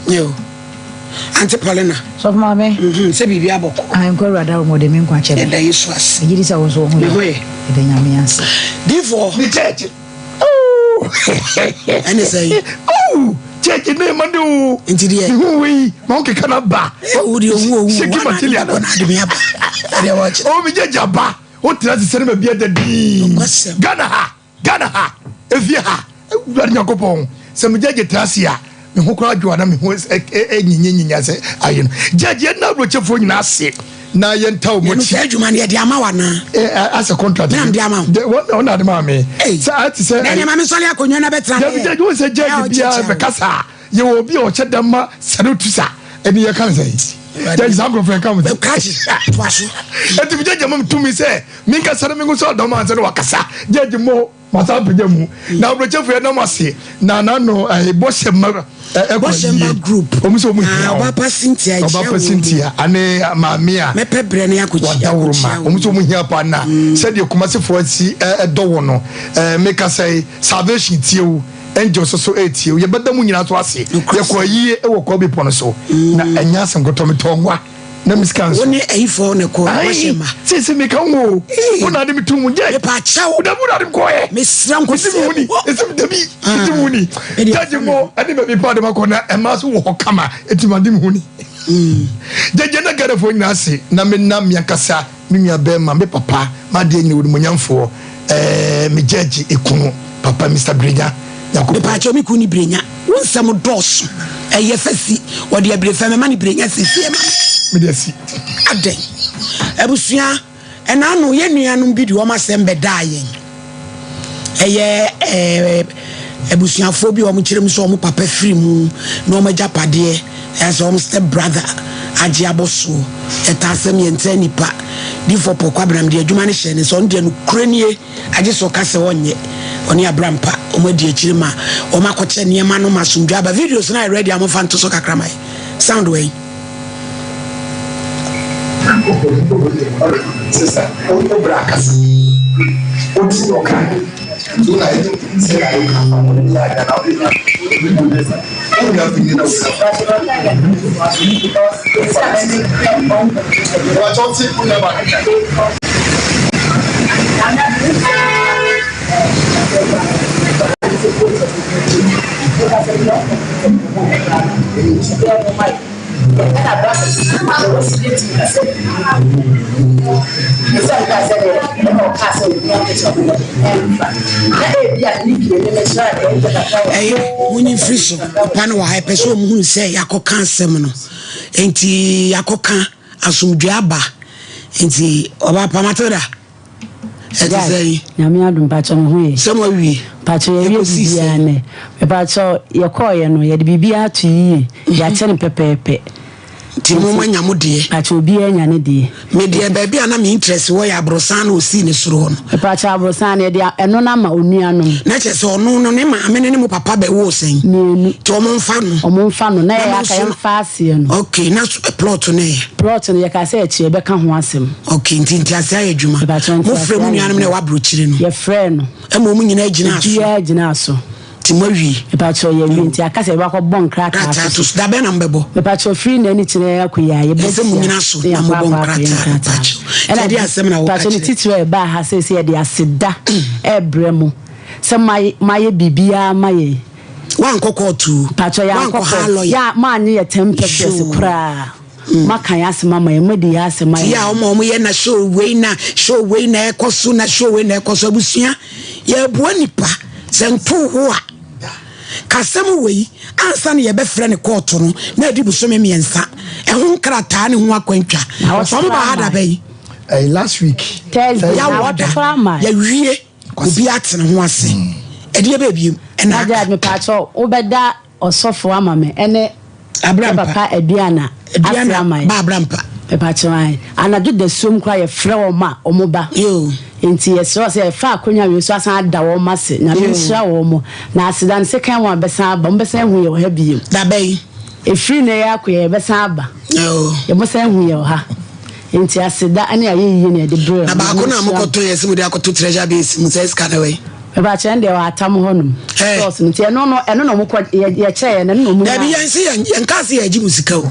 Yo. Auntie Paulina. Sɔfo maame. Mhm, sɛ biribi abɔkɔ. Ah, nkɔ awurade awɔ mɔde me nkwa kyɛ me. Yɛda Yesu ase. Megye di sɛ wo nso wo ho yɛ. Me ho yɛ. Yɛda Nyame ase. Difoɔ. Ne church. Ɛne sɛ yi. Oh, church ne ma de o. Nti deɛ. Ne ho wei, ma wo keka na ba. Owu deɛ owu owu. Shaky material. Wana de me aba. Ɛdeɛ wɔkyerɛ. Oh, me judge aba. Wo tena sɛ ne ma bi ada din. Ghana ha. Ghana ha, efie ha, Awurade Nyankopɔn, sɛ me gyagye tra ase a, me ho koraa dwo a na me ho nyinyanyinya sɛ ayɛ no. Gyagye yɛn na aburokyefoɔ nyinaa ase na yɛn ta wɔn akyi. Sɛ adwuma no yɛde ama wa naa. Ɛ asɛ contract. Mena mde ama wo. Wɔn na wɔn na ade maa me. Sɛ ate sɛ. Na nneɛma me sɔre akonnwa na bɛtena. Dabi gyagye wɔn sɛ gyagye biara bɛkasa a yɛwɔ obi a ɔkyɛ dɛm ma sɛde tusa ɛne yɛ ka ne sɛ. Gyagye saa nkurɔfoɔ yɛ ka mo sɛ. Krakye toa so. Ɛti mi gyagye ma mi tumi sɛ. Menkasa na mengu sɛ ɔdɔm ansa na wakasa. Gyagye mo masa apagya mu. Na aburokyefo yɛ nam ase na n'ano ɛɛ bɔhyɛ mma ɛkɔ Bɔhyɛ mma group. Wɔn sɛ wɔn hia wɔn. Ɔba pa Cynthia ɛkyia wɔn. Ɔba pa Cynthia ane maame a. Mɛpɛ brɛ ne akɔkyi wadaworo ma. Wɔn sɛ wɔn hia pa na sɛdeɛ Kumasefoɔ asi ɛdɔ wɔn no ɛɛ meka sɛ salvation tie wo angel soso ɛretie wo yɛbɛda mu nyinaa so ase. Yɛkɔ ayie ɛwɔ Kwabi pɔ no so na ɛnyɛ asɛm kɔtɔ metɔ nwa. na me sika nso. Wo ne ayifoɔ na ɛkɔ wɔhyɛ ma. Sisi mi ka wo wo na ade mi tu mu gye. Mepa kyɛw. Dabi wo na ade mi kɔ yɛ. Mesrɛ nko sɛ. Esi mi wuni esi mi dabi esi mi wuni. Judge mo ɛne baabi pa ade ma kɔ na ɛmaa so wɔ hɔ kama eti ma ade mi wuni. Gyegye na Ghanafoɔ nyinaa ase na me nam me ankasa me nua bɛrima me papa m'adeɛ nyina onimuonyamfoɔ ɛɛ me judge ekunu papa Mister Brenya Nyankopɔn. Mepaakyɛw me kun ne Brenya wo nsɛm dɔɔso ɛyɛ fɛ si wɔde abire fɛ mɛma ne Brenya siesie ma me. Mede asi. Adɛn abusua ɛna ano yɛn nuanom bi de wɔn asɛm bɛdaa yɛn ɛyɛ ɛɛ abusuafoɔ bi a wɔn kyerɛ mu sɛ wɔn papa firi mu na wɔn agyapadeɛ ɛyɛ sɛ wɔn step brother agye abɔ soɔ ɛta asɛm yɛn nkyɛn nipa difoɔ pɔkɔ abena de adwuma no hyɛ ne nsa ɔno deɛ no kure nie agye sɛ ɔka sɛ ɔnyɛ ɔne abrampa wɔn adi akyire ma wɔn akɔkyɛ nneɛma no ma asomdwa aba videos no ayɛ ready a wɔmfa nto so kakra ma yɛ sound wɔ yi. Sister, wo bra kasa. Wo ti no ka. Nti na sɛ na yɛ ka fa mo ne yɛ ada na wo na wo na fi na wo ka. Wa chɔ ti ku na ba. Ɛyɛ monyi mfiri so papa no wɔ ha ɛpɛ sɛ ɔmo hunu sɛ yɛakɔka asɛm no nti yɛakɔka asomdwe aba nti ɔba pa Matilda ɛte sɛ yi. Nyame adom mpakyɛ me ho ye. Sɛ mo awie. Mpakyɛ yɛwie biribiara nɛ. Mepakyɛ yɛkɔɔ yɛ no yɛde biribiara ato yie yɛakyɛ no pɛpɛɛpɛ. Nti mo mo anya mo deɛ. Mpakyɛ obiara anya ne deɛ. Me deɛ baabi a na me interest wɔ yɛ aborosan na osii ne soro hɔ no. Mepakyɛ aborosan no yɛde ɛno no ama onuanom. Na kyerɛ sɛ ɔno no ne maame ne ne mo papa bɛwoo sɛn? Mmienu. Nti ɔmo nfa no. Ɔmo nfa no na yɛ aka yɛnfa aseɛ no. Okay na plot no yɛ. Plot no yɛkaa sɛ akyire yɛbɛka ho asɛm. Okay nti nteaseɛ ayɛ adwuma. Mepakyɛw Mo nteaseɛ frɛ mo ayɛ nuanom na adwuma. ɛwɔ abrokyire no. Yɛfrɛɛ no. Ɛma ɔmo nyinaa gyinaa so. Obiara gyinaa so. Nti mo awie. Mepakyɛw yɛawie nti aka sɛ yɛbɛkɔ bɔ nkrataa Krataa to to so. so. Da bɛn na mobɛbɔ? Mepakyɛw firi nnɛ ne kyena akɔ yi a Ɛsɛ mo yɛbɛhyia nyina so na na yɛakɔ mobɔ akɔ akɔyɛ nkrataa. nkrataa no. Mepakyɛw. Nti Ɛna ɛdeɛ asɛm na woka mepakyɛw ne kyerɛ? titiriw a ɛbaa ha seesei yɛde aseda ɛrebrɛ mo sɛ moayɛ moayɛ biribiara ama yɛn. Woankɔ kɔɔto o. Mpakyɛw yɛankɔ Woankɔ ha kɔɔto. lɔya. Yɛ a moannye yɛ ten pesewas Yoo. koraa. Moaka yɛn asɛm ama yɛn, moadi yɛn asɛm Ti ayɛ a wɔn a wɔyɛ na show wei na show wei na ɛkɔ so na show wei na ɛkɔ so abusua yɛboa nipa sɛ nto ho a kasɛm wei ansa na yɛbɛfrɛ ne kɔɔto no na adi bosome mmiɛnsa ɛho nkrataa ne ho akwantwa Na wɔte wɔn ba ha koraa da ma. bɛyi Ɛyɛ last week. Thursday na yɛawɔ wɔte da koraa ma. yɛwie Obi atena ho ase. Ɛdeɛ bɛɛ biem ɛna aka. Najat mepaakyɛw wobɛda ɔsɔfo ama me ɛne Abrampa. papa Aduana ase ama yɛ. Ba Abrampa. Mepaakyɛw ae. Anadwo dasuom koraa yɛfrɛ wɔn a wɔn ba. Yoo. Nti yɛsrɛ wo sɛ yɛfa akonya wei so asan ada wɔn ase. Nyame nhyira wɔn. Na aseda no sekan wɔn a bɛsan aba. Wɔn bɛsan ahu yɛ wɔ ha biem. Da bɛn? Ɛfiri nnɛ yi akɔ yɛ yɛbɛsan aba. Yoo. Yɛbɛsan ahu yɛ wɔ ha. Enti aseda ne ayɛyie na yɛde brɛɛ Na mo. baako no a Nyame nhyira mo. mokɔtɔn yɛ sɛ mode akɔto treasure base mu sɛ sika no wɛn? Mepakyɛ ɛndeɛ wɔ atam hɔ nom stores no nti ɛno no ɛno na ɔmo kɔ yɛ yɛkyɛ yɛ no ɛno na ɔmo Dabi nyaa. yɛn se yɛn yɛn kaa se yɛgye mo sika o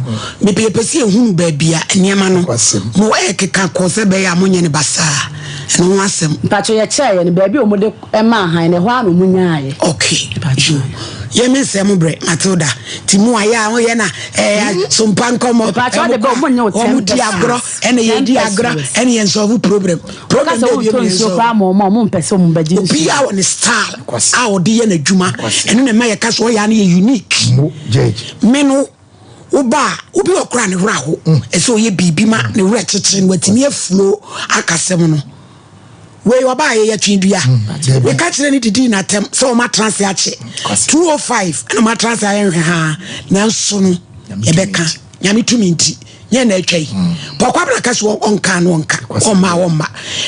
mepɛ yɛpɛ se yɛhunu baabi a nneɛma no mo ɛɛkeka kɔ sɛ ɛbɛyɛ a monyɛ no basaa ɛno ho asɛm. Mpakyɛ yɛkyɛɛ yɛ no baabi a ɔmo de ɛmaa han no ɛhɔ ara na ɔmo nyaa yɛ. Ok yo yɛ me nsɛm brɛ Matilda ti mu ayɛ a woyɛ na ɛɛ sompa nkɔmɔ Mepakyɛ ɛmo ɔde bɛ kɔ ɔmo nyɛ wo a ɔmo ten di agorɔ pesewas ɛna ten yɛdi agorɔ pesewas. ɛna yɛn solve problem Woka problem sɛ bɛɛ bi wontɔ mu yɛn nsuo solve. koraa ma ɔmo a ɔmo mpɛ sɛ ɔmo bɛgye nsuo. Obiara wɔ ne style a ɔde yɛ n'adwuma ɛno na ɛma yɛka sɛ ɔyɛ a no yɛ unique. Mo judge. Me no woba a obi wɔ koraa ne werɛ aho ɛsɛ ɔyɛ biribi ma ne werɛ kyekyere no watumi aflow akasɛm no. Wei ɔbaa yɛ yɛtwe dua. Meka kyerɛ ne didii n'atɛm sɛ ɔma atena ase akye 205 ɛna ɔma atena ase ayɛ nhwɛhaa nanso no yɛbɛka Nyame tumi nti nyɛ na atwa yi. Paul Kwabena ka sɛ ɔnka no ɔnka ɔmma a ɔmma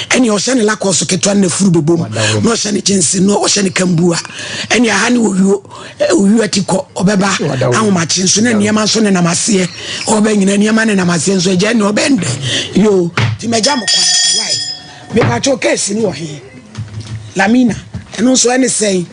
ɛne ɔhyɛ ne lakɔɔso ketewa no nafuru bɛbom na ɔhyɛ ne gyɛnse na ɔhyɛ ne kambua ɛne aha ne owuo owuo ati kɔ ɔbɛba ahomakye nso na nneɛma nso nenam aseɛ ɔbɛ nyina nneɛma nenam aseɛ nso agya ne ɔbɛn dɛ yoo nti mɛgya mo kwan why mepatwɔ keesi no wɔ he Lamina ɛno nso ɛne sɛn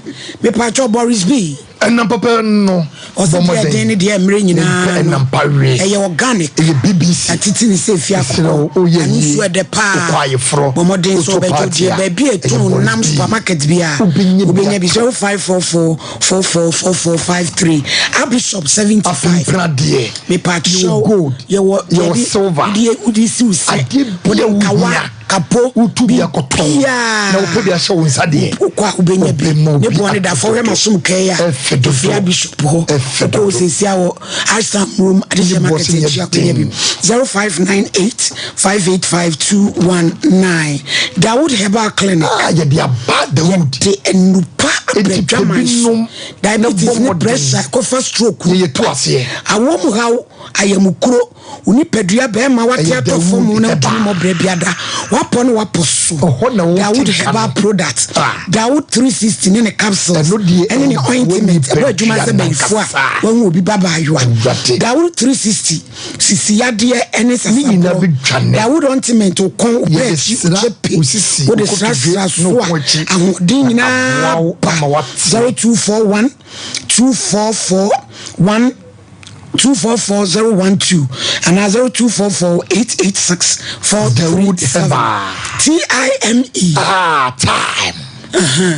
mepatwɔ Boris B. Ɛnam papa no Ɔsɛ bɔ deɛ ɛden mmɔden ne deɛ mmerɛ ne nyinaa mpɛ no ɛnam pa we. ɛyɛ organic. Ɛyɛ BBC. Atete ne sɛ fie Mesrɛ akokɔ. wo woyɛ Ano yie nsuo ɛdɛ paa. wokɔ ayeforɔ Bɔ mmɔden sɛ wotɔ wobɛgye party deɛ a baabi a ɛyɛ ɛtɔn Boris nam B. supermarket bi a Wobɛnya bi wobɛnya bi atɔ. 0544 444453 Abishop 75. Afempena deɛ Mepakyɛw yɛwɔ gold yɛwɔ yɛwɔ yɛde silver wode wode si wo sɛ adeɛ bi wode a nkawa wohia kapo wotu bi akɔtɔn na wopɛ bi ahyɛ wo nsa deɛ wokɔ a wobɛnya bi ɔbɛma ne obi boɔ ne da atɔ fɔ hwɛ dodo masom kɛɛ a ɛfɛ dodo ɛfia bishop hɔ ɛfɛ wokɔ dodo sɛsia wɔ Ashtown room adehyɛ ne boɔ market so nyɛ akyi akɔnya bi den 0598 585 219 Dawood Herbal Clinic ah yɛde aba Dawood yɛde nnupa enti pɛ abrɛdwaman bi so nom na bɔ diabetes ne mmɔden pressure kɔfa stroke yɛyɛ to aseɛ awɔ mu haw ayamukuro Wo nipadua bɛrima wate Ɛyɛ atɔ fam Dawood na wotumi Herbal. mmɔ brɛ biada. Wapɔ ne wapɔ so. Ɛhɔ na wote Dawood nka Herbal no. Product, Ah. Dawood 360 ne ne capsules Ɛno deɛ ɛne ne ɛboa ointment ɛbɔ adwuma nipadua sɛ bɛyifoɔ a nankasa. wahu obi ba baayewa. Awurade. Dawood 360 sisi yadeɛ ɛne Ne nyinaa sasaborɔ. bɛdwane. Dawood ointment wo kɔn wo pɛ Yɛde akyi wo sra kyɛ pe wo sisi, wode wo kotodwe srasra ne so wo a kɔn akyi. ahoɔden Na nyinaa aboa wo ba. ama woate. 0241 244 1 244012 anaa 0244 886 Dawood 437. Herbal. TIME. Ah, time.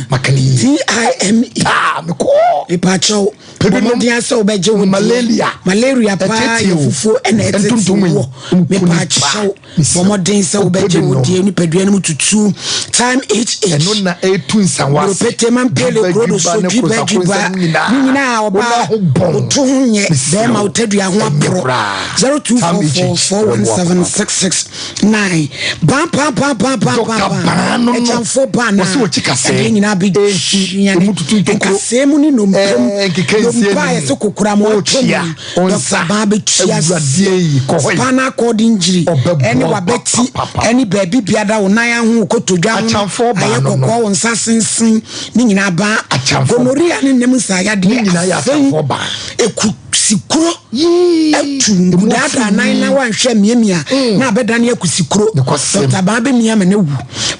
Maka ne yie. TIME. Time kɔɔ. Mepakyɛw, Pɛ bɔ bi nom. mmɔden sɛ wobɛgye wo deɛ. Malaria. Malaria paa Ɛtete yɛ o. fufuo ɛna ɛtete Ntontom yi. wɔ. Nku nipa. Mepakyɛw, Mesrɛ bɔ mmɔden sɛ wo. Wopɛ wobɛgye bi wo nom. deɛ nipadua no mu tutu. Time HH. Ɛno na ɛtu nsawa ase. Oropete mampele Dwiba krodo dwiba so ne dwiba kosa dwiba kosa ne nyinaa. nyinaa Wo ɔbaa nan ho bɔn. woto ho nyɛ Mesrɛ bɛrima wo. wo tadua ho Ɛnyɛ aporɔ koraa. 0244 Time HH. 417 669 ban pan pan pan pan Dr. pan pan Ban no no. ɛkyɛnfo ban a Wɔse wɔkyi kasɛɛ. ɛdeɛ nyinaa bɛ Ɛnti, dua ne emu tutu ntokuro. nkasɛɛ mu ne nnompem Ɛɛ, nkeka nsie nnompe a ne mu. yɛsɛ kokoram ato mu Ɔkyia, Dr. ɔnsa. Ban bɛtua Awurade yi, kɔ hɔ yi. spinal cord injury Ɔbɛboa ɛne wo wabɛti papapapa. ɛne baabi biada wo nan aho wo kotodwe ho Akyamfoɔ baa ayɛ no no. kɔkɔɔ wo nsa sensen ne nyinaa baa Akyamfoɔ. gonorrhea ne nam nsayadeɛ Ne nyinaa yɛ afei akyamfoɔ baa. ekusikuro Yii, atu emu nkudaadaa afu nan yi. na wanhwɛ miamia na abɛdane akusikuro. Nokwasɛm. Dɔkta Baa bɛmia ma no awu.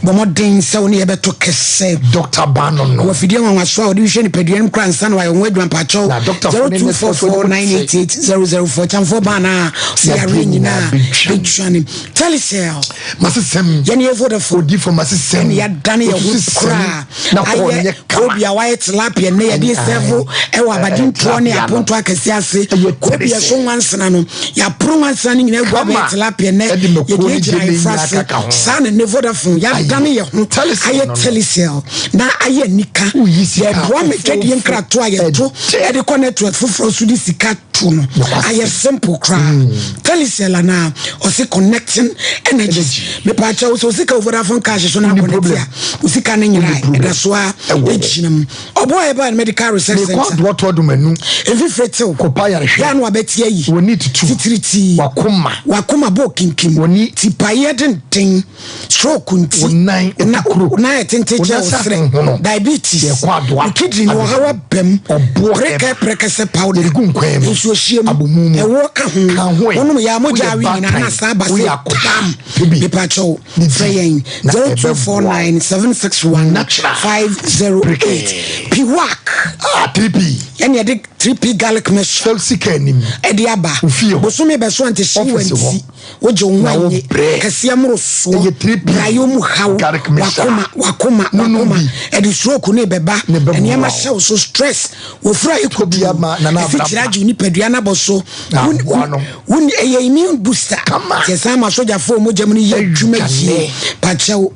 Bɔ mmɔden sɛ wo ne yɛbɛto kɛsɛ. Dɔkta Baa no no. Wɔ afidie nwanwasoɔ a wɔde hwehwɛ nipadua no mu koraa ansa na wayɛ ho adwuma mpakyɛw. Na dɔktafoɔ ne nɛɛsefoɔ nso de mo te. 0244988004 Kyamfoɔ Baa no a ɔsɛ Yadeɛ yareɛ nyinaa nyinaa bɛtwa. bɛtwa ne. Telecel. Masesɛm. Yɛne yɛ Vodafone. Odifo masesɛm. Ɛne yɛadane yɛn ho Osusu sɛm koraa. na kɔɔ Ayɛ nyɛ kama. Kobe a wayɛ tilapia nnɛ yɛde Ɛne sɛvo ae. ɛwɔ abadintoɔ ne Tilapia no. apontoɔ akɛseɛ ase. Ɛyɛ Kobe telecel. ɛso nwansena no yɛaporo nwansena no nyinaa agu Kama. abɛyɛ tilapia nnɛ Ɛde mako yɛde ne agyina gyeene ayefra nyinaa ase. kaka ho. Saa na nnɛ Vodafone yɛadane Ayi. yɛn ho Telecel ayɛ no no. telecel na ayɛ anika. Woyi sika Yɛboa ma adwadie fofoofo. nkratoɔ a yɛto Ɛdɛ. ɛde kɔ network foforɔ so de sika to no Nokwasɛm. ayɛ simple koraa. Telecel anaa ɔse connecting energies. Mepaakyɛw sɛ osika wo Vodafone cash so na Wonni akɔnɛte problem. a osika no nyinaa Wonni problem. ɛda so a Ɛwɔ hɔ. ɛgyina mu. Ɔboa yɛ baa no medical research Mekɔ center. adoɔtoɔ adomanu. Mfifire tew. Kɔpa ayarehwɛ. Yɛ ano abɛte ayi. W'ani tutu. Titiritii. W'akoma. W'akoma bɔ kinkim. W'ani. Tipaeɛ denden. Stroke nti. Wo nan Wo atukuro. nan ɛtenten Wo kyɛn nan wo sɛ serɛ. ahonhono. Diabetes. Yɛkɔ adoa. Wo kidney no ɔhaw aba mu. Ɔboɔ Prɛkɛ ɛba. prɛkɛsɛ powder. Yɛde gu nkwan mu. Nsuo. nsuohyie mu, Abomu mu. ɛwoɔ ka ho. Ka ho ɛ. Wonom yɛ a mogya Woyɛ awe nyinaa baatan. na asan aba Woyɛ sɛ akɔdaa. tam. Pɛ bi. Mepakyɛw, Ne frɛ di. yɛn Na ɛbɛboa wo. 0249 761 Natural. 508. Piwak, Ah, 3P. ɛne yɛde 3P garlic mixture Sɛ sika anim. ɛde aba. Wo fie hɔ. Bosome bɛso ante hye Office hɔ. wanti. Wogye wo ho Na wo anye. brɛ. Kɛseɛ mmorosoɔ. Ɛyɛ 3P. Brayɛ mu haw. Garlic mixture. Wakoma, wakoma, Nunum wakoma. bi. Ɛde stroke ne bɛba. Ne bɛboa Nneɛma wo. hyɛ wo so stress. Wɔfura Tobi ama Nana ɛfi Abraham. kyerɛ agye wo nipadua no abɔ so. Na Wo- aboa no. wo ɛyɛ immune booster. Kama. Sɛ san ma sogyafoɔ mogya mu no yɛ adwuma Ɛdwane. yie. Pakyɛw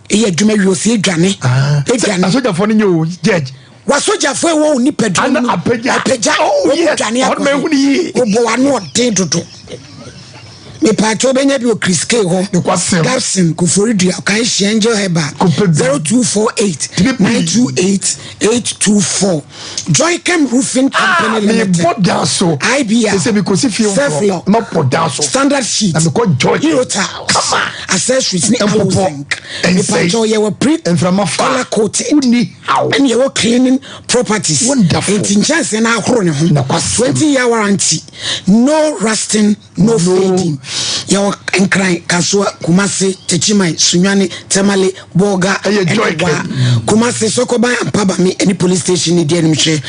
ɛyɛ adwuma wie ɔsɛ edwane. Ah. Sɛ Edwane. asogyafoɔ no nyɛ o judge. Wasogyafoɔ ɛwɔ wo nipadua Ana mu no, apagya. apagya. Oh, Wɔn yes. dwane Ɔno ma akɔ ehu ne yie. Wobɔ w'ano ɔden dodo. Mepatwa wobɛnya bi wɔ Chris K hɔ. Nokwasɛm. Gabson Koforidua Ɔkanhyi Angel Herbal Kɔpɛ bi. 0248 3P. 928 824. Joycam Roofing Company Limited. mebɔ dan so. IBR. Sɛ mekɔsi fie Self-Lock. mabɔ dan so. Standard sheet. Na mekɔ Joycam. Hero Tiles. Kama. Accessories ne Mpopɔ. Aloe Zinc. Ɛnsɛe. Mepatwa yɛwɔ pre Mframa fa. color coated. Wonni haw. Ɛne yɛwɔ cleaning properties. Wonderful. Enti nkyɛnsee no ahoro ne ho. Nokwasɛm. 20 year warranty. No rusting, no, fading. Yɛwɔ Nkran, Kasoa, Kumase, Techiman, Sunyani, Tamale, Bolga, Ɛyɛ ɛne Joy Wa. Kem. Kumase, Sokoban, Ampabame, ɛne police station ne di anim hwɛ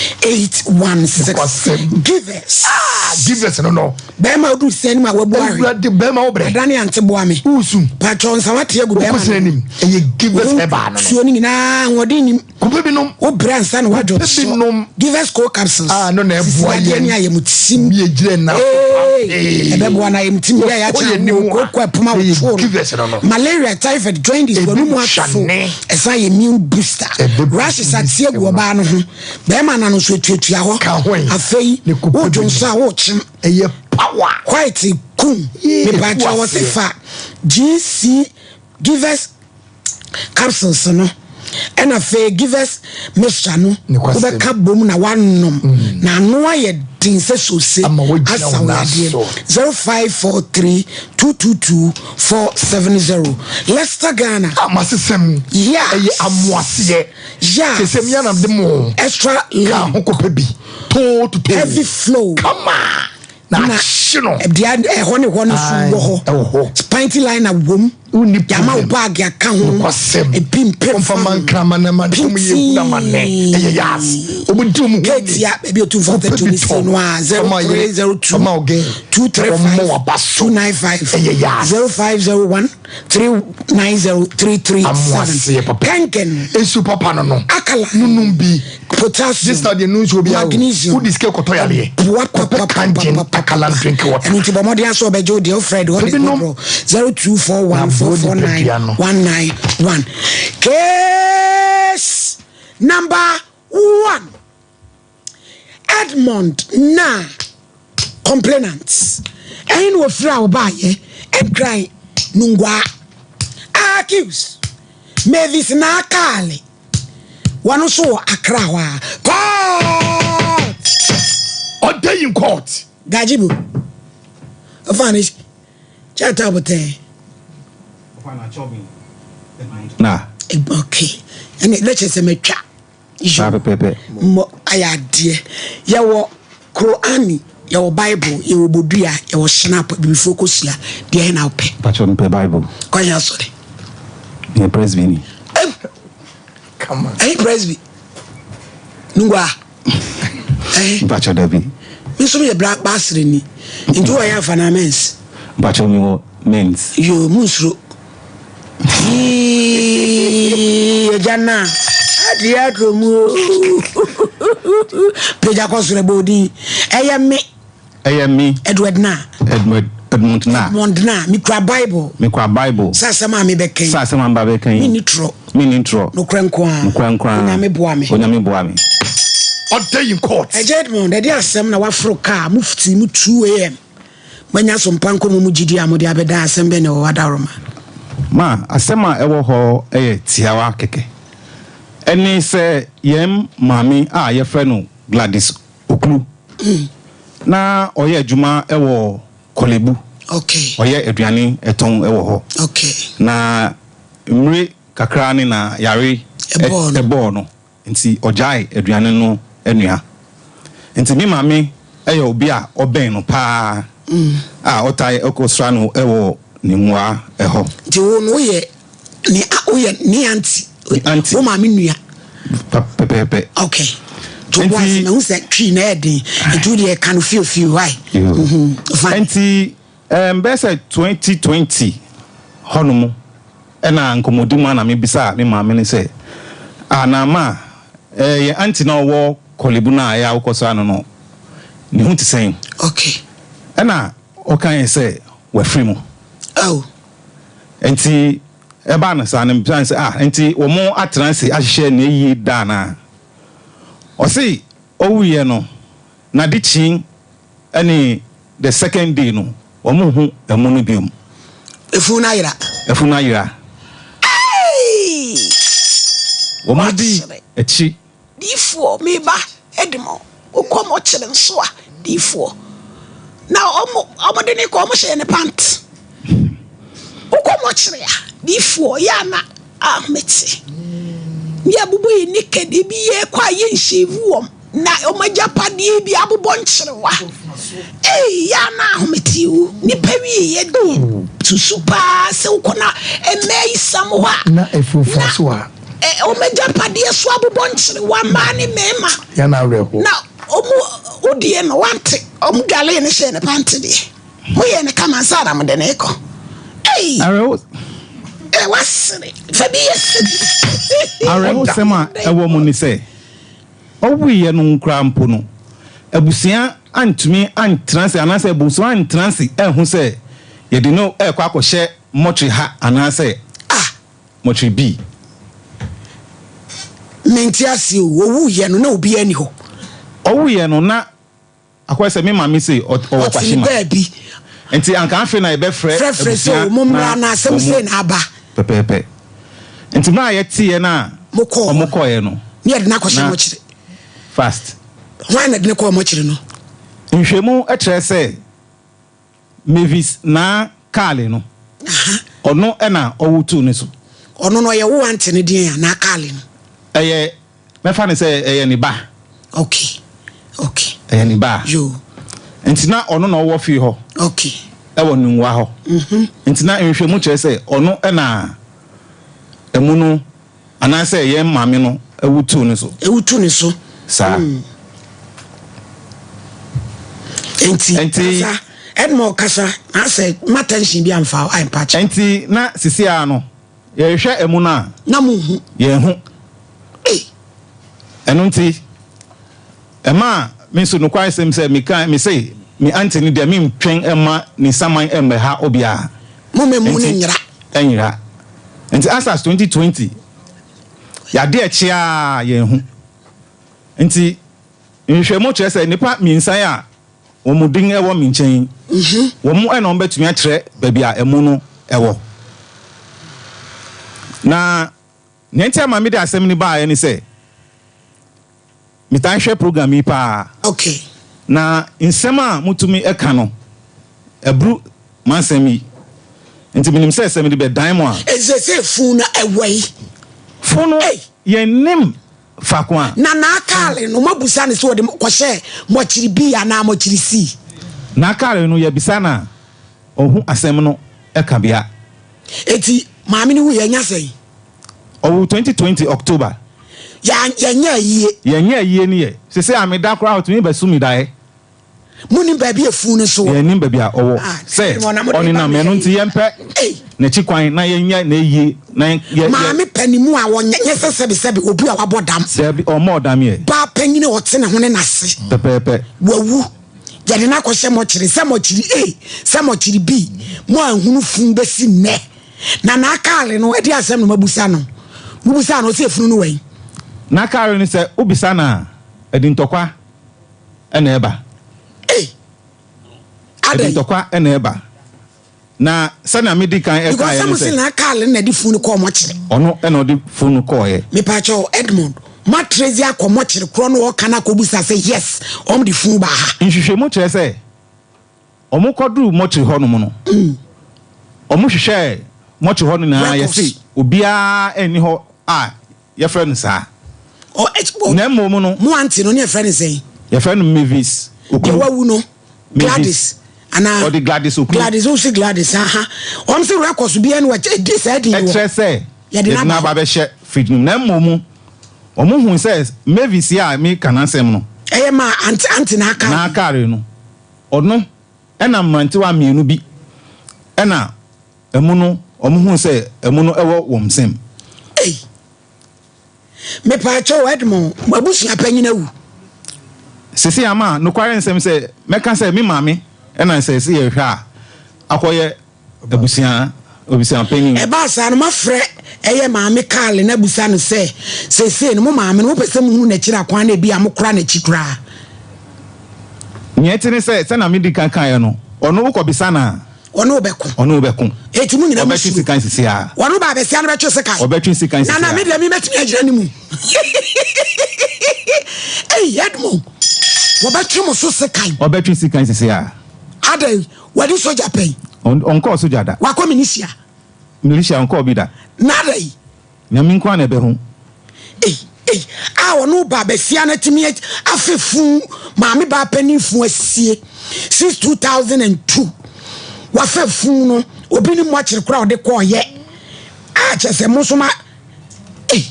0540125816. Nokwasɛm. Givers. Ah, givers no. Bɛrima odu sɛn mu a wabu ahwe. Awurade bɛrima wo brɛ. Adane ante boa me. Wosu. Patwɔ nsa wate agu bɛrima Wokɔsena anim. Ɛyɛ givers herbal no. Suo no nyinaa ahoɔden nim. Kɔpɛ bi nom. Wo brɛ ansa na wadwo Kɔpɛ bi nom. Givers co capsules. Ah, no na ɛboa Sisi adeɛ yɛn. ne ayɛmutim. Bi egyina na. Ee, ɛbɛboa na ayɛmutim yɛ Wokɔ yɛakyɛ yɛn anim wo a, kooko ɛpoma wo ɛyɛ tuo givers no. Malaria, typhoid, jaundice, Ebi wɔn mu ato. hyane. Ɛsan yɛ immune booster. Ɛbɛ Rashes ate agu ɔbaa no ho. Bɛrima na no nso etuatua hɔ. Ka ho yi. Afei, Ne kɔpɛ bi wodwo nom. nso a wokyem. Ɛyɛ power. White kum. Yee, Mepatwa fu wɔ se aseɛ. fa GC givers capsules no ɛna afei givers mixture no Nokwasɛm. wobɛka bom na woanom na ano ayɛ den sɛ sose Ama woagyina asa wo wo nan yadeɛ. so. 0543 222 470 Leicester Ghana. Amasesɛm. Yes. Ɛyɛ amoaseɛ. Yes. Sɛ sɛ mia na de mo. Extra Ka long. ho kɔpɛ bi. Too to too. Heavy flow. Kama. Na ahye no. Deɛ ɛhɔ ne hɔ no so Aye, wɔ hɔ. ɛwɔ hɔ. Panty liner wom. Wonni Yama wo problem. bag aka ho. Nokwasɛm. Ebi mpem Ɔmfa ma nkrama na ma ɔmo yɛ hu na ma nɛ. Ɛyɛ yas. Ɔmo di ɔmo ho ni. Ketia baabi otu nfa Kɔpɛ tɛtu bi ne si tɔ. no a Ɔma yere, 0302 ɔma wo girl. 235 Ɔmmɔ w'aba so. 295 Ɛyɛ yas. 0501 390 337. Amoaseɛ papa. Kangen. Esu papa no. Akala. Nunum bi. Potassium. This time deɛ nu nsuo bi awo. Magnesium. Wodi sika kɔtɔ yareɛ. Boa Kɔpɛ Kangen Akalan drink water. ɛno nti bɔ mmɔden asɛ ɔbɛgye wo deɛ wofrɛ de Pɛ bi nom. hɔ 0241 Na aboɔ nipadua 449 no. 191 case number 1, Edmond na complainant ɛhe na wɔfiri a wɔbaayɛ? Nkran Nungua. Accused Mavis na Akaale, wɔno nso wɔ Accra hɔ a court. Ɔda in court. Gajibu ɔfa ne kyɛta abotɛn. Na. Ok, ɛne na kyerɛ sɛ matwa. Saa pɛpɛpɛ. Mmɔ ayɛ adeɛ. Yɛwɔ Korani, yɛwɔ Bible, yɛwɔ bodua, yɛwɔ snap, bibifoɔ kɔsua deɛ ɛhe na wopɛ? Pakyɛ, mepɛ Bible. Kɔnyɛ asɔre? Meyɛ Presby ni. Come on. Ɛhe Presby? Nungua ɛhe? Mpakyɛ, dabi. Me nso meyɛ bra baasere ni, nti wɔyɛ afa na mens. Mpakyɛ, mewɔ mens. Yo, mu nsuro yii agya na adeɛ atɔ mu o. Pagya kɔ soro, ɛbɔ odin. Ɛyɛ me. Ɛyɛ me. Edward na. Edward Edmond na. Edmond na mekura Bible. Mekura Bible. Sɛ asɛm a mebɛka yi. Sɛ asɛm a meba bɛka yi. Menni torɔ. Menni torɔ. Nokorɛ nko ara. Nokorɛ nko ara. Onyame boa me. Onyame boa me. Ɔda in court. Ɛgya Edmond, ɛde asɛm na waforo kaa mo fiti mu 2 a.m. Moanya so mpa nkɔmmɔ mu gyidi a mode abɛda. Asɛm bɛn na ɛwɔ w'adaworoma? Ma asɛm a ɛwɔ hɔ yɛ tiawa kɛkɛ. Ɛne sɛ yɛn maame a yɛfrɛ no Gladys Oklu na ɔyɛ adwuma wɔ Korle-Bu. Ɔyɛ aduane tɔn wɔ hɔ. Na mmere kakra ne na yare Ɛbɔɔ no. ɛbɔɔ no nti ɔgyae aduane no nua. Nti me maame yɛ obi a ɔbɛn no paa a ɔtae kɔsra no wɔ ne mmoa hɔ. Nti wo no woyɛ ne woyɛ ne aunty? Me aunty. Wo maame nua? Pɛpɛɛpɛ. Okay. To bo ase mahu sɛ twi na ɛyɛ den. Nti wo deɛ ka no fio fio why? Fine. Nti ɛɛm bɛyɛ sɛ 2020 hɔnom ɛna nkɔmmɔdi mu a na mebisaa me maame no sɛ, ah na ma ɛɛ yɛn aunty no a ɔwɔ Korle Bu no a ɛyɛ a wokɔsra no no ne ho te sɛn? Okay. Ɛna ɔkaeɛ sɛ wafiri mu. Oh. Nti ɛbaa no saa no mebisaa no sɛ ah nti wɔn atena ase ahyehyɛ n'ayie da anaa? Ɔse ɔwuiɛ no n'adekyee ɛne the second day no wɔn nhu ɛmu no biom. Efunu no ayera. Efunu no ayera. Eii! Wɔn di akyi. Diifoɔ meba de mo wokɔ mɔkyere nso a diifoɔ na ɔmo ɔmo de ne kɔ ɔmo hyɛ ne pant wokɔ mɔkyere a diifoɔ yɛ ana ahomete ne abobɔ yɛ naked ebi yɛ kɔ a yɛ nhyɛvu wɔm na ɔmo agyapadeɛ bi abobɔ nkyerewa ee yɛ ana ahomete o nipa wie yɛ deɛ susu paa sɛ wokɔ na mmaa yi sam hɔ a na efunfun so a. Wɔn agyapadeɛ so abobɔ nkyerewa, mmaa ne mmarima. Yɛn awerɛhoɔ. Na wɔn wodeɛ no wante, wɔn dwalee no hyɛɛ ne pante deɛ. Moyɛɛ no kama ansa na mode no rekɔ. Ei! Awerɛho. Ɛ wasere. Fa bi yɛ sɛ. Awerɛhosɛm a ɛwɔ mu ne sɛ, ɔwuiɛ no koraa mpo no, abusua antumi antena ase anaasɛ abusua antena ase anhu sɛ yɛde no rekɔ akɔhyɛ mɔtwe ha anaasɛ Ah! Mɔkyere bi. Mente aseɛ o, ɔwuiɛ no na obiara nni hɔ. Ɔwuiɛ no na akɔyɛ sɛ me maame sei ɔwɔ Ɔte ne Kwashima. baabi. Nti anka afei na yɛbɛfrɛ Frɛfrɛ sɛ abusua o, mommra na na asɛm wɔn sei na aba. Pɛpɛɛpɛ. Nti mmerɛ a yɛteeɛ no a Mokɔɔ hɔ wɔn no, kɔeɛ no, ne yɛde no akɔhyɛ na mɔkyere. fast. Hwan na ɛde no kɔɔ mɔkyere no? Nhwehwɛmu kyerɛ sɛ Mavis Naa Kaale no, ɔno na ɔwo tuu ne so. Ɔno no ɔyɛ wo aunty no deɛn a, Naa Kaale no? Ɛyɛ, mɛfa no sɛ ɛyɛ ne ba. Okay, okay. Ɛyɛ ne ba. Yoo. Nti na ɔno na ɔwɔ fie hɔ. Okay. Ɛwɔ Nungua hɔ. Mm-hmm. Nti na nhwehwɛmu kyerɛ sɛ ɔno na ɛmu no Anaasɛ yɛn maame no awu tu ne so. Awu tu ne so. Saa. Mm. Enti, Enti, kasa, Edmond kasa, na sɛ ma tension bi amfa wo, mpa kyɛ. Enti na sisi ara no, yɛhwehwɛ ɛmu no a. Na mo nhu. Yɛn hu. Ei. Ɛno nti, ɛmaa me nso nokware sɛm sɛ meka, me se, me auntie no deɛ mentwɛn mma ne saman mmɛha obiara. Mo mma mu no Enti, nyera. Ɛnyera. Nti Asas 2020 yɛade ɛkye ara yɛn hu. Nti nhwehwɛmu kyerɛ sɛ nnipa mmiensa yi a wɔn din wɔ me nkyɛn yi, wɔn na wɔbɛtumi akyerɛ baabi a ɛmu no wɔ. Na nea nti a ma mede asɛm no baeɛ ne sɛ, Metaa hwɛ program yi paa. Okay. Na nsɛm a motumi ka no, ɛboro m'asɛm yi. Nti menim sɛ sɛ mede bɛdan mo a. Ɛsɛ sɛ funu no ɛwɔ yi. Funu no, yɛnnim faako a. Na n'akaale no, moabusa no sɛ ɔde kɔhyɛɛ mɔkyere B anaa mɔkyere C? N'akaale no, yɛbisa no a, ɔhu asɛm no kabea. Enti maame no wuiɛ, ɛnya sɛn? Ɔwoo 2020 October. Yɛnyɛ ayie. Yɛnyɛ ayie no yɛ. Sesei a meda koraa ɔtumi bɛso me daeɛ. Monim baabi a funu no nso wɔ? Yɛnnim baabi a ɔwɔ. Sɛ ɔnenam ɛno nti yɛmpɛ n'akyi kwan na yɛnyɛ n'ayie na yɛ yɛ. Maame panimu a ɔnyɛ nyɛ sɛ sɛbe sɛbe obi a wabɔ dam. Dabi ɔmmɔɔ dam yɛ. Baa panyini a ɔte ne ho ne n'ase. Pɛpɛɛpɛ. Wawu. Yɛde no akɔhyɛ mɔkyere sɛ mɔkyere A sɛ mɔkyere B mo anhunu funu bɛsi nnɛ. Na n'akaare no, ɛdeɛn asɛm na moabusa no? Mobisaa no, ɔse efunu no wɛn? N'akaare no, sɛ wobisa no a, ɛde ntɔkwa na ɛba. Ei! Ɛde Adɛn? ntɔkwa na ɛba. Na sɛnea medi kan Because kaeɛ sɛ ne mose sɛ. n'akaare no na ɛde funu no kɔɔ mɔkyere. Ɔno na ɔde funu no kɔeɛ. Mepakyɛw, Edmond, moatrɛzi akɔ mɔkyere korɔ no ɔɔka no akɔbusa sɛ yes, wɔn de funu baa ha? Nhwehwɛmu kyerɛ sɛ Wɔkɔduruu mɔkyere hɔnom no, wɔhwehwɛɛ mɔkyere hɔ no nyinaa, yɛse obiara nni hɔ a yɛfrɛ no saa. Na mmom no. Mo aunty no, ne yɛfrɛ no sɛn? Yɛfrɛ no Mavis Deɛ Okuru. wawu no, Mavis. Gladys anaa? Ɔde Gladys Okuru. Gladys, wosi Gladys, aha. Wɔn se records biara ni wɔ ɛdi saa din wɔ. Ɛkyerɛ sɛ Yɛde yɛde no no aba aba. abɛhyɛ fridge no mu. Na mmom wɔn hu sɛ Mavis yi a meka n'asɛm no. Ɛyɛ maa ante ante n'akaare. N'akaare no, ɔno ɛna mmerantewa mmienu bi ɛna ɛmu no wɔn hu sɛ ɛmu no ɛwɔ wɔn nsam. Ei. Mepaakyɛw Edmond, mo abusua panyin awu. Sesei ama nokware nsɛm sɛ mɛka sɛ me maame ɛna sɛ sɛ yɛhwɛ a akɔyɛ abusua abusua panyin. Ɛbaa saa no mafrɛ ɛyɛ maame Carl na abusa no sɛ seesei no mo maame no mopɛ sɛ mohunu n'akyiri akwan na ebia mokora n'akyi koraa. Nea ɛte ne sɛ sɛnea medi kan kaeɛ no ɔno wokɔbisa no a. Ɔne wo bɛko. Ɔne wo bɛko. Enti mo nyinaa mo Ɔbɛtwe suro. sekan sisi ara. Ɔno ba abɛsia no bɛtwe sekan. Ɔbɛtwe sekan sisi Nana ara. me deɛ me mɛtumi agyina ne mu. Ei Edmond, wɔbɛtwe mo so sekan. Ɔbɛtwe sekan sisi ara. Adɛn, wadi sogya pɛn? Ɔnkɔɔ sogya da. Wakɔ militia? Militia ɔnkɔɔ bi da. Na adɛn? Nyame nko ara na ɛbɛhu. Ei ei a ɔno ba basia no atumi afe fun maame baa panin fun asie since 2002 wafa fun no obi ne mu akyere koraa ɔde kɔɔyɛ a kyɛ sɛ mo nso ma ei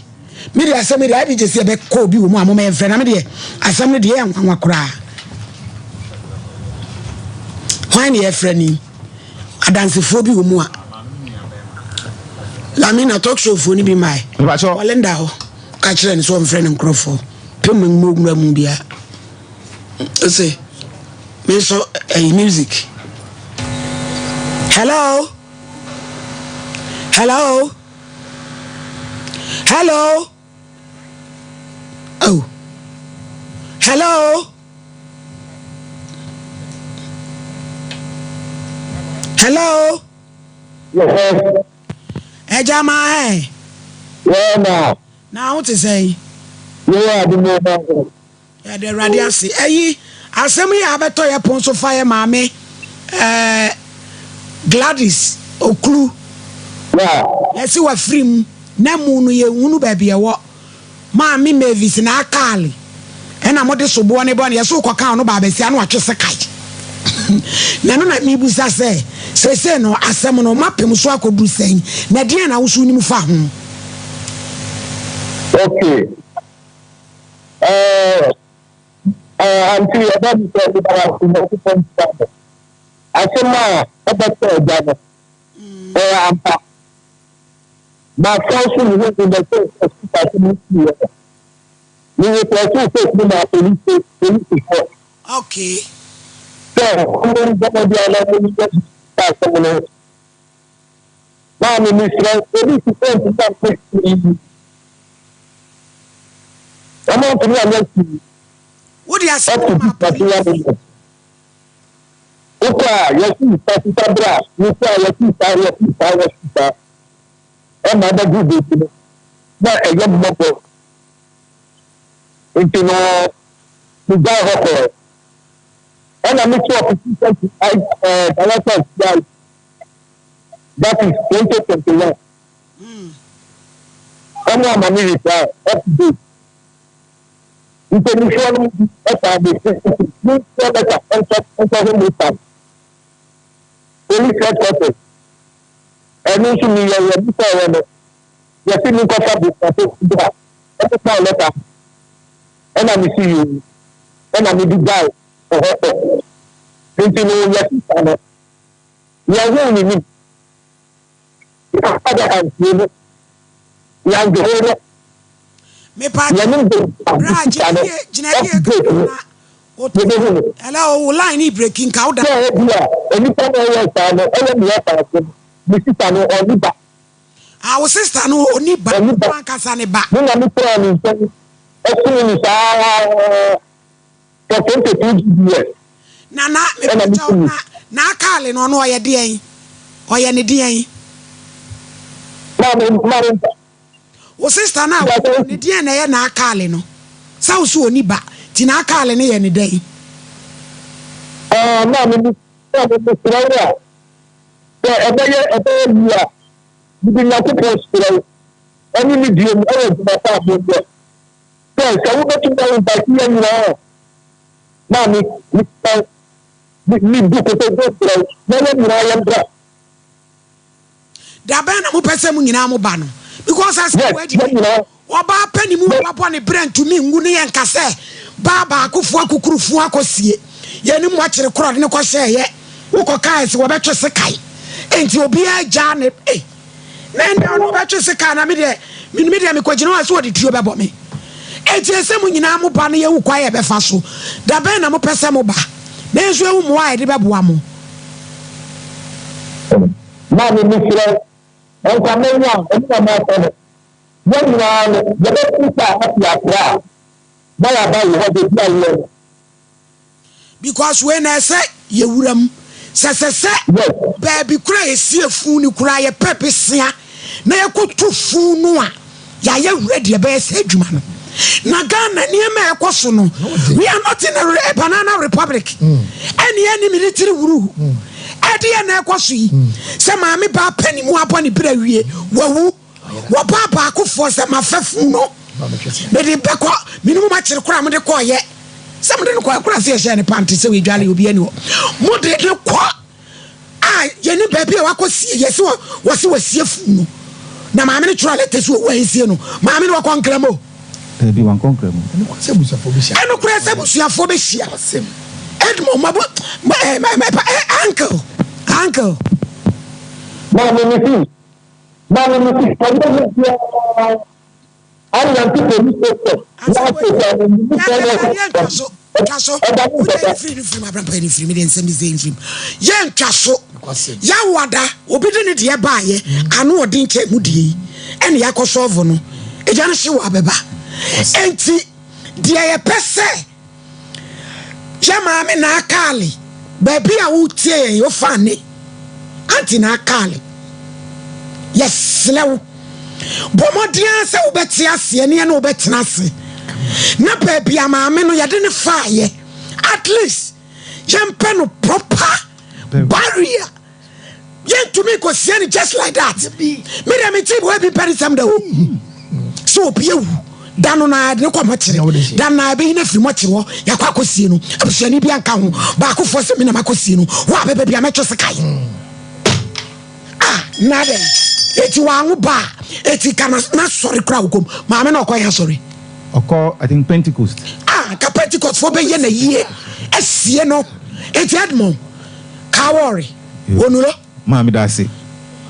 me deɛ asɛm deɛ ayɛ gye sɛ yɛbɛkɔ obi wɔ mu a moma yɛmfrɛ na me deɛ asɛm no deɛ ɛyɛ nwanwa koraa hwan ne yɛfrɛ ni Adansefoɔ bi wɔ mu a. Lamina talk show foɔ no bi mmae. Mepakyɛw. Wɔ Linda hɔ. Ka kyerɛ no sɛ ɔmfrɛ ne nkurɔfoɔ. Pɛ mu mu nwura mu bia. Ose me nso ɛyi music. Hello. Hello. Hello. Oh. Hello. Hello. Yes. Ẹja máa ẹ. Wọ́n na. Na ahụ te sẹ́yìn. Yẹ́wọ́ adúmọ̀ náà. Yɛda Awurade ase. Ɛyi, asɛm yi a abɛtɔ yɛ pon so fa yɛ maame ɛɛ Gladys Oklu. Yɛsi wafiri mu na mu no yɛnhunu baabi ɛwɔ. Maame Mavis na akaale ɛna mode soboɔ ne bɔ no yɛso wokɔka ɔno baabasia na watwe sekan. Na ɛno na mebusa sɛ seesei no asɛm no moapem so akɔduru sɛn na ɛdeɛn na wo so wonim fa ho? Okay. Eh, eh, auntie, ɛbɛ mi sɛ ɛbi bara ase na ɔkupɔ ntia no. Asɛm a ɛbɛtɔ agya no, ɛyɛ ampa. Ma fɔn so ne ho bɛ sɛ ɛsɛ asɛm no si yɛ. Me repɔto fake no ma polisi polisifoɔ. Okay. Sɛ ɔmo mbɔ bi a na ɔmo yɛ asɛm no. Maame mesrɛ wo, polisifo ntumi anyɛ hwee. Wɔn antumi anyɛ hwee. Wode asɛm Up to no this maa material polisi. moment. Wokɔ a yɛsi sa sisa bra, wokɔ a yɛsi sa, yɛsi sa, yɛsi sa. Ɛma ɛbɛduru baabi no, na ɛyɛ mmɔbɔ. Nti no, megyae hɔ kɔɛ. Ɛna metwerɛ petition to I, uh, Director of CID. That is 2021. Ɔmo ama me reply up to date. Mpanyinfoɔ no bi ɛtaa me sɛ me nkyerɛ lɛta nkɔ nkɔ ho Mosam police headquarters. Ɛno nso me yɛ yɛ bisa yɛ no yɛsi me nkɔfa busuafo bi a ɔmo kaa lɛta ɛna me si yie ɛna me di gyae ɛhɔ kɔ. Nti no yɛsi sa no. Yɛhuu ne nim. Yɛamfa da ansie no. Yɛandwene no. Mepa Yɛne de bra sika no gyina yie gyina yie up to date no, na o yɛbɛhu no. hello wo line ni breaking nka wo da. Sɛ ebi a onipa no a ɔyɛɛ saa no yɛ nea ɔfa ase no, ne sista no, ɔnni ba. Ah wo sister no ɔnni ba, Ɔnni ba. ɔno ankasa ne ba. Me na metraa ne nkyɛn som no saa ara. For 22 good years. Na na Ɛna me mepakyɛw kunu. na na akaale no ɔno ɔyɛ deɛn? Ɔyɛ ne deɛn? Maame maame mpa. Wo sister no a wawu no ne deɛn na ɛyɛ na akaale no? Sɛ wo so ɔni ba nti na akaale no yɛ ne dɛn? Ah maame me maame mesrɛ wo a sɛ ɛbɛyɛ ɛbɛyɛ yie a mede Nyankopɔn srɛ wo ɛne ne deɛ mu ɛwɔ adwuma pa a moyɛ. Sɛ sɛ wobɛtumi a invite yɛn nyinaa a. Maame, mesrɛ wo, me, mebu kotodwe srɛ wo, na yɛn nyinaa yɛmbra. Da bɛn na mopɛ sɛ mo nyinaa mo ba no? Because asɛm Yes, wɔ adi yɛn nyinaa. Ɔbaa panin mu a wabɔ ne bra ntumi nwu no yɛnka sɛ baa baakofoɔ akukurufoɔ akɔsie. Yɛnim wɔkyere korɔ de no kɔhyɛeɛ. Wokɔkaeɛ sɛ wɔbɛtwe sekan. Enti obiara gyaa ne ei. Na ɛnna ɔno ɔbɛtwe sekan na me deɛ me deɛ mekɔgyina hɔ a sɛ wɔde tuo bɛbɔ me. Enti ɛsɛ mo nyinaa mo ba no yɛhu kwan a yɛbɛfa so. Da bɛn na mopɛ sɛ moba? Na yɛn nso yɛhu mmoa a yɛde bɛboa mo. Maame mesrɛ wo, nka mɛnya a, ɛno na mɛpɛ no. Yɛn nyinaa no, yɛbɛfiri kaa afi Accra na yɛaba wo hɔ baabi a wowɔ no. Because wei na ɛsɛ yɛ wura mu. Sɛ sɛ sɛ Yes. baabi koraa a yɛsie funu no koraa yɛpɛ besea na yɛkɔto funu no a yɛayɛ ready ɛbɛyɛ saa adwuma no. Na Ghana nneɛma a ɛkɔ so no, we are not in a, a banana republic. Ɛne ɛne military rule. Ɛdeɛ na ɛkɔ so yi. Sɛ maame baa pɛ ne mu abɔ ne bra wie, wawu. Wɔbaa baakofoɔ sɛ mafa funu no mede bɛkɔ mene mu makyere koraa mode kɔɔyɛ sɛ mode no kɔɛ koraa sɛ yɛhyɛ ne pante sɛ wɔdwale obi ani hɔ mode ne kɔ a yɛne baabi a wakɔ sie yɛse wɔse wɔsie funu no na maame no twerɛ lɛtɛ sɛ ɔwu a yɛsie no maame no wɔkɔ nkramo Dabi, wankɔ nkramo. Ɛno koraa sɛ abusuafoɔ bɛhyia Edmond mabu uncle uncle Maame no si Maame no si ɔyɛ ho biara anante police station na afei sɛ ɔmo sɛ Yɛntwa so twa so wode ne firi no firim abrapɛ ne firim de nsɛm bi sɛ mfirim yɛntwa so yɛawada obi de ne deɛ baayɛ ano ɔden kyɛ mu deɛ yi ɛne yɛakɔ sɔɔvo no ɛgya no hye wɔ abɛba enti deɛ yɛpɛ sɛ Yɛ maame naa kaale baabi a wo tie yɛn wo fa ne aunty naa kaale yɛ srɛ wo bɔ mmɔden ara sɛ wo bɛ te aseɛ ne yɛ ne wo bɛ tena ase na baabi a maame no yɛde ne fa yɛ at least yɛn pɛ no proper barrier. Yɛntumi nkɔsia no just like that. Me deɛ mente boa bi mpɛ ne nsɛm da o. Sɛ obi awu da no na yɛde no kɔ mɔkyere da no na yɛbɛyi no afiri mɔkyere hɔ yɛakɔ akɔsie no abusuani bi anka ho baakofoɔ sɛ me na makɔsie no wo a bɛba bi a mɛtwe sekan ah na dɛn eti wanwo ba a eti ka na sɔre kora wokɔm maame na ɔkɔ yɛ asɔre ɔkɔ I think Pentecost ah ka Pentecost fo bɛyɛ na yie asie no eti Edmond Kawɔre, onuro. Maame da ase.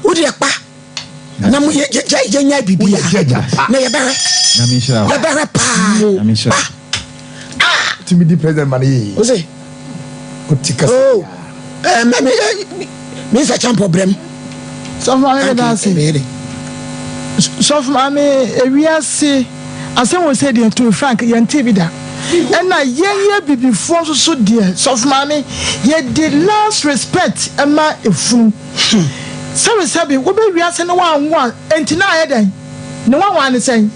Wo deɛ kpa na mo yɛ yɛ yɛ nya bibi a na yɛ bɛhwɛ. Nyame nhyira wo. Yɛ bɛhwɛ paa. Nyame nhyira wo. Ah. Timi di president ma ne yɛ yi. O se. O ti kasa. Oh. Eh, me me eh, me nsa champo brem. Sɔfo maame meda ase. Sɔfo maame ewiase asɛm wɔ sɛ deɛ to Frank yɛn te bi da. Ɛna yɛn yɛ bibifoɔ nso so deɛ sɔfo maame yɛde last respect ɛma efunu. Sɛbi sɛbi wobɛ wiase no wanwo a enti na ayɛ dɛn? Ne wanwa ne sɛn?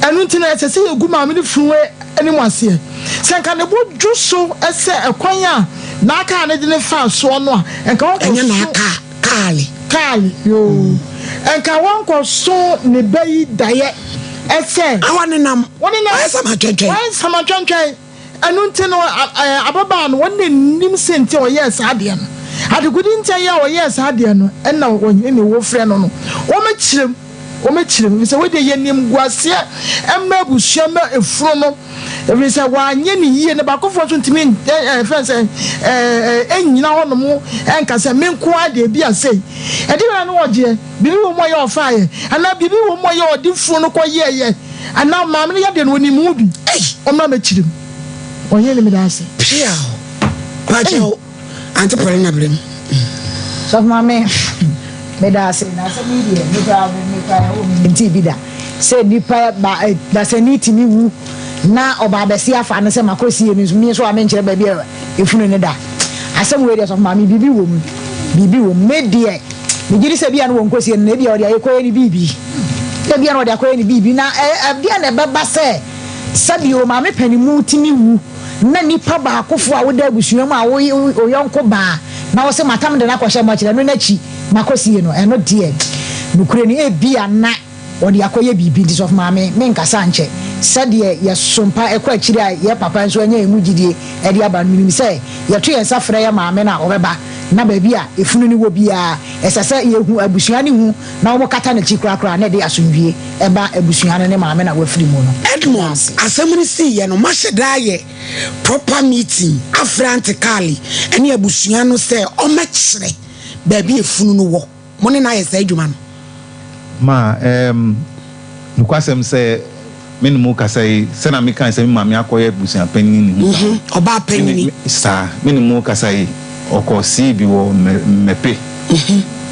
Ɛno nti na ɛsɛ sɛ yɛgu maame no funu anim aseɛ. Sɛ nka ne bo dwo so sɛ ɛkwan a n'akaa no de no faa soɔ no a, nka wankɔ Ɛnyɛ so. n'akaa, kaale. Kaale, yoo. Nka wankɔ so ne ba yi daeɛ sɛ. A wɔnenam. Wɔnenam. Wɔayɛ samatwɛntwɛn. Wɔayɛ samatwɛntwɛn. Ɛno nti no, ababaa no, wɔn na nnim sɛ nti a ɔyɛɛ saa adeɛ no. Adekode nti a ɛyɛ a ɔyɛɛ saa adeɛ no, ɛna ɔhene ne wofrɛ no no, wɔmɛkyerɛ mu. Wɔmɛkyerɛ mu, efisɛ wei deɛ yɛ animguaseɛ mma abusua mma efunu no, ɛfiri sɛ wanyɛ ne yie, na baakofoɔ nso ntumi ɛfɛn sɛ ɛnnyina hɔ nom ɛnka sɛ me nko ara deɛ ebi a sei. Ɛde bɛn na ne ɔgyeɛ? Biribi wɔ mu a ɛyɛ ɔfaeɛ? Anaa biribi wɔ mu a ɛyɛ ɔde funu no kɔyɛeɛ? Anaa maame no yadeɛ no ɔnim ho bi? Ɔmmra mmɛkyerɛ mu. Ɔhene no meda ase. Piaw! Pakyɛw. Auntie Paulina brɛ mu. Sɔfo maame meda ase na asɛm yi deɛ me koraa me koraa ɛwɔ me nti bi da sɛ nipa ba dasani tumi wu na ɔba abɛsi afa no sɛ makɔ sie no nso mi nso a menkyerɛ baabi a efunu ne da asɛm wei deɛ sɔfo maame biribi wɔ mu biribi wɔ mu me deɛ megye di sɛ bia no wɔn kɔ sie no na ebia ɔde akɔyɛ ne biribi ebia na ɔde akɔyɛ ne biribi na ɛbia na ɛbɛba sɛ sɛbi o maame panimu tumi wu na nipa baakofo a woda abusua mu a wo wo yɔnko baa na wose matam de no akɔhyɛ mɔkyere ɛno n'akyi makɔsie no ɛno deɛ nokorɛ ni ebia na wɔde akɔyɛ biribi. Nti sɔfo maame, menkasa nkyɛ. Sɛdeɛ yɛsom pa kɔ akyiri a yɛn papa nso anya yɛn mu gyidie de aba no, menim sɛ yɛto yɛn nsa frɛ yɛn maame no a, ɔbɛba. Na baabi a efunu no wɔ biara, ɛsɛ sɛ yɛhu, abusua no hu, na wɔkata n'akyi korakora na ɛde asomdwoeɛ ba abusua no ne maame no a wafiri mu no. Meda Edmond, ase. asɛm no siiɛ no, mahyɛ da ayɛ proper meeting afrɛ Aunty Carly ne abusua no sɛ ɔmmɛkyerɛ baabi a efunu no wɔ. Mo ne no ayɛ saa adwuma no? Ma, erm, nokwasɛm sɛ me ne mo rekasa yi, sɛnea mekae sɛ me maame akɔyɛ abusua panyin ne ho saa no, Ɔbaa me ne, panyini. me, saa, me ne mo rekasa yi, ɔkɔ see bi wɔ Mɛ, Mɛpe.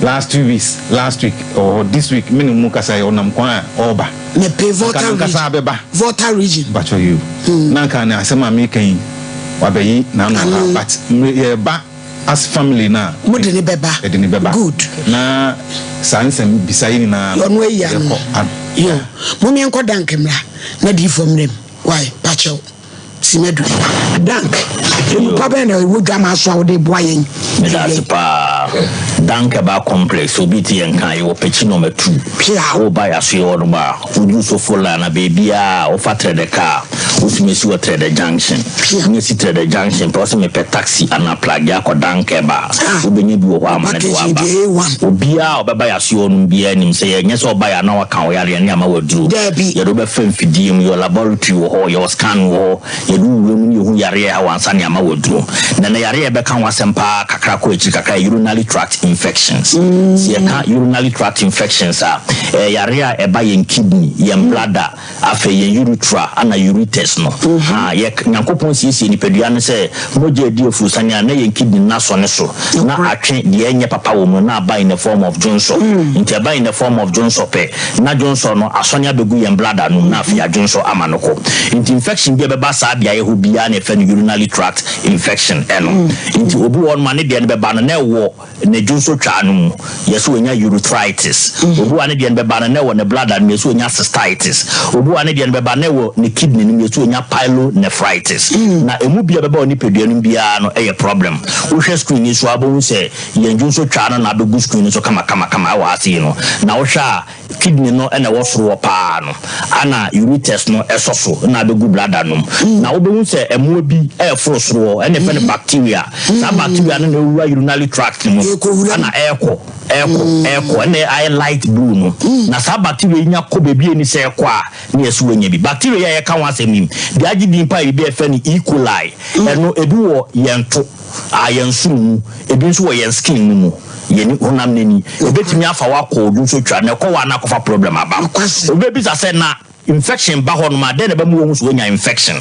Last 2 weeks, last week, ɔwɔ hɔ, this week, me ne mo rekasa yi, ɔnam kwan a ɔreba. Mɛpe, Anka Volta n'ankasa Region. abɛba. Volta Region. Mpakyɛw yi o. Na anka ne asɛm a mereka yi, wabɛyi n'ano wɔ ha, Ano. but me, yɛreba. As family no a. Mo de no bɛba. Yɛde no bɛba. Good. Na saa nsɛm bisa yi nyinaa no. Ɔno ayi ano. Yɛkɔ ano. Yo. Mom yɛnkɔ Dank mmra na diifoɔ mmra mu. Wai, pakyɛw. Simadu. Dank, nnipa bɛn na ɛwɔ dwamaa so a wode boa yɛn? Meda ase paa. Dank Herbal Complex, obi te yɛn nka, yɛwɔ Pekyi Nɔma 2. Piaw. Woba Yasoyɛ hɔ nom a, wodu Sofo line a, baabiara a wofa Trɛdɛ car a, wotumi si wɔ Trɛdɛ Junction. Wonya si Trɛdɛ Junction pɛ, wose mepɛ taxi anaa plage akɔ Dank Herbal a, wobɛnya bi wɔ hɔ ama no de wo aba. Obiara a ɔbɛba Yasoyɛ hɔ nom biara nim sɛ yɛnyɛ sɛ ɔbaeɛ a na waka wo yareɛ ne ama wo aduro. Yɛde wo bɛfa mfidie mu, yɛwɔ laboratory wɔ hɔ, yɛwɔ scan wɔ hɔ, Yɛde wo wura mu na yɛhu yareɛ a ɛha wo ansa na yɛama wo aduro. Na ɛnɛ yareɛ a yɛbɛka ho asɛm pa ara kakra kɔ akyiri kakra yɛ urinary tract infections. Sɛ yɛka urinary tract infections a, ɛyɛ yareɛ a ɛba yɛn kidney, yɛn bladder, afei yɛn urethra ana ureters no. Ha, yɛ, Nyankopɔn siesie nipadua no sɛ mogya adi afurusiane a na yɛn kidney no asɔ ne so na atwe deɛ ɛnyɛ papa wɔ mu no na aba in the form of dwonsɔ. Nti ɛba in the form of dwonsɔ pɛ, na dwonsɔ no asɔne abɛgu yɛn bladder no mu na afei adwonsɔ ama no kɔ. Nti infection bi a ɛbɛba saa beaeɛ hɔ biara na yɛfrɛ no urinary tract infection ɛno. Nti obi wɔ hɔnom a ne deɛ no bɛba no na ɛwɔ ne dwonsɔ twaa no mu, yɛsɛ ɔnya urethritis. Obi wɔ hɔ a ne deɛ no bɛba no na ɛwɔ ne bladder no mu, yɛsɛ ɔnya cystitis. Obi wɔ hɔ a ne deɛ no bɛba no na ɛwɔ ne kidney no mu, yɛsɛ ɔnya pyelonephritis. Na ɛmu bi a ɛbɛba wɔ nipadua no mu biara no yɛ problem. Wohwɛ screen yi so a wobɛhu sɛ Yɛn dwonsɔ twaa no na abɛgu screen no so kamakamakama wɔ ha sei no, na wohwɛ a kidney no na ɛwɔ soro hɔ paa no, ana ureters no sɔ so na abɛgu bladder no mu. Na wobɛhu sɛ mmoa bi reforo soro hɔ, ɛna yɛfrɛ no bacteria. Saa bacteria no na ɛwura urinary tract no mu, ana ɛrekɔ, ɛrekɔ, ɛrekɔ, ɛna ayɛ light blue no. Na saa bacteria yi nya kɔ baabi a ɛni sɛ ɛkɔ a, na yɛse wanya bi. Bacteria yi a yɛka ho asɛm yi, deɛ agye din paa yɛ biribi a yɛfrɛ no E. coli. Ɛno, ebi wɔ yɛn to. A yɛn nsono mu, ebi nso wɔ yɛn skin no mu, yɛn honam no ani. Ebetumi afa wo akɔ odwonsotwa twa, na ɛkɔ hɔ a na akɔfa problem aba. Obi bebisa sɛ, na infection ba hɔnom a, dɛn na ɛbɛma woahu sɛ woanya infection?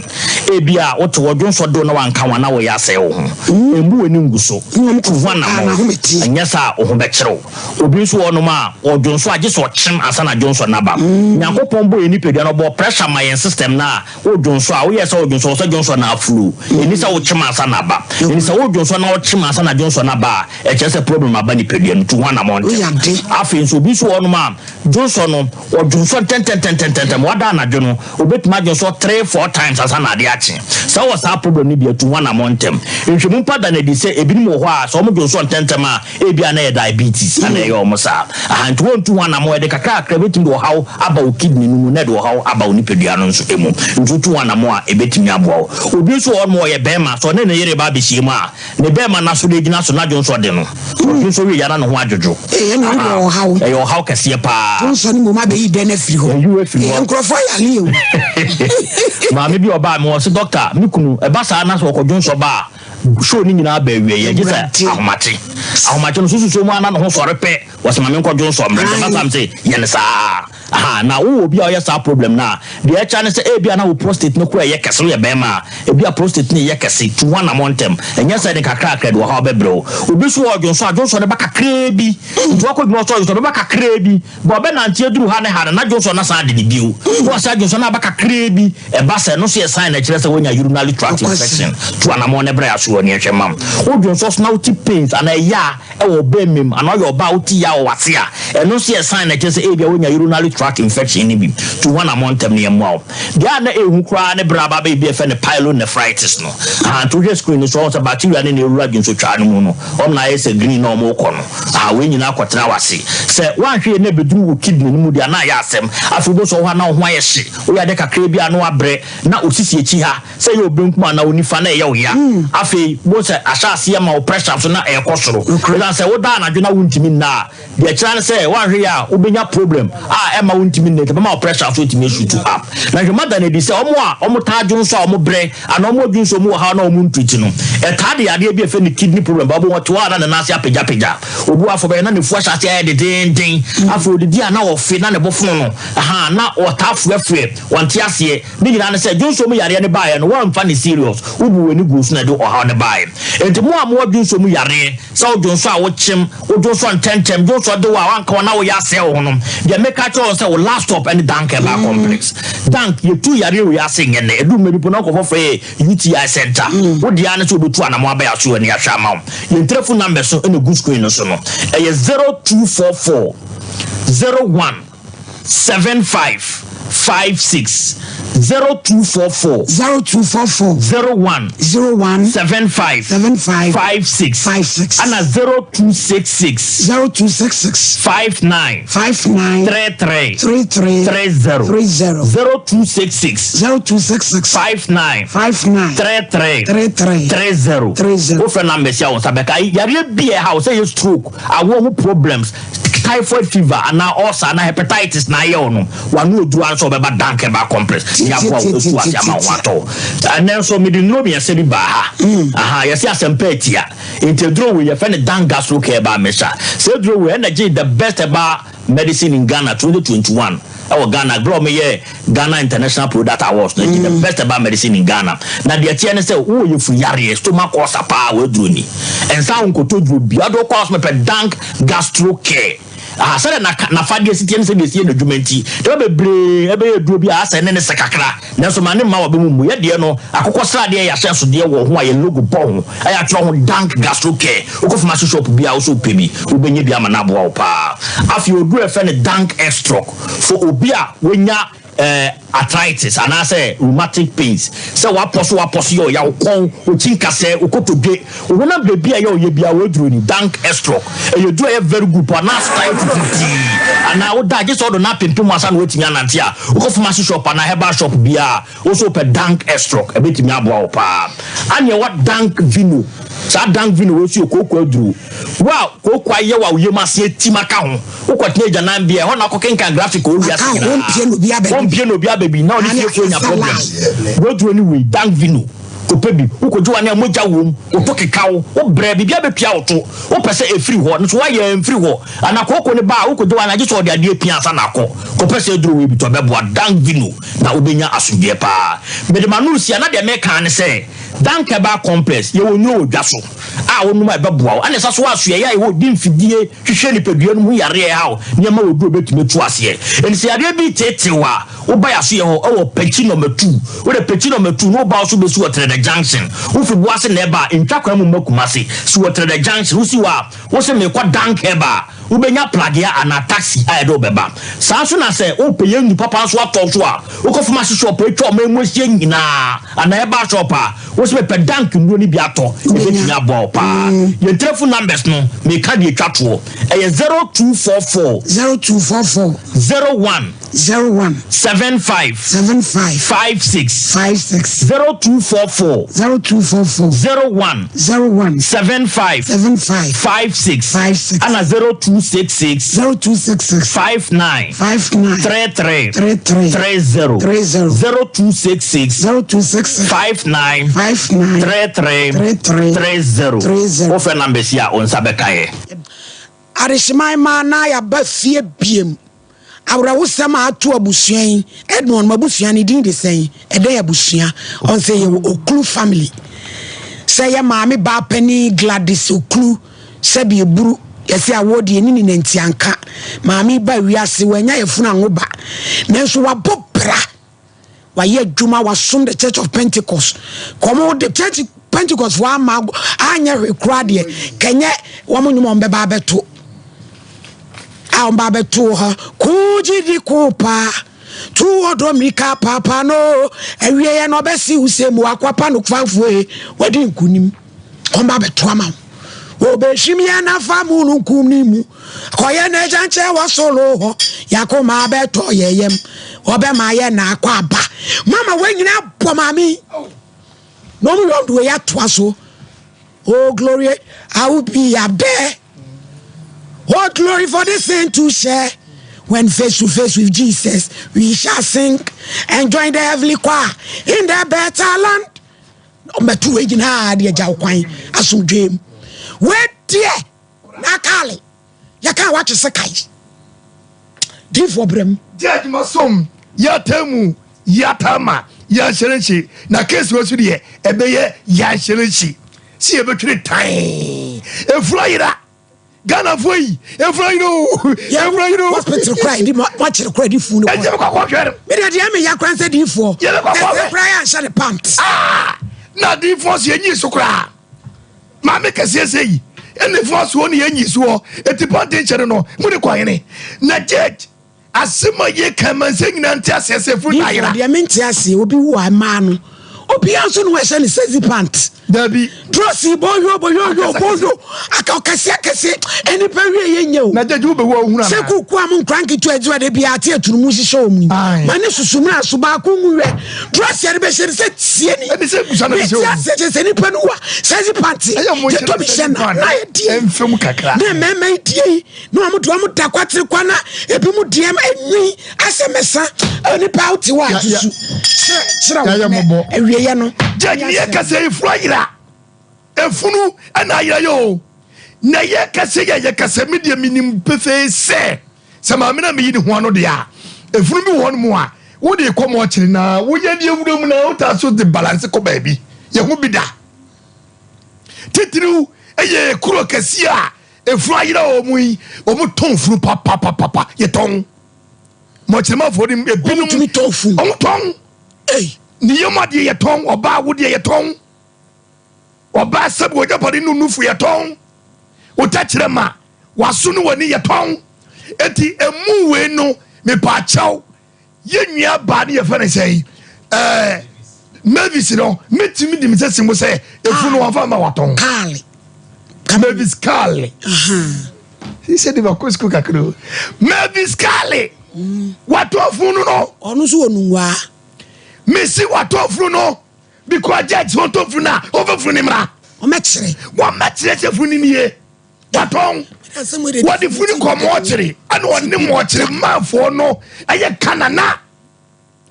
Ebia wote hɔ, dwonsɔ de wo na woanka ho anaa wɔyɛ asɛe wo ho. Mmu w'ani ngu so. Tu ho anammɔn, anyɛ saa a wo ho bɛkyere wo. Obi nso wɔ hɔnom a, ɔdwonsɔ a, gye sɛ ɔkyem ansa na dwonsɔ no aba. Nyankopɔn bɔɔ yɛn nipadua no, ɔbɔɔ pressure ma yɛn system no a, Wo dwonsɔ a, woyɛ sɛ wo dwonsɔ, wɔ sɛ dwonsɔ no aflow. Ɛnni sɛ wo kyem ansa na aba. Ɛnti sɛ wo dwonsɔ na wo kyem ansa na dwonsɔ no aba a, ɛkyerɛ sɛ problem aba nipadua no, tu ho anamɔn ntɛm. Afei nso obi nso wɔ hɔnom a, dwonsɔ no, ɔdwonsɔ ntɛntɛntɛntɛntɛm. Wada anadwo no, obetumi adwonsɔ three, four times ansa na ade akye. Sɛ wowɔ saa problem no bi a, tu ho anamɔn ntɛm. Nhwɛmu mpo ada no adi sɛ ebinom wɔ hɔ a, sɛ wɔdwonsɔ ntɛntɛm a, Ebia na ɛyɛ diabetes na ɛyɛ wɔn saa. Aha nti wontu ho anammɔn. Ɛde kakrakra ebetumi de ɔhaw aba wo kidney no mu na ɛde ɔhaw aba wo nipadua no nso mu. Nti wotu ho anammɔn a, ebetumi aboa wo. Obi nso wɔ hɔnom a ɔyɛ barima, sɛ ɔne ne yere reba abehyia mu a, ne barima no aso no egyina so, n'adwene nso ɔde no. Ɔdwene nso wie a na ne ho adwodwo. Ee, ɛnna Aha, ɛyɛ ɔhaw. ɛyɛ ɔhaw kɛseɛ paa. Dwonsɔ no mmom abɛyi dɛn afiri hɔ. Ayi wo afiri Ee, hɔ. nkurɔfoɔ yare o. Maame bi a ɔbaa me hɔ, ɔse, Dɔkta, me kunu, ɛba saa na sɛ ɔkɔdwonsɔ ba a, Show no nyinaa ba awieɛ gye sɛ ahomakye. Ahomakye no so susuo mu ara na ne ho sɔre pɛ, wɔse ma menkɔ dwonsɔ mmerɛ. Nti ɛba saa mese yɛ no saa. Ahaa na wowɔ obi a ɔyɛ saa problem no a, deɛ ɛkyɛ ne sɛ ebia na wo prostate no koraa ɛyɛ kɛse, woyɛ bɛrima a, ebia prostate no reyɛ kɛse, tu ho anamɔ ntɛm. Ɛnyɛ sɛ ɛde kakrakra de ɔhaw bɛbrɛ wo. Obi nso wɔ ɔdwonsɔ a, dwonsɔ no ba kakraa bi. Nti wakɔ adwuma ɔsɔ dwonsɔ bɛba kakraa bi. Bɔ ɔbɛnante aduru ha ne ha no, na dwonsɔ no asan ade no bio. Na wasan adwonsɔ no aba kakraa bi. Ɛba sɛ, ɛno nso yɛ sign a ɛkyerɛ sɛ woanya urinary tract infection. Tu anammɔn na bra asoɛ ne nhwɛ ma wo. Wo dwonsɔ so na wote pains anaa ɛya wɔ wo bɛmma mu anaa woyɛ ɔbaa a wote ya mogya wɔ w'ase a, ɛno nso yɛ sign na ɛkyerɛ sɛ ebia woanya urinary tract infection no bi. Tu ho anammɔn ntɛm na yɛmmoa wo. Deɛ a na ɛhu koraa ne berɛ a aba abɛyɛ bi a yɛfrɛ no pyelonephritis no. Aha, nti wohwɛ screen no so a, wohu sɛ bacteria no na ɛwura dwonsotwaa no mu no, wɔn na ayɛ sɛ green na wɔrekɔ no. Aha, wei nyinaa kɔtena w'ase. Sɛ woanhwɛ yie na ɛbɛduru wo kidney no mu deɛ a, na ayɛ asɛm. Afei wobɛhu sɛ wo hɔ a na wo ho ayɛ hye, woyɛ ade kakra bi a na woabrɛ, na wo sisi akyi ha, sɛ ɛyɛ wo benkum anaa wo nifa na ɛyɛ wo ya. Afei wobɛhu sɛ ahyɛ aseɛ ma wo pressure nso na ɛrekɔ soro. Ɛsiane sɛ woda anadwo na wontumi nna a, Deɛ ɛkyerɛ ara ne sɛ woanhwɛ yie a wobɛnya problem a ɛmma wontumi nna nti ɛbɛma wo pressure nso atumi asutu up. Na nhwɛmu ada no adi sɛ wɔn a wɔtaa dwonsɔ a wɔbrɛ anaa wɔn a dwonsɔ mu wɔ haw na wɔn ntriti no, ɛtaa de yadeɛ bi a yɛfrɛ no kidney problem ba. Wobɛhu ɔte hɔ a na ne nan ase apagyapagya. Obi wɔ hɔ afei ɔbɛyɛ na n'afu ahyɛ aseɛ ayɛ dedeenden. Afei ɔdidi a na ɔfe na ne bo fono no. Ahaa, na ɔtaa fuafua, ɔnte aseɛ. Ne nyinaa ne sɛ dwonsɔ mu yareɛ no baeɛ no woamfa no serious, wobuu w'ani guu so na ɛde ɔhaw no baeɛ. Enti mo a mowɔ dwonsɔ mu yareɛ, Sɛ wo dwonsɔ a wokyem, wo dwonsɔ ntɛmntɛm, dwonsɔ de wo a wanka wo na woyɛ asɛe wo ho no, deɛ meka akyerɛ wo sɛ wo last stop ne Dank Herbal Complex. Dank, yɛtu yareɛ wei ase nyɛ nnɛ, ɛduru mmerɛ bi mpo na nkurɔfoɔ frɛ yɛ UTI center. Wo deɛ ara ne sɛ wobɛtu anamɔn aba yɛn asoɛeɛ na yɛahwɛ ama wo. Yɛn telephone numbers no na ɛgu screen no so no, ɛyɛ 0244 01 75 56 0244. 0244. 01. 01. 75. 75. 56. 56. Ana 0266. 0266. 59. 59. 33. 33. 30. 30. 0266. 0266. 59. 59. 33. 33. 30. 30. Wofrɛ numbers yi a wo nsa bɛka. Yareɛ bi a ɛha wo sɛ ɛyɛ stroke, awoɔ ho problems, Typhoid fever anaa ulcer anaa hepatitis na ayɛ wo no, w'ano oduru ara sɛ ɔbɛba Dank Herbal Complex na yɛaboa wo atu ase ama wo ho atɔ wo. Ɛnnɛ nso mede nnuro mmiɛnsa bi baa ha. Aha, yɛse asɛmpa atia. Nti aduro wei yɛfrɛ no Dank Gastro Care Herbal Mixture. Saa aduro wei ɛna gyee the best herbal medicine in Ghana 2021 ɛwɔ Ghana berɛ a wɔyɛɛ Ghana International Product Awards no gye the best herbal medicine in Ghana. Na deɛ ɛteɛ ne sɛ wowɔ yafunu yareɛ, stomach ulcer paa w'aduro ni. Ɛnsa wo nkɔtɔ duro biara, wode wokɔ a wose mepɛ Dank Gastro Care. Aha, sɛdeɛ na n'afadeɛ si teɛ ne sɛdeɛ ɛsi yɛ n'adwuma nti, nneɛma bebree ɛbɛyɛ aduro bi a asɛ ne ne sɛ kakra, nanso ma ne mma w'aba mu mmu. Yɛ deɛ no, akokɔ sradeɛ yɛ ahyɛnsodeɛ wɔ ho a yɛn logo bɔ ho, a yɛatwerɛ ho Dank Gastro Care. Wokɔ pharmacy shop biara a wo sɛ wopɛ bi, wobɛnya bi ama no aboa wo paa. Afei oduro a yɛfrɛ no Dank Extrock for obi a wanya eh, arthritis anaasɛ rheumatic pains, sɛ w'apɔ so w'apɔ so yɛ ɔya, wo kɔn, wo kyi nkasɛɛ, wo kotodwe, wo honam baabi a ɛyɛ ɔyɛ biara w'aduro ni, Dank Extrock. Ɛyɛ duro a ɛyɛ very good paa, na style titiritii anaa wo da a gye sɛ ɔdo no apempem ansa na woatumi anante a, wokɔ pharmacy shop anaa herbal shop biara a, Wo nso wopɛ Dank Estrock, ɛbɛtumi aboa wo paa. Ɛna ɛwɔ Dank Vino. Saa Dank Vino wei nso yɛ kooko aduro. Wo a kooko ayɛ wo a wo yam ase atim aka ho, wokɔtena agyananbea, ɛhɔ na wokɔkenkan graphic wɔ wiase nyinaa. Wɔmpie na obi aba bi na ɔne fiefoɔ anya problem. W'aduro ne wei, Dank Vino. Kɔpɛ bi. Wokɔgye w'ani a mogya wom, wo to keka wo, wobrɛ, biribiara bɛpia wo to. Wopɛ sɛ ɛfiri hɔ, nso woayɛ a ɛmfiri hɔ. Ana kooko no ba a, wokɔgye w'ani a gye sɛ ɔde adeɛ pia ansa na akɔ. Kɔpɛ saa aduro wei bi tɔ, ɛbɛboa. Dank Vino. Na wobɛnya asomdwoeɛ paa. Mede m'ano resi a, na deɛ mereka ara ne sɛ, Dank Herbal Complex, yɛwɔ nnuro wɔ dwa so a wonom a ɛbɛboa wo. Ɛna ɛsa so wɔ asoɛeɛ a yɛwɔ di mfidie hwehwɛ nipadua no mu yareɛ ɛhaw nneɛma wɔ duro bɛtumi atu aseɛ. Enti sɛ yareɛ bi reteetee wo a, woba yɛn asoɛeɛ hɔ wɔ Pekyi Nɔma 2. Wode Pekyi Nɔma 2 na woba wo so bɛsi wɔ Trɛdɛ Junction. Wofi Boase na ɛba a, ntwa kwan mu mma Kumasi. Si wɔ Trɛdɛ Junction. Wosi hɔ a, wose merekɔ Dank Herbal. Wobɛnya pragea anaa taxi a ɛde wo bɛba. Saa nso na sɛ wopɛ yɛn nnuru papa nso atɔ nso a, wokɔ pharmacy shop a atwa ɔman mu ahyia nyinaa anaa herbal shop a, wo se mepɛ Dank nnuro no bi atɔ, ɛbɛtumi aboa wo paa. Yɛn telephone numbers no, meka deɛ ɛtwa toɔ. Ɛyɛ 0244. 0244. 01. 01. 75. 75. 56. 56. 0244. 0244. 01. 01. 75. 75. 56. 56. Ɛna 0266. 0266. 59. 59. 33. 33. 30. 30. 0266. 0266. 59. 59. 33. 33. 30. 30. Wofrɛ numbers yi a, wo nsa bɛka yɛ. Adehyeman mmaa na yɛaba fie biem. Awerɛhosɛm a ato abusua yi, Edmond, m'abusua ne din de sɛn? Ɛdɛn abusua? Ɔn sɛ yɛwɔ Oklu family. Sɛ yɛ maame baa panin Gladys Oklu, sɛbi eburu, yɛsɛ awoɔ deɛ ɛni ne nantianka. Maame yi baa wiase, wanya yafunu anwo ba. Nanso wabɔ bra. Wayɛ adwuma, wasom the Church of Pentecost. Kɔm de Church Pentecost fo ama anyɛ hwee koraa deɛ, kɛnyɛ wɔn nnwom a wɔn bɛba abɛto. A wɔn ba bɛto hɔ ko gyidi ko paa tu ɔdɔ mmirika paapa no awieɛ na ɔbɛsi wo sɛ mu akwapa no fanfoe wadi nkonim wɔn ba bɛto ama wo wɔbɛhwim yɛn nafa mu no nkum ne mu kɔyɛ n'agya nkyɛn wɔ soro hɔ yakoma bɛtɔ yɛ yam ɔbɛma yɛ na akɔ aba mama wɔn nyinaa bɔ maame yi na wɔn yɛ ɔdo yɛ atoa so. Oh glory, I will be up there. Oh glory for the saint to share. When face to face with Jesus, we shall sing and join the heavenly choir in the better land. Ɔmɛto wei nyinaa de agya wo kwan asomdwee mu. Wei deɛ na akaale yɛka a wakye se kae. Diifoɔ brɛ mu. Judge masom yɛataa mu yɛataa ma yɛanhyɛrɛnhye na case wei so deɛ ɛbɛyɛ yɛanhyɛrɛnhye sɛ yɛbɛtwere tan efunu ayera Ghanafoɔ yi efunu ayera o efunu ayera o hospital kora yɛde makyere kora de funu kɔ ɛgye bɛkɔ akɔhwɛ no mede deɛ meya kora nsɛ diifoɔ yɛbɛkɔ akɔhwɛ ɛsɛ kora yɛ anhyɛ ne pant ah na diifoɔ so yɛnyi so koraa Maame kɛseɛ sɛ yi ɛne fo soɔ ne yɛnyi soɔ ɛti pɔnte nkyɛne no mo de kɔ hene na judge asɛm a yɛ kan ma nsɛ nyina nte aseɛ sɛ funu na ayera. Deɛ mente aseɛ obi wu a mmaa no obiara nso ne wɔhyɛ ne sexy pant. Dabi. Drɔsi bɔyɔ bɔyɔ yɔ bɔyɔ aka ɔkɛseɛ akɛseɛ nnipa wie yɛ nyɛ o. Na judge wo bɛ wu a wohunu anaa. Sɛ kuku a mo nkora nketewa adwuma de bia ate aturumu hyehyɛ wɔn yi. Ma ne susu mmra so baako ngu wɛ. Drɔsi a de bɛhyɛ no sɛ tie ni. Ɛne sɛ busa na bɛhyɛ wɔn. Mete aseɛ kyɛ sɛ nipa no wa sɛsi pante. Ɛyɛ mo Yɛtɔ bi hyɛ na na yɛ die. Ɛmfam kakra. Na mmarima yi die yi na wɔn de wɔn da kwatere kwa na ebi mu deɛ enwi asɛ mɛsa nipa a wote hɔ a susu kyerɛ kyerɛ wɔn nɛ awieɛ no. Judge ni yɛ kasa efuru ayira. Efunu ɛna ayira yɛ o. Na yɛ kasa yɛ yɛ kasa mi deɛ mi nim pefee sɛ. Sɛ maame na meyi ne ho ano deɛ a, efunu bi wɔ hɔnom a, wode kɔ mɔkyere na woyɛ deɛ wura mu na wotaa so de balance kɔ baabi. Yɛho bi da. Titiriw ɛyɛ kuro kɛseɛ a efunu ayera wɔ mu yi, wɔn tɔn funu papapapapa. Yɛtɔn. Mɔkyeremafoɔ no ebinom. Wɔn tumi tɔn funu. Wɔn tɔn. Ne yam adeɛ yɛtɔn, ɔbaa awodeɛ yɛtɔn. Ɔbaa sɛbi wɔnyɛ no nufu yɛtɔn. Wotɛkyerɛma. W'aso ne w'ani yɛ tɔn. Eti emu wei no mepaakyɛw yɛ nua baa ne yɛfɛ ne sɛn ɛɛ Mavis no metumi di me sɛ si mo sɛ efu no wɔnfa ma watɔn. Kaale. Mavis Kaale. Sisi de ma kɔ sukuu kakra o. Mavis Kaale. Watɔn funu no. Ɔno nso wɔ nungua. Mesi watɔn funu no because judge wɔntɔn funu na ɔfɛ funu ne mmra. Wɔmɛkyerɛ. Wɔmɛkyerɛ sɛ funu ne nie. Watɔn. Wɔde funu kɔ mɔɔkyere ɛna ɔne mɔɔkyere manfoɔ no ɛyɛ kanana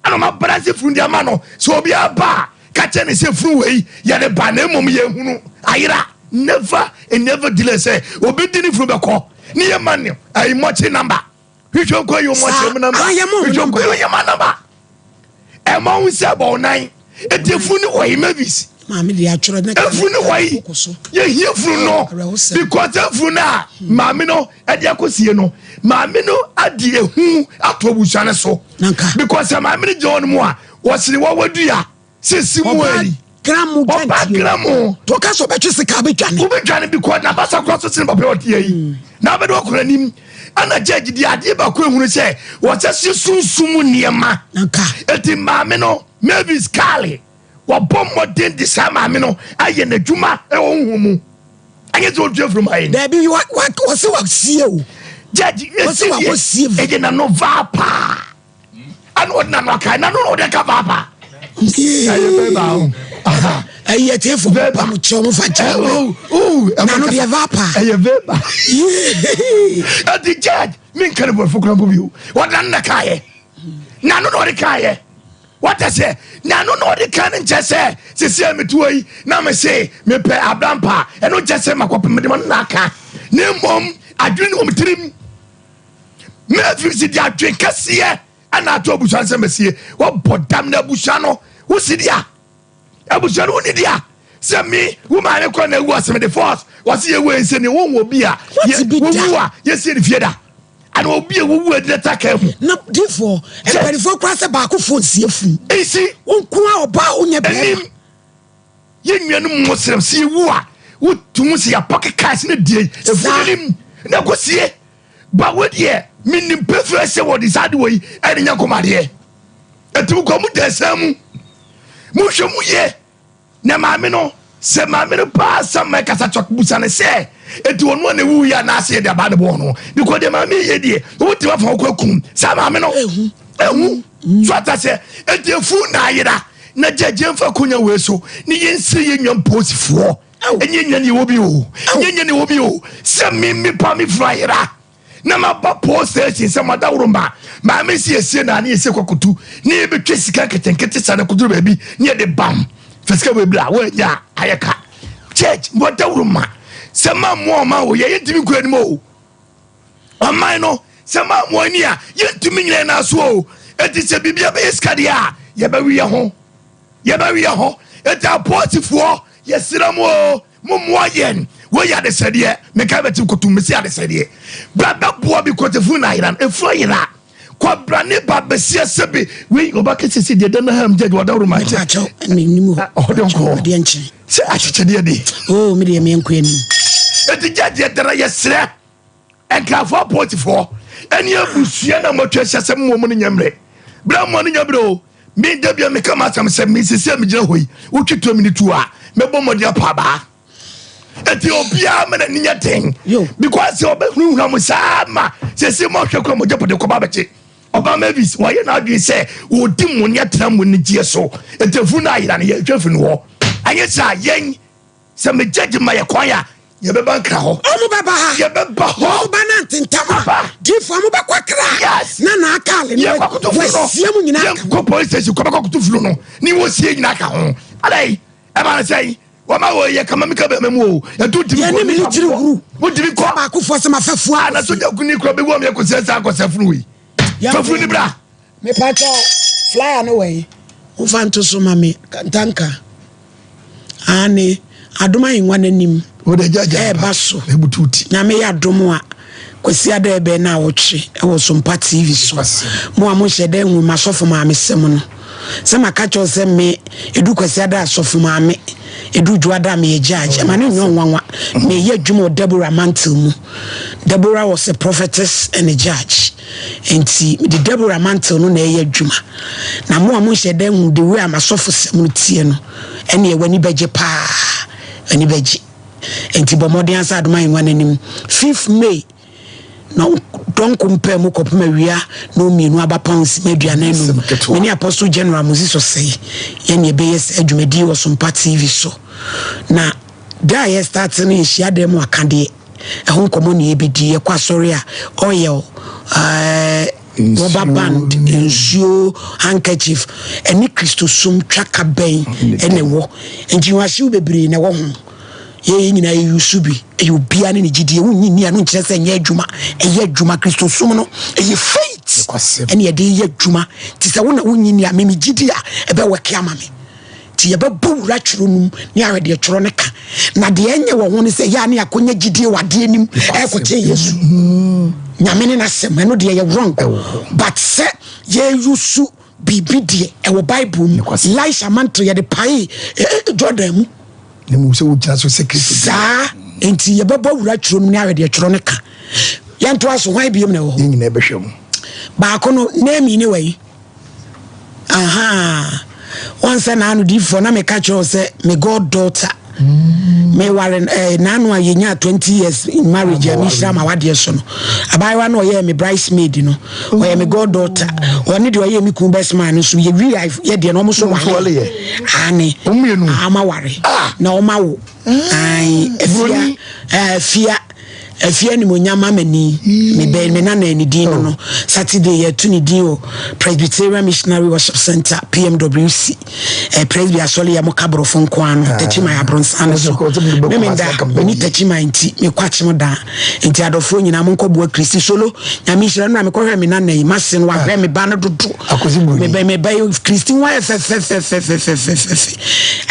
ɛna ɔma balance funu de ama no sɛ obi aba a ka kyerɛ ne sɛ funu wei yɛde ba na mmom yɛhunu ayera never and never delay sɛ obi di ne funu bɛkɔ ne yɛ ma no ɛyi mɔɔkyere number. Hwehwɛ nkɔ yɛ ɔmo akyerɛ mu namba. Hwehwɛ nkɔ yɛ ɔmo namba. Ɛma wo nsa bɔ ɔnan. Eti efunu ne wɔyi Mavis. Maame de atwerɛ ne Efunu ne wɔyi. Yɛhia funu no because efunu no a maame no ɛde akɔsie no maame no adi ehu ato abusua no so. Because sɛ maame no gyina hɔ no mu a wɔsene wɔwadua. Sisi mu ayi. Ɔba Ɔba gramu. To ka sɛ ɔbɛtwe sika ɔbɛdwane. Wobɛdwane because n'abasa kora so sene papa ɔteɛ yi. Hmm. Na abɛde ɔkora anim. Ɛna judge di adeɛ baako ehunu sɛ wɔsɛ se sunsum mu nneɛma. Eti maame no Mavis Kaale wɔbɔ mmɔden de saa maame no ayɛ n'adwuma ɛwɔ honhom mu. Ɛnyɛ sɛ ɔdua firi mu ayɛ. Dabi wɔsɛ wasie o. Judge esi deɛ ɛyɛ n'ano vaa paa. ɛna ɔde n'ano aka n'ano na ɔde ka paapa. Ɛyɛ bɛɛ ba o. Ɛyɛ tie fo pa mo kyɛw mo fa kyɛw. N'ano deɛ va pa. Ɛyɛ bɛɛ ba. Ɛdi judge mi nka ne bɔfo kura mpo bi o. Ɔde n'ano na ka yɛ. N'ano na ɔde ka yɛ. Wata sɛ n'ano na ɔde ka ne nkyɛ sɛ sisi a metuo yi na me se mepɛ abrampa ɛno nkyɛ sɛ makɔpem mede ma no na aka ne mmom adwene ne wɔn tirim. Mavis de adwen kɛseɛ ɛna ato abusua no sɛ masie wɔbɔ dam na abusua no wosi dea abusua no woni dea sɛ me wo maame kɔ na awu asɛm de force wɔse yɛwu ɛnsɛ ne wonwɔ bi a wɔwu a yɛsie ne fie da ana obi a wɔwu adina taka mu na difoɔ mpanimfoɔ koraa sɛ baakofoɔ nsie funu nsi wo nko a ɔbaa wonyɛ bɛrima Yɛn nuanom Muslim sɛ yɛwu a wotu ho sɛ yɛapɔke cars no die efunu no nim na kɔsie. Ba wo deɛ menim pefee sɛ wɔde saa ade wei ɛne Nyankopɔn adeɛ. Ɛti mo kɔ mo da ɛsan mu. Mohwɛ mu yie. Na maame no, sɛ maame no paa sɛ ma ɛkasa kyɛ busa no sɛ, ɛti ɔno a na ɛwu yɛ anaasɛ yɛde abaa ne bɔɔ no? Because deɛ maame yɛ deɛ, wobɛtumi afa wo kɔ akum saa maame no. Ɛhu. So ata sɛ, ɛti efu na ayera. Na gyagye mfa konya wei so ne yɛnsiri yɛ nwa mposifoɔ. Ɛnyɛ nya ne ɛwɔ bi o. Ɛnyɛ nya ne ɛwɔ bi o. Sɛ me me pa me funu ayera. Na maba post station sɛ madaworo ma maame si esie na ne esie kɔkotu ne yɛbɛtwa sika nketenkete sa no koduru baabi ne yɛde bam fa sika wei bla woanya ayɛ ka church madaworo ma sɛ ma mmoa ɔman wɔ yɛ yɛntumi nkɔ anim o ɔman no sɛ ma mmoa ni a yɛntumi nyina yɛn aso o eti sɛ biribi abɛyɛ sika deɛ a yɛbɛwe yɛ ho yɛbɛwe yɛ ho eti apolisifoɔ yɛsrɛ mo o. Mommoa yɛn, wei yɛ adesrɛdeɛ. Mekae bɛte koto mesi adesrɛdeɛ. Bra bɛboa bi kɔte funu na ayera no, efunu ayera. Kwabra ne ba bɛsia sɛbe wei ɔba kɛseɛ sɛ deɛ dɛn na ham gyagye wadaworo ma nkyɛ. Mepakyɛw, menim hɔ. Ɔde nkɔ. Adeɛ nkyɛn. Sɛ akyekyɛdeɛ de. Oh, me deɛ menkɔ anim. Eti gyagye dara yɛsrɛ nkrafoɔ apolisifoɔ ɛne abusua na moatwa ahyia sɛ mmoa mu no nyɛ mmerɛ. Bra mmoa no nyɛ mmerɛ o. Me da bia meka m'asɛm sɛ me sisi a megyina hɔ yi wotwe tuo mene tuo a mɛbɔ mmɔden apɔ abaa ɛti obiara ma n'ani nyɛ den because sɛ ɔbɛhunahuna mo saa ma sɛsi ma ɔhwɛ kora mogya pɔde kɔba bɛkye ɔba Mavis wɔyɛ n'adwene sɛ wɔdi mo ne atena mo anigyeɛ so ɛti afunu no ayera no yɛhwɛ funu hɔ anyɛ saa yɛn Sɛ me judge ma yɛ kwan a, yɛbɛba nkra hɔ. Ɔmo bɛba ha. Yɛbɛba hɔ. Ɔmo ba na ntentam a. Aba. Diifo ɔmo bɛkɔ akra. Yes. Na na akaale no. Yɛkɔ akoto funu no. Wɔasie mu nyinaa ka ho. Yɛnkɔ police station kɔ bɛkɔ akoto funu no. Ne wɔsie nyinaa ka ho. Adɛn? Ɛba no sɛn? Wɔma wɔ yɛ kama mi ka bɛma mu o. Yɛto ntumi kɔ. Yɛne military huru. Wotumi kɔ. Sɛ baakofoɔ sɛ ma fɛfoɔ. Ana sogya kuni kura bɛwu am yɛkɔ sɛ saa akɔsɛ funu wei. Fɛfunu ni bra. Mepakyɛw, flyer no wɔ he? Momfa nto so ma me, Kantanka. Aane, adom ahengua no anim ɛɛba so. Nyame yɛ adom a, Kwasiada ɛbɛn naawɔtwe ɛwɔ Sompa TV so. Mo a monhyɛ da nhu m'asɔfo maamesɛm no, sɛ maka kyerɛ wo sɛ me, ɛdu Kwasiada a sɔfo maame, ɛdu Dwoada a meyɛ judge, ɛma no nyɛ nwanwa. Meyɛ adwuma wɔ Deborah mantle mu. Deborah was a prophetess and a judge. Enti mede Deborah mantle no na ɛyɛ adwuma. Na mo a monhyɛ da nhu the way a m'asɔfosɛm no teɛ no, ɛnneɛ w'ani bɛgye paa. W'ani bɛgye. Enti bɔ mmɔden ara sɛ Adom Ahengua no anim, Fifth May, na dɔnko mpaa mu kɔpem awia nnɔnmienu abapɔn nsima 45. Me ne Apostle General Moses Osei, yɛne yɛbɛyɛ saa dwumadie wɔ Sompa TV so. Na da a yɛstarte no yɛ hyiadan mu akadeɛ. Ɛho nkɔmmɔ na yɛbɛdi. Yɛkɔ asɔre a, oil, eh, rubber band, nsuo, handkerchief, ɛne Kristosom twaka bɛn ɛna ɛwɔ. Nti nhwahyew bebree na ɛwɔ ho. Yɛn nyinaa yɛyusu bi. Ɛyɛ obiara ne ne gyidie. Wonnye nni a, no nkyerɛ sɛ ɛnyɛ adwuma. Ɛyɛ adwuma. Kristosom no, ɛyɛ faith ɛne yɛde yɛ adwuma. Nti sɛ wo na wonnye nni a, me megye di a, ɛbɛwɔke ama me. Nti yɛbɛbɔ wura twerɛ no mu ne ahwɛ deɛ twerɛ no ka. Na deɛ ɛnyɛ wɔ ho ne sɛ yɛ a ne yɛakɔnya gyidie wɔ adeɛ nim ɛrekɔkyɛn Yesu. Nyame ne n'asɛm, ɛno deɛ yɛ wrong. But sɛ yɛyusu biribi deɛ ɛwɔ Bible mu. Elisha mantle yɛde paee Jordan mu. Ne mu sɛ wogyina so sɛ Kristo. Saa nti yɛbɛbɔ wura twerɛ no mu ne ahwɛ deɛ twerɛ no ka. Yɛntoa so, hwan biom na ɛwɔ hɔ? Yɛn nyinaa bɛhwɛ mu. Baako no, Naomi ne wɔ yi. Ahaa wɔn sɛ naano diifoɔ na meka kyerɛ wo sɛ me god daughter mm. me ware eh, naano a yɛnya 20 years in marriage a mehyira ma wadeɛ so no abaayewa no ɔyɛɛ me bridesmaid no ɔyɛ me god daughter ɔne deɛ ɔyɛɛ me kun best man no so yɛwi yɛ deɛ no ɔmo so ware ane ama ware ah. na ɔma wo afia afia Afie Animuonyam Amani, me bɛn me nana ne din no no, Saturday yɛto ne din wɔ Presbyterian Missionary Worship Center, PMWC, eh, Presby Asɔre yɛ mo ka borɔfo nko ara no, Takyiman Abronsan no so. Me me da, me ni Takyiman nti, me kɔ akyem daa. Nti adɔfoɔ nyinaa mo nkɔ boa Kristi solo. Nyame nhyira no na mekɔhwɛ me nana yi, mase no wahwɛ me ba no dodo. Me bɛn me ba yi, Kristi ho ayɛ fɛfɛfɛfɛfɛfɛfɛ.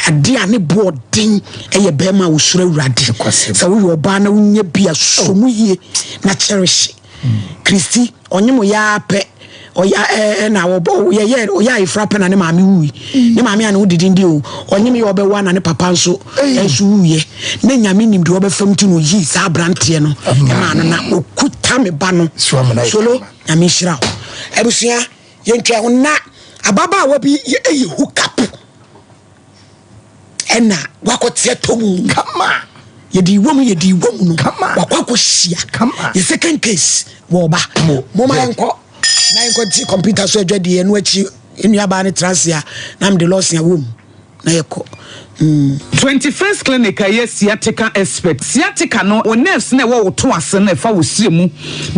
Ade a ne boɔ den. Ɛyɛ bɛrima a osuro Awurade. Sɛ woyɛ ɔbaa na wonya bi a, sɔ mu yie na cherish. Kristi, ɔnye mo yɛ ara pɛ, ɔyɛ ɛna ɔbɔ yɛyɛ ɔyɛ ayefra pɛ na ne maame wui. Ne maame a ne ho didi ndi o, ɔnye me yɛ ɔbɛwa na ne papa nso nso wuyɛ. Na Nyame nim deɛ ɔbɛfam nti na oyii saa abranteɛ no ɛmaa no na okuta. Meka me ba no. Solo, Nyame nhyira wo. Abusua, yɛntwa ho na ababaawa bi yɛ hook up. Ɛna wakɔteɛ tɔ mu. Kama. Yɛde wɔ mu, yɛde wɔ mu no. Kama. Wakɔ akɔhyia. Kama. Yɛ second case wɔ ɔba. Moma yɛnkɔ na yɛnkɔ ti computer so adwadie ɛno akyi nnuabaa no tra ase a na mede lɔsen awɔ mu na yɛkɔ. 21st Clinic a ɛyɛ sciatica expert. Sciatica no, wo nerves no a ɛwɔ wo to ase no a ɛfa wo srɛ mu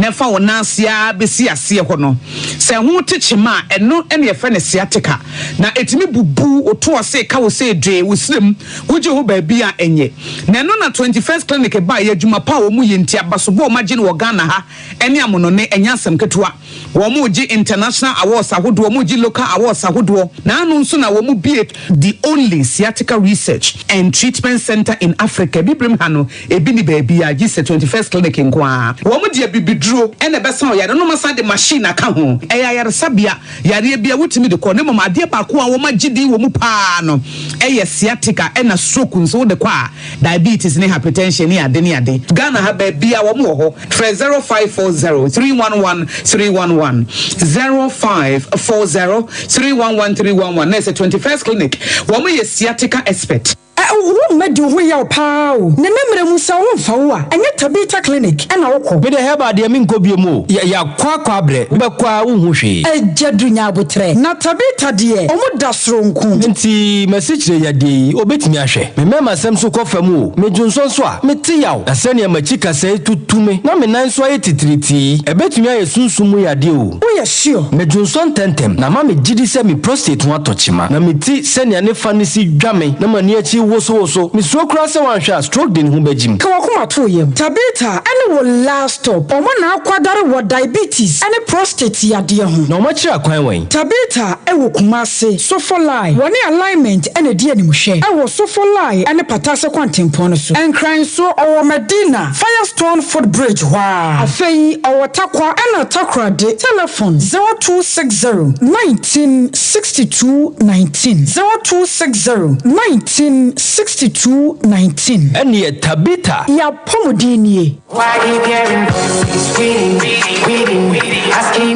na ɛfa wo nan ase ara bɛsi aseɛ hɔ no, sɛ ɛho te kyema a, ɛno na yɛfrɛ no sciatica. Na ɛtumi bubu wo to ase, ka wo sɛ dwee, wo srɛ mu, wogye ho baabi a ɛnyɛ. Na ɛno na 21st Clinic baeɛ, adwuma pa a wɔyɛ nti, abasobɔ a wɔagye no wɔ Ghana ha ne amonɔne, ɛnyɛ asɛm ketewa. Wɔregye international awards ahodoɔ, wɔregye local awards ahodoɔ, na ano nso na wɔbue the only sciatica research and treatment centre in Africa. Abibirem ha no, ebi nni baabiara gye sɛ 21st Clinic nko ara. Wɔde abibiduro na ɛbɛsa wo yareɛ na wɔasan de machine aka ho. Ɛyɛ ayaresabea, yareɛ biara wotumi de kɔ, na mmom adeɛ baako a wɔagye din wɔ mu pa ara no yɛ sciatica ɛna stroke nso wode kɔ a, diabetes ne hypertension ne ade ne ade. Ghana ha baabiara wɔn wɔ hɔ. Frɛ 0540 311 311, 0540 311 311 na ɛsɛ 21st Clinic. Wɔn yɛ sciatica expert. Ɛ wo mma di wo ho yaw paa o. Nana mmerɛ mu sɛ wo ho mfa wo a, ɛnyɛ Tabitha Clinic na wo kɔ. Me deɛ herbal deɛ menkɔ biom o. Yɛ yakɔ akɔ abrɛ wobɛkɔ a wonhu hwee. Agya du nya aboterɛ. Na Tabitha deɛ ɔmo da soronko. Nti masikyire yadeɛ yi obetumi ahwɛ? Me mɛma sɛm nso kɔ fam o. Me dwonsɔ nso a, mete yaw. Na sɛnea m'akyi kasɛe tutu me na me nan nso ayɛ titiritii yi, ɛbɛtumi ayɛ sunsum mu yadeɛ o. Woyɛ sure? Medwonsɔ ntɛmntɛm, na ama me gyidi sɛ me prostate ho atɔ kyema. Na me ti sɛnea ne fa no si dwa me na m'ani akyi wosowoso. Mesuro koraa sɛ wanhwɛ a stroke de ne ho bɛgyim. Ka w'akoma to wo yam. Tabitha ne wo last stop. Wɔn na akwadare wɔ diabetes ne prostate yadeɛ ho. Na wɔakyerɛ akwan wɛn? Tabitha wɔ Kumasi, Sofolai. Wɔne Alignment na ɛdi animhwɛ wɔ Sofolai ne Patase kwantempɔn no so. Nkran nso, ɔwɔ Madina, Firestone foot bridge hɔ ara. Afei ɔwɔ Tarkwa ɛna Takoradi. Telefon, 0260 19 62 19, 0260 19 62 19. Ɛnneɛ Tabitha. Y'apɔmuden nie.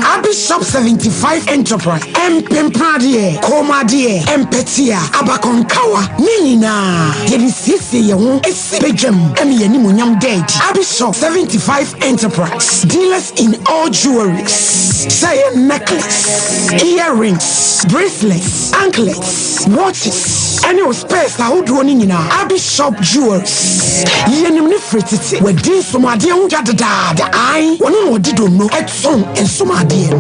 Abishop 75 Enterprise, Mpempradeɛ, kɔnmuadeɛ, mpɛtea, abakɔnkawa, ne nyinaa yɛde siesie yɛn ho si badwam ma yɛn animuonyam da adi. Abishop 75 Enterprise, dealers in all jewelries, sɛ ɛyɛ necklace, earrings, bracelets, anklets, watches, ɛne wo spares ahodoɔ no nyinaa. Abishop Jewelries, yɛnim no firi tete, wadi nsomadeɛ ho dwa dedaada, ae, ɔno na ɔde donno tɔn nsomadeɛ no.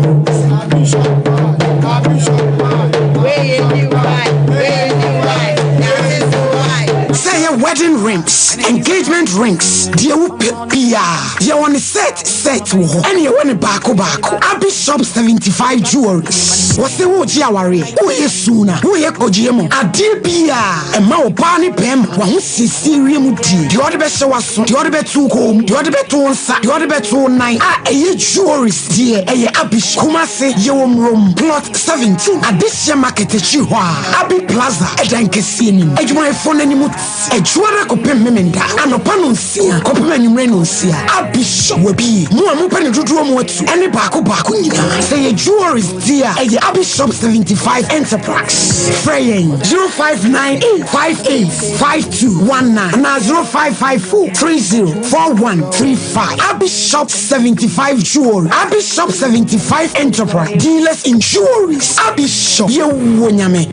Sɛ ɛyɛ wedding rings, engagement rings, deɛ wopɛ biara, yɛwɔ ne set set wɔ hɔ, ɛne yɛwɔ ne baako baako. Abi Shop 75 Jewelries, wɔse woregye awareɛ, woreyɛ suna, woreyɛ kɔgyeɛ mu, adeɛ biara ɛma ɔbaa ne bɛrima w'ahosiesie wiem die, deɛ ɔde bɛhyɛ w'aso, deɛ ɔde bɛto wo kɔn mu, deɛ ɔde bɛto wo nsa, deɛ ɔde bɛto wo nan a ɛyɛ jewelries deɛ ɛyɛ Abi Shop. Kumasi, yɛwɔ Murom, Plot 17, Adehyeɛ Market akyiri hɔ a, Abi Plaza ɛdan kɛseɛ no mu. Adwumayɛfoɔ no anim te Adwuada kɔpem Memenda, anɔpa nonsia kɔpem anwummerɛ nonsia. Abi Shop wabie. Mo a mopɛ no dodoɔ mu atu ɛne baako baako nyinaa, sɛ ɛyɛ jewelries deɛ a, ɛyɛ Abi Shop 75 Enterprise. Frɛ yɛn 0598 58 5219 anaa 0554 30 4135. Abi Shop 75 Jewelry, Abi Shop 75 Enterprise, dealers in jewelries. Abi Shop, yɛwɔ Nyame.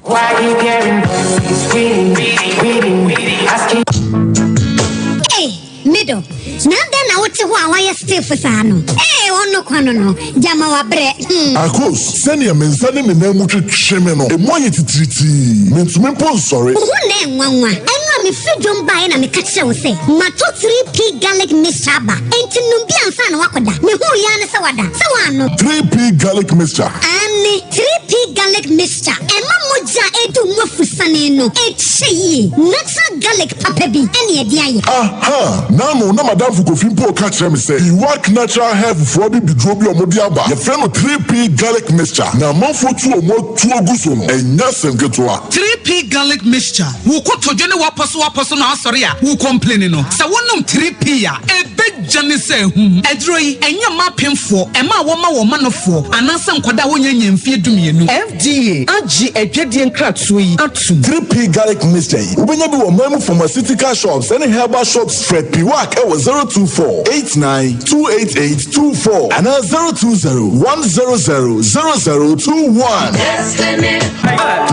Ei, me dɔ, na adɛn na wote hɔ a woayɛ stiff saa no? Ei, ɔno kwa no no, gyama wabrɛ, hmm. Akos, sɛnea me nsa ne me nan mu twetwe me no, emu ayɛ titiritii. Mintumi mpo nsɔre. Wo ho na ɛnwanwa. Ɛno a mefiri dwom baeɛ na meka kyerɛɛ wo sɛ, matɔ 3P Garlic Mixture aba, enti nom bi ansa na woakɔda. Mehuu yi ara ne sɛ wada. Sɛ woannom. 3P Garlic Mixture. Aane, 3P Garlic Mixture. Ɛma mogya a ɛdu mu afusane no kyɛ yie. Natural garlic papa bi na ɛde ayɛ. Aha! N'ano na m'adamfo Kofi mpo reka kyerɛ me sɛ Iwak Natural Health foɔ abibiduro bi a wɔde aba, yɛfrɛ no 3P Garlic Mixture, na amanfoɔ tu wɔn atuo gu so no, ɛnyɛ asɛm ketewa. 3P Garlic Mixture, Wo kotodwe ne w'apɔsowapɔso na asɔre a wo complaini no, sɛ wonom 3P a, ɛbɛ. gya ne sɛ ahum. Aduro yi, ɛnyɛ mma apemfoɔ, mmaa a wɔma wɔn manofoɔ, anaasɛ nkwadaa a wɔnnya nnya mfeɛ dumienu. FDA agye adwadie nkratoɔ yi atom. 3P Garlic Mixture yi, wobɛnya bi wɔ ɔman mu pharmaceutical shops ne herbal shops. Frɛ Piwak wɔ 024 89 288 24 anaa 020 100 0021.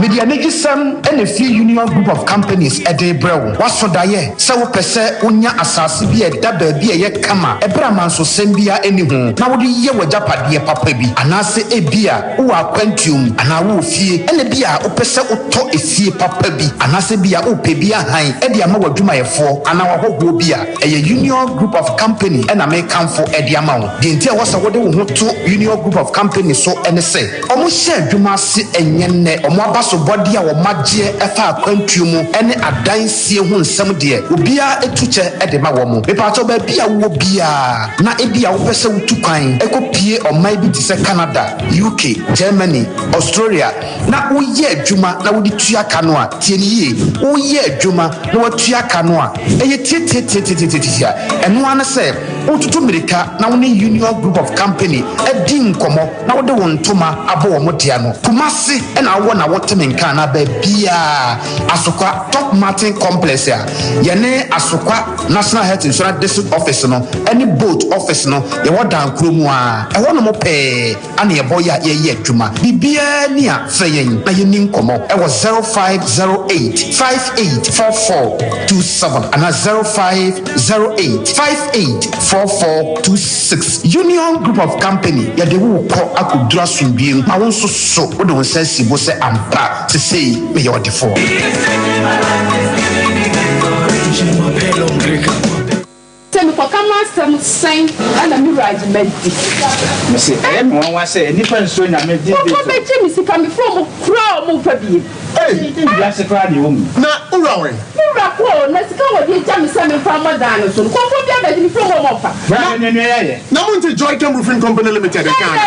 Mede anigyesɛm na ɛfiri Union Group of Companies de rebrɛ wo. Woaso daeɛ sɛ wopɛ sɛ wonya asase bi a ɛda baabi a ɛyɛ kama ɛberɛ a mansosɛm biara nni ho na wode yɛ w'agyapadeɛ papa bi? Anaasɛ ebia wowɔ akwantuo mu anaa wowɔ fie ɛna ebia wopɛ sɛ wotɔ efie papa bi anaasɛ ebia wopɛ bi ahan de ama w'adwumayɛfoɔ anaa w'ahɔhoɔ bi a, ɛyɛ Union Group of Company na mekamfo de ama wo. Deɛ nti a ɛwɔ sɛ wode wo ho to Union Group of Company so ne sɛ, Wɔhyɛ adwuma ase ɛnyɛ nnɛ. Wɔn abasobɔdeɛ a wɔagyeɛ ɛfa akwantuo mu ne adansie ho nsɛm deɛ, obiara tu kyɛ de ma wɔn. Mepaakyɛw baabi a wowɔ biara na ebia wopɛ sɛ wotu kwan kɔ pue ɔman bi te sɛ Canada, UK, Germany, Australia na woyɛ adwuma na wode tua ka no a, tie no yie, woyɛ adwuma na woatua ka no a, ɛyɛ tiatiatiatiatiatia. Ɛno ara ne sɛ wotutu mmirika na wo ne Union Group of Company adi nkɔmmɔ na wode wo ntoma abɔ wɔn dea no. Kumasi na wowɔ na wote me nka anaa baabiara, Asokwa, Top Martin Complex a yɛne Asokwa National Health Insurance District Office no ne Boat Office no yɛwɔ dan koro mu ara, ɛhɔnom pɛɛ ana yɛbɔ yɛ a yɛyɛ adwuma. Biribiara ni a frɛ yɛn na yɛnni nkɔmmɔ wɔ 0508 584427 anaa 0508 584426. Union Group of Company, yɛde wo rekɔ akɔduru asomdwoeɛ mu ma wo nso so wode wo nsa asi bo sɛ ampa sesei meyɛ ɔdefoɔ. Sɛ mekɔka m'asɛm sɛn na me wura agye madi. Mese ɛyɛ me nwanwa sɛ nnipa nsuro Nyame these days o. Nkurɔfoɔ bɛgye me sika mefrɛ wɔn koraa a wɔmfa biem. Ei wiase koraa deɛ ɛwɔ mu. Na wo wura wɛn? Me wura kɔ o, na sika a wɔde agya me sɛ memfa mmɔ dan no so no, nkurɔfoɔ bi abɛgye mefrɛ wɔn a wɔmfa. Bra hwɛ nea nua yi ayɛ. Na monte Joychem Roofing Company Limited nka ana?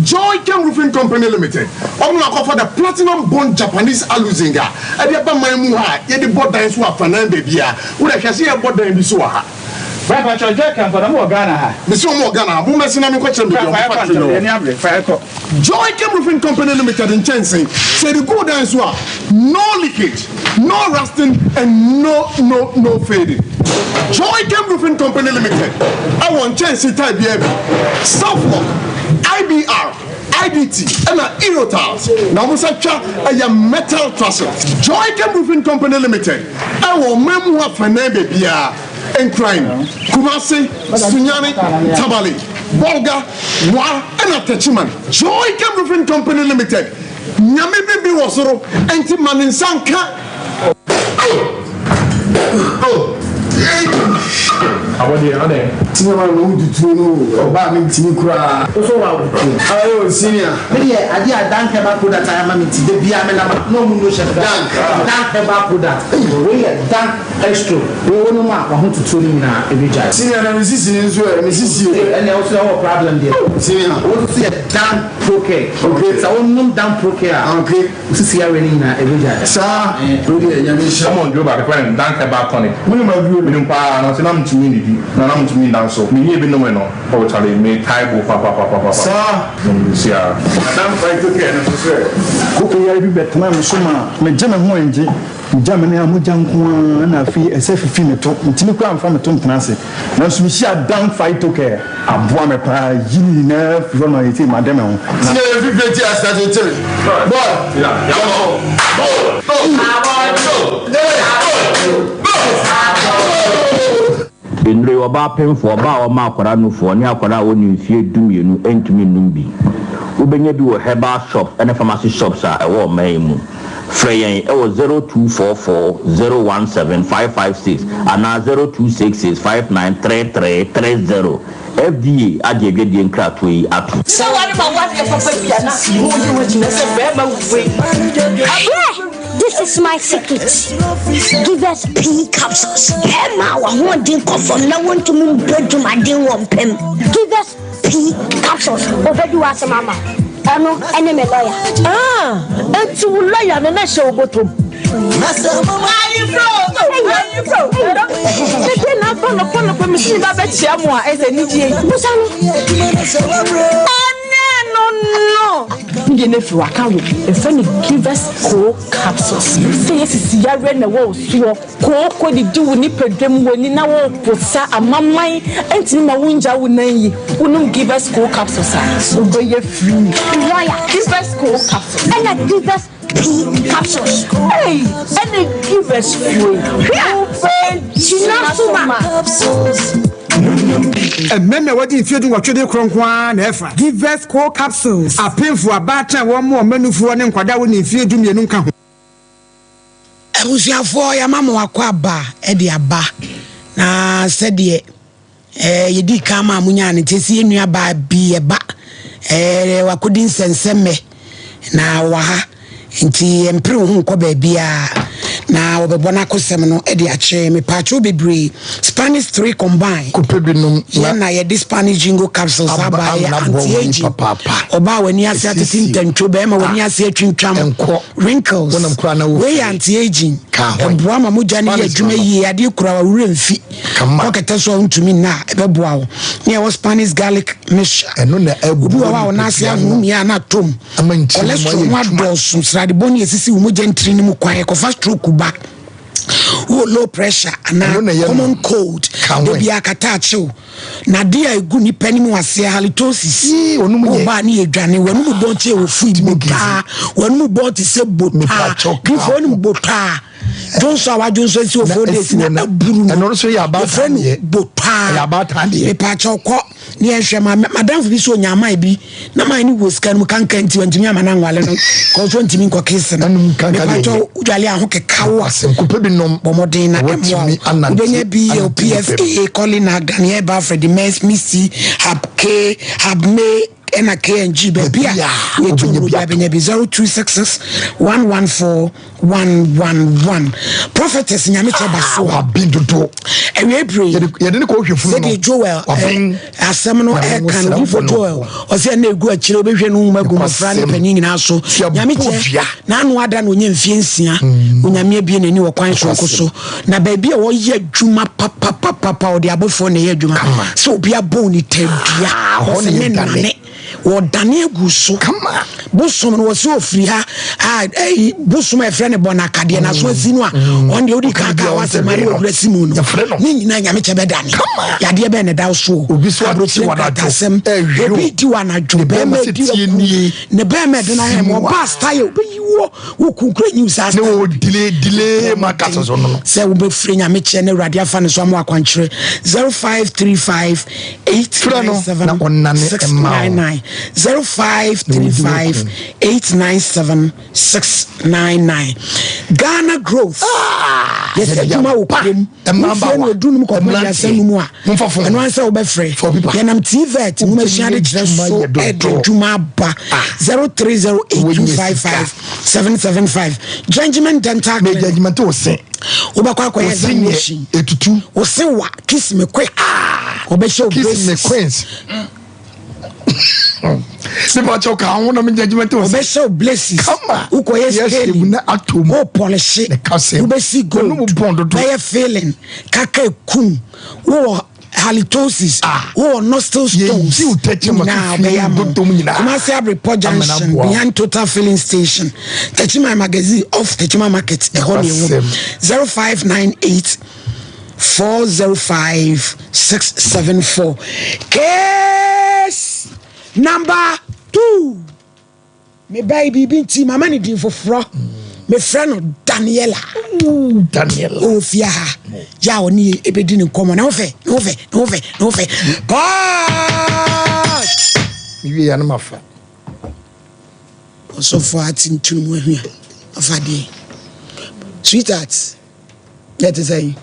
Joychem Roofing Company Limited, wɔn na wɔakɔfa the Platinum Bond Japanese Aluzinc a ɛde aba man mu ha a yɛde bɔ dan so wɔ afanan baabiara. Wo deɛ hwɛ sɛ yɛbɔ dan bi so wɔ ha. Bra pakyɛw Joychem fo na mo wɔ Ghana ha? Mese wɔn wɔ Ghana ha, mommɛse na menkɔkyerɛ mo baabi a Bra wɔn fa yɛkɔ factory no ntɛm, wɔ. yɛn ani abere, fa yɛkɔ. Joychem Roofing Company Limited nkyɛnse, sɛ yɛde gu wo dan so a, no leakage, no rusting and no no no fading. Joychem Roofing Company Limited wɔ nkyɛnse type biara bi, Southlock, IBR, IDT ɛna Eurotiles na wɔn nsa twa ɛyɛ metal trusses. Joychem Roofing Company Limited ɛwɔ ɔman mu hɔ afanan baabiara, Nkran, Kumasi, Sunyani, Tamale, Bolga, Wa ɛna Techiman. Joychem Roofing Company Limited, Nyame bi bi wɔ soro ɛnti ma ne nsa nka. Abɔdeɛ adɛn? Senior man no wo tutuo no o ɔbaa me ntimi koraa. Wo so wa wo tuo. Ayo senior. Me deɛ adeɛ a Dank herbal product ayɛ ama me nti da biara me nam a na ɔmo nu hyɛ me Dank. Dank herbal product wei yɛ Dank extro wei wo nom a wahotutuo no nyinaa ɛbɛgyae. Senior na me sisi no nso ɛ me sisi o. Ɛnneɛ wo so ɛwɔ problem deɛ. Senior. Wo nso yɛ Dank Procare. Okay. Sɛ wo nom Dank Procare a. Okay. Wo sisi yareɛ no nyinaa ɛbɛgyae. Saa wei deɛ Nyame nhyira. Ɔmo duro baako yɛfrɛ no Dank herbal tonic. Wonim aduro no? Menim paa nanso na mentumi nnidi na na mentumi nda nso. Menyɛɛ bi nomee no oh charlie me tae bo papapapapa. Saa. Menim siaa. Na Dank phyto care no nso sɛ. Koko yare bi bɛtenaa me so maa megye me ho angye. Megya me nan a mogya nko ara na afei ɛsɛ fifi me to. Mentumi koraa mfa me to ntena ase. Nanso mihyiaa Dan Phytocare. Aboa me paa yi ne nyinaa firi hɔ ma seesei made me ho. Na. Senior yɛ fifire ti asa kyekyere boy yɛkɔ go go go go. Nnuro yi, ɔbaa pemfoɔ, ɔbaa a ɔma akwadaa nufoɔ, ne akwadaa a ɔnni mfeɛ dumienu ntumi nnom bi. Wobɛnya bi wɔ herbal shops ne pharmacy shops a ɛwɔ ɔman yi mu. Frɛ yɛn wɔ 0244 017 556 anaa 0266 593330. FDA agye adwadie nkratoɔ yi atom. Sɛ ware ma wadeɛ papa bi a na wogye wo gyina sɛ bɛrima wei. Hwɛ! This is my secret. Give us pee capsules. Bɛrima a w'ahoɔden kɔ fam na wontumi mbɔ dwumaden wɔ mpam. Give us pee capsules. Obedi w'asɛm ama wo. Ɛno ɛne me lɔya. Ah, enti wo lɔya no na ɛhyɛ wo bɔtɔ mu? Pakyɛ mese me ba bɛkyea mo a ɛsɛ anigyeɛ yi. Busa no. Ɛnɛ no no. Ne deɛ no afiri waka wo. Yɛfrɛ no Givers Co capsules. Sɛ yɛ sisi yareɛ na ɛwɔ wo soɔ, kooko didi wo nipadwa mu, w'ani na woreposa, amaman ntumi ma wongya wo nan yi, wonom Givers Co capsules a, wobɛyɛ free. Lawyer. Givers Co capsules. Ɛna Givers P capsules. Ei, ɛna Givers fuo yi. Hwɛ! Wobɛgyina so ma. Mmarima a wɔadi mfeɛ dunwɔtwe de korɔ nko ara na ɛfa. Givers Co Capsules, Apemfo, abaatan a wɔmmoa wɔn mma nufoɔ ne nkwadaa a wɔnni mfeɛ dumienu nka ho. Abusuafoɔ yɛama mo akwaaba de aba na sɛdeɛ eh, yɛdii kan maa mo nyaa no nti ɛsi yɛn nua baa bi ɛba eh, wakɔdi nsɛnsɛmmɛ na ɔwɔ ha nti yɛmpere wo ho nkɔ baabiara na wɔbɛbɔ n'akosɛm no de akyerɛ mepaakyɛw bebree Spanish 3 combine Kɔpɛ bi nom na yɛn na yɛde Spanish jingo capsules aba aba ɛyɛ amena boa anti w'ani aging papaapa. ɔbaa w'ani ase atete Esiesie. ntantwo bɛrima w'ani ase atwintwam Nkɔ. wrinkles Wonam koraa na wei wofiri. yɛ anti aging Ka ho. ɛboa ma mogya no yɛ Spanish adwuma no. yie adeɛ kura wa werɛ mfi Kama. kɔ kɛtɛ so a wontumi nna a ɛbɛboa wo ne ɛwɔ Spanish garlic mixture Ɛno na obi ɛboa wɔ hɔ a ɔno ase nipadua no. ahomia na atom Ama nkyene mu cholesterol ayɛ ho adwuma. adɔɔso srade bɔne esisi wo mogya ntini no mu kwan ɛkɔfa stroke ba wowɔ low pressure anaa Ɛno na ɛyɛ no. common cold Ka ho da ɛ. bi akata akyew na adeɛ a ɛgu nipa anim aseɛ halitosis Yii, ɔnom nyɛ. wobaa ne yɛ dwane w'anum bɔn te ɛwɔ fui botaa w'anum bɔn te sɛ botaa Mepakyɛw ka difo ho. wonim botaa dwonsɔ a wadwonsɔ asi wɔ Na 4 days asi na hɔ na- aburu no ɛno nso yɛ abaatan yɛfrɛ no deɛ. botaa Ɛyɛ abaatan deɛ. mepakyɛw kɔ ne yɛnhwɛ ma madamfo bi sɛ ɔnya aman bi na man no wɔ sika no mu kanka nti wantumi ama no anwale no kɔ so ntumi nkɔ kese no Ɛnom kanka deɛ mepakyɛw ɛnyɛ. wodwale a ho keka wo a Asɛm kɔpɛ bi nom. bɔ mmɔden na ɛmmoa Watumi wo anante wobɛnya bi yɛ anante nipa mu. pfa colina daniel bafred mes misi hab k hab me ɛna kng baabi a Baabi a yɛtu wobɛnya no bi bi abɛnya bi 0266 114 111 prophetess nyamekyɛ ba so a Waben dodo. awie bere Yɛde ne kɔ hwɛ funu no. sɛdeɛ joel Waben. asɛm no Nyame ɛka no nwosra difo bɔ no. joel ɔsɛ ɛna ɛgu akyire wobɛhwɛ no nwoma gu mmɔfra ne Nokwasɛm. panin nyinaa so Sɛ nyame ɛbɔ kyɛ dua. n'ano ada na ɔnya mfie nsia onyame abie n'ani wɔ kwan soronko so na baabi a wɔyɛ adwuma papapapapa ɔde abɔfoɔ na ɛyɛ adwuma sɛ obi abɔ ne tadua hɔ ɔsɛ na ne yɛdane. nane wɔdane agu so bosom no wɔsɛ ɔfiri ha a ɛyi bosom a ɛfrɛ no bɔnakadeɛ na so asi no a ɔno deɛ wodi kan ka wasɛm a ne wadura si mu no ne nyinaa nyame kyɛ bɛdane yadeɛ bɛn na ɛda wo soɔ Obi so ate aburokyire wɔ anadwo. nkratasɛm Ɛhwɛ o. obi di wɔ anadwo Ne bɛrima bɛrima sɛ di tie aku nie. ne bɛrima ɛde no ahɛ ma Simu a. ɔba style wobɛyi wɔ wo kunkura nyiw saa Ne style wɔ delay delay ma kasa so no no. sɛ wobɛfiri nyame kyɛ ne awurade afa ne so ama akwankyerɛ 0535 Frɛ no na ɔnnane mma wo. 699 0535 897 699 Ghana growth yɛsɛ yɛde adwuma wɔ aba. kurom Mmabaawa, wofie no ɔdu nom kɔpem mmeranteɛ, aduasa no mu a momfa phone. ɛno ansɛ wobɛfrɛ Fa obi ba. yɛnam tvet nwoma sua de kyerɛ Adwuma so yɛ dodo. ɛde adwuma aba 0308255775 Judgment Dental Na Clinic judgment wo se. wobɛkɔ akɔyɛ Wo se nyɛ examination etutu. wo se wa kiss me quick wɔbɛhyɛ wo Kiss me braces queens. Nipa kyɛw ka ho na me judgment wo se. wɔbɛhyɛ wo braces Kama. wokɔyɛ Yɛhyɛ scaling mu na ato mu. wo pɔlehye Ne kasɛm. wobɛsi gold W'anum bɔn dodo. bɛyɛ filling kaka ekum wowɔ halitosis wowɔ nostril stones Yɛyi wo tɛkyerɛma so nyinaa fie wobɛyɛ ama wo. dodom nyinaa. Kumasi Abrepɔ Amena junction boa wo. behind total filling station Techiman magazine off Techiman market ɛhɔ ne ɛwɔ Nokwasɛm. 0598 405 674 case number 2 meba yi biribi nti mama ne din foforɔ mefrɛ no Daniela Daniela. ɔwɔ fie ha yɛ a ɔne yɛ ɛbɛdi ne nkɔmmɔ ne ho fɛ ne ho fɛ ne ho fɛ ne ho fɛ God Mewie ya no mafa. ɔsɔfoɔ ate ntunu mu ahua ɔfa deɛ sweetheart yɛ te sɛ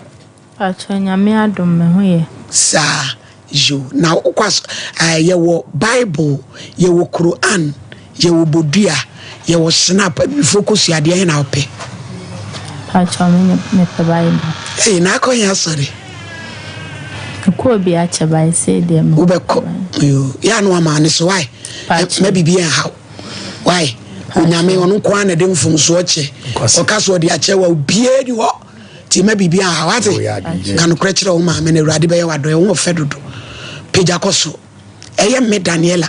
Pakyɛ nyame adom me ho yɛ. saa yo na wokɔ aso ɛɛ yɛwɔ bible yɛwɔ quran yɛwɔ bodua yɛwɔ snap abibifoɔ kɔ suadeɛ he na wopɛ Pakyɛ me mepɛ Bible. Ei, na akɔ he asɔre Mekɔ obi akyɛ bae sei deɛ me. wobɛkɔ yo yɛ ano ama ne so wae Pakyɛ. ma biribi ɛnhaw wae onyame ɔno nko ara na ɛde mfomsoɔ kyɛ ɔka so ɔde akyɛ wa obiara ni hɔ. Nti mma biribi anha wo, wate? Ka nokorɛ kyerɛ wo maame na Awurade bɛyɛ wo adɔeɛ. Wo ho ɔfɛ dodo. Pagya kɔ soro. Ɛyɛ me Daniela.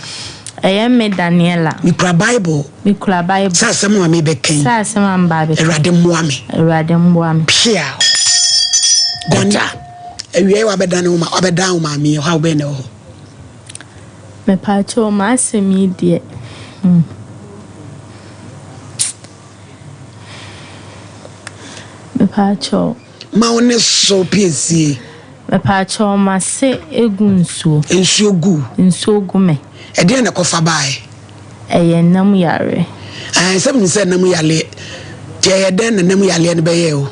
Ɛyɛ me Daniela. Mekura Bible. Mekura Bible. Sɛ asɛm a mebɛka yi. Sɛ asɛm a meba abɛka yi. Awurade mmoa me. Awurade mmoa me. Piaw. Dani, awia yi wabɛdane wo ma wabɛdan wo maame yi, ɔhaw bɛn na ɛwɔ hɔ? Mepaakyɛw m'asɛm yi deɛ hmm. Mepaakyɛw. Ma wo ne so piesie. Mepaakyɛw m'ase egu nsuo. Nsuo gu. Nsuo gu me. Ɛdeɛn na ɛkɔfa baeɛ? Ɛyɛ nam yareɛ. Ɛɛ sɛ menim sɛ nam yareɛ. Nti ɛyɛ dɛn na nam yareɛ no bɛyɛɛ o?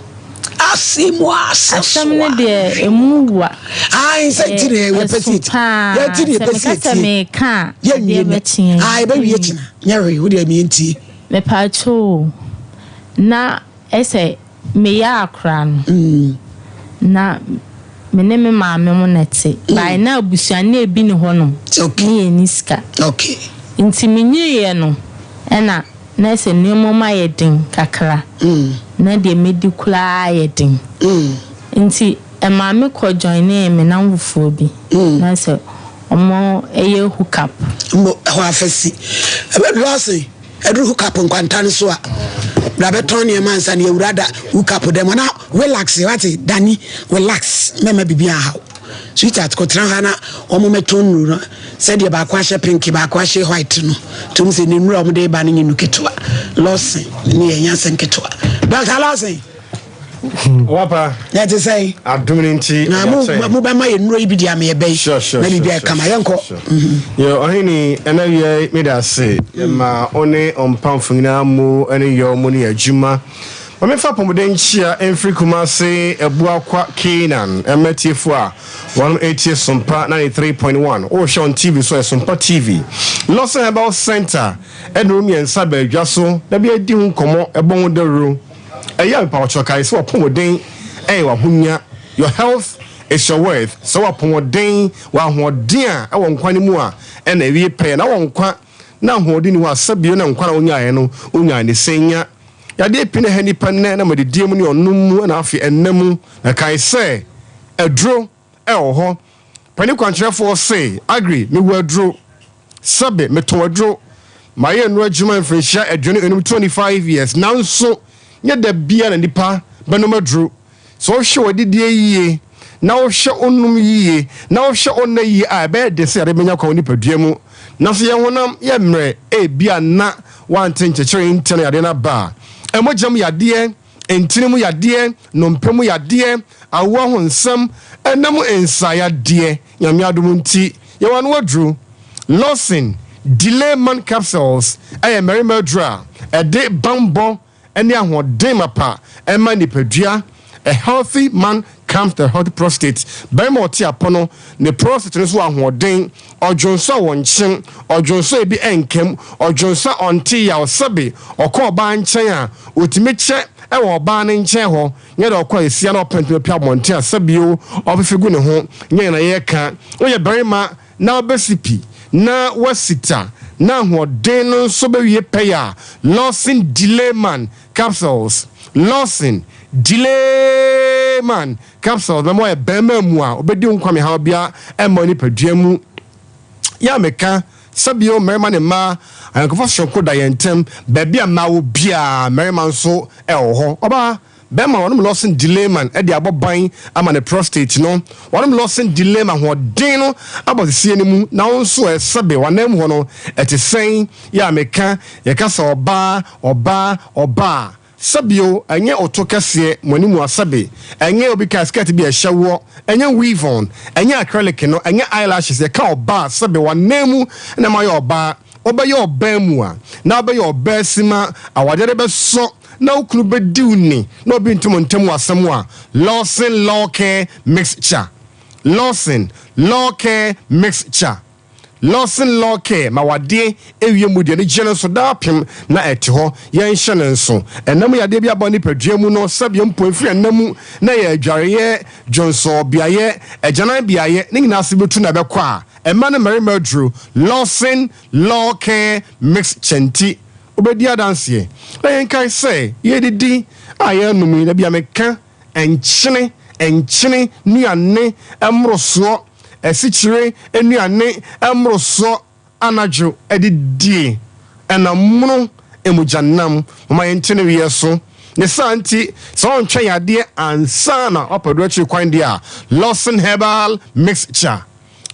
Ase mu ase so Asɛm no deɛ emu wa. Ayi sɛ nti na yɛpɛ sɛ yɛti. Yɛti na yɛpɛ sɛ yɛtie. Sɛ meka sɛ meka a, adeɛ bɛkye yɛn. Ayi bɛwie kyena. Nyɛ hwee, wo deɛ meyɛ ntie. Mepaakyɛw o, na ɛsɛ meyɛ akora no, na me ne me maame mo na ɛte. By na abusua na ebi ni hɔ nom, ne yɛn ni sika. Nti me nyiniiɛ no, ɛna na ɛsɛ nneɛma mu ayɛ den kakra, na deɛ mɛdi koraa ayɛ den. Nti ɛmaa me kɔ joinee me namfofoɔ bi, na sɛ wɔn yɛ hook up. Mbo ɛhɔ afɛsi. Ɛbɛduru ase. Ɛduru hook up nkwanta no so a, bra bɛtɔn nneɛma ansa na yɛwura da hook up dɛm na relax wate Dani relax mɛma biribi anhaw sweetheart kɔtena ha na wɔn mɛtɔn nnuru no sɛdeɛ baako ahyɛ pink baako ahyɛ white no tum sɛ ne nnuru a wɔde ba no nyɛ nu ketewa Lawson ne yɛ nyɛ asɛm ketewa Dr. Lawson Wapa. Na ɛte sɛn? Adom no nti. Na mo mo bɛma yɛ nnuro yi bi di ama yɛ bɛyi. Na biribi ayɛ kama yɛnkɔ. Yɛ ɔhene ɛna wiɛ mi da ase. Yɛ ma ɔne ɔmpamfo nyinaa mo ɛne yɛ ɔmo ne adwuma. Ma me fa apɔmuden nkyia mfiri Kumase Abuakwa Canaan ɛmɛ tiefo a wɔn etie Sompa 93.1. Wohwɛ on TV so yɛ Sompa TV. Lawson Herbal Center ɛna mmiɛnsa bɛadwa so na bi adi ho nkɔmɔ ɛbɔ ho dawuro. Ɛyɛ a mepawokyɛw kae sɛ w'apɔmuden yɛ w'ahonya, your health is your worth, sɛ w'apɔmuden, w'ahoɔden a ɛwɔ nkwa no mu a ɛna ɛwie pɛyɛ, na wɔ nkwa na ahoɔden nni hɔ a sɛbio na nkwa na wonyaeɛ no wonyaa ne sɛn nya. Yadeɛ pii na ɛha nnipa nnɛ nam adidie mu ne ɔnom mu ɛna afei ɛnna mu, na kae sɛ aduro ɛwɔ hɔ. Panin kwankyerɛfoɔ se, Agri, mewɔ aduro. Sɛbe, metɔn aduro. Mayɛ nnuro adwuma mfirinhyia 25, 25 years, nanso nyɛ da biara na nipa bɛnom aduro. Sɛ wohwɛ w'adidie yie, na wohwɛ wo nom yie, na wohwɛ wo nna yie a, ɛbɛyɛ den sɛ yadeɛ bɛnya kwan wo nipadua mu. Nanso yɛn honam yɛ mmerɛ, ebia na woante nkyekyeree ntɛm na yadeɛ no aba a. Mogya mu yadeɛ. Ntini mu yadeɛ, nnompe mu yadeɛ, awoɔ ho nsɛm, ɛna mu nsa yadeɛ, Nyame adom nti, yɛwɔ ano aduru. Lawson Delay Man Capsules yɛ mmarima aduru a ɛde banbɔ ne ahoɔden mapa ma nipadua. A healthy man comes with a healthy prostate. Barima a ɔte apɔ no, ne prostate no nso wɔ ahoɔden. Ɔdwonsɔ a wɔnkyem, ɔdwonsɔ a ebi nka mu, ɔdwonsɔ a ɔnte yaw, sɛbe ɔkɔ ɔbaa nkyɛn a, otumi kyɛ wɔ ɔbaa no nkyɛn hɔ, nyɛ dɛ ɔkɔ esia na ɔpɛ ntoma pue abɔnten a sɛbe o, ɔfefe gu ne ho, nyɛ na yɛreka. Woyɛ barima na wobesi pi na woasi ta na ahoɔden no nso bewie pɛyɛ a, Lawson Delayman Capsules, Lawson Delayman Capsules bɛma woayɛ barima mu a obedi wo nkwa me haw biara mma wo nipadua mu. Yɛ a meka sɛ bio mmarima ne mmaa ayɔnkofa soronko da yɛn ntam. Baabi a mmaa wɔ biara mmarima nso wɔ hɔ. Ɔbaa, barima wɔnom Lawson Delayman de abɔ ban ama ne prostate no. Wɔnom Lawson Delayman ahoɔden no abɔ sesie no mu na wo nso ɛ sɛbe w'anan mu hɔ no ɛte sɛn? Yɛ a meka yɛka sɛ ɔbaa, ɔbaa, ɔbaa. Sɛbio, ɛnyɛ oto kɛseɛ, mo anim a sɛbe, ɛnyɛ obi ka skirt bi a ɛhyɛ woɔ, ɛnyɛ weave on, ɛnyɛ acrylic no, ɛnyɛ eyelashes, yɛka ɔbaa a, sɛbe, w'anan mu na ɛma ɔyɛ ɔbaa, wobɛyɛ ɔbaa mu a, na wobɛyɛ ɔbaa sima, awadeɛ de bɛsɔ, na wo kunu bɛdi wo ni, na obi nto mo ntam wɔ asɛm a, Lawson Law Care Mixture, Lawson Law Care Mixture. Lawson Law Care ma w'adeɛ awie mu deɛ no gyeɛ no nso daapem na ɛte hɔ. Yɛnhyɛ no nso. Ɛna mu yadeɛ bi aba nipadua mu no sɛdeɛ mpo ɛfiri ɛna mu na ɛyɛ adwareɛ, dwonsɔ beaeɛ, agyanan beaeɛ, ne nyinaa ase bɛtu na ɛbɛkɔ a, ɛma no mmarima aduro Lawson Law Care Mixture nti wobɛdi adanseɛ. Na yɛnkae sɛ yɛredidi a yɛrenom yi, da bi a meka. Nkyene, nkyene nnuane mmorosoɔ, asikyire nnuane mmorosoɔ anadwo adidie, ɛnam mono, mogyanam. Momma yɛnte ne weɛ so. Ne saa nti, sɛ wontwɛn adeɛ ansa na woapɛ aduro akyiri kwan deɛ a, Lawson Herbal Mixture,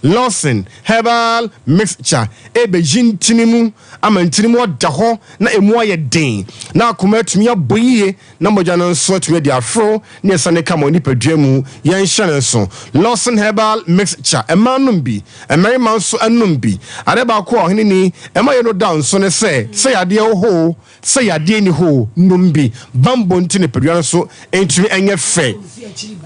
Lawson Herbal Mixture rebeyi ntini mu ama ntini mu ada hɔ na emu ayɛ den, na akoma atumi abɔ yiye, na mogya no nso atumi adi aforo ne asiane kama wɔ nipadua mu. Yɛnhyɛ no nso, Lawson Herbal Mixture, mmaa nom bi, mmarima nso nom bi. Ade baako a ɔhene ni ɛma yɛn no da nso ne sɛ, sɛ yadeɛ wɔ hɔ oo, Sɛ yadeɛ nni hɔ o, nom bi. Bammɔ nti nipadua no so ntumi nyɛ fɛ.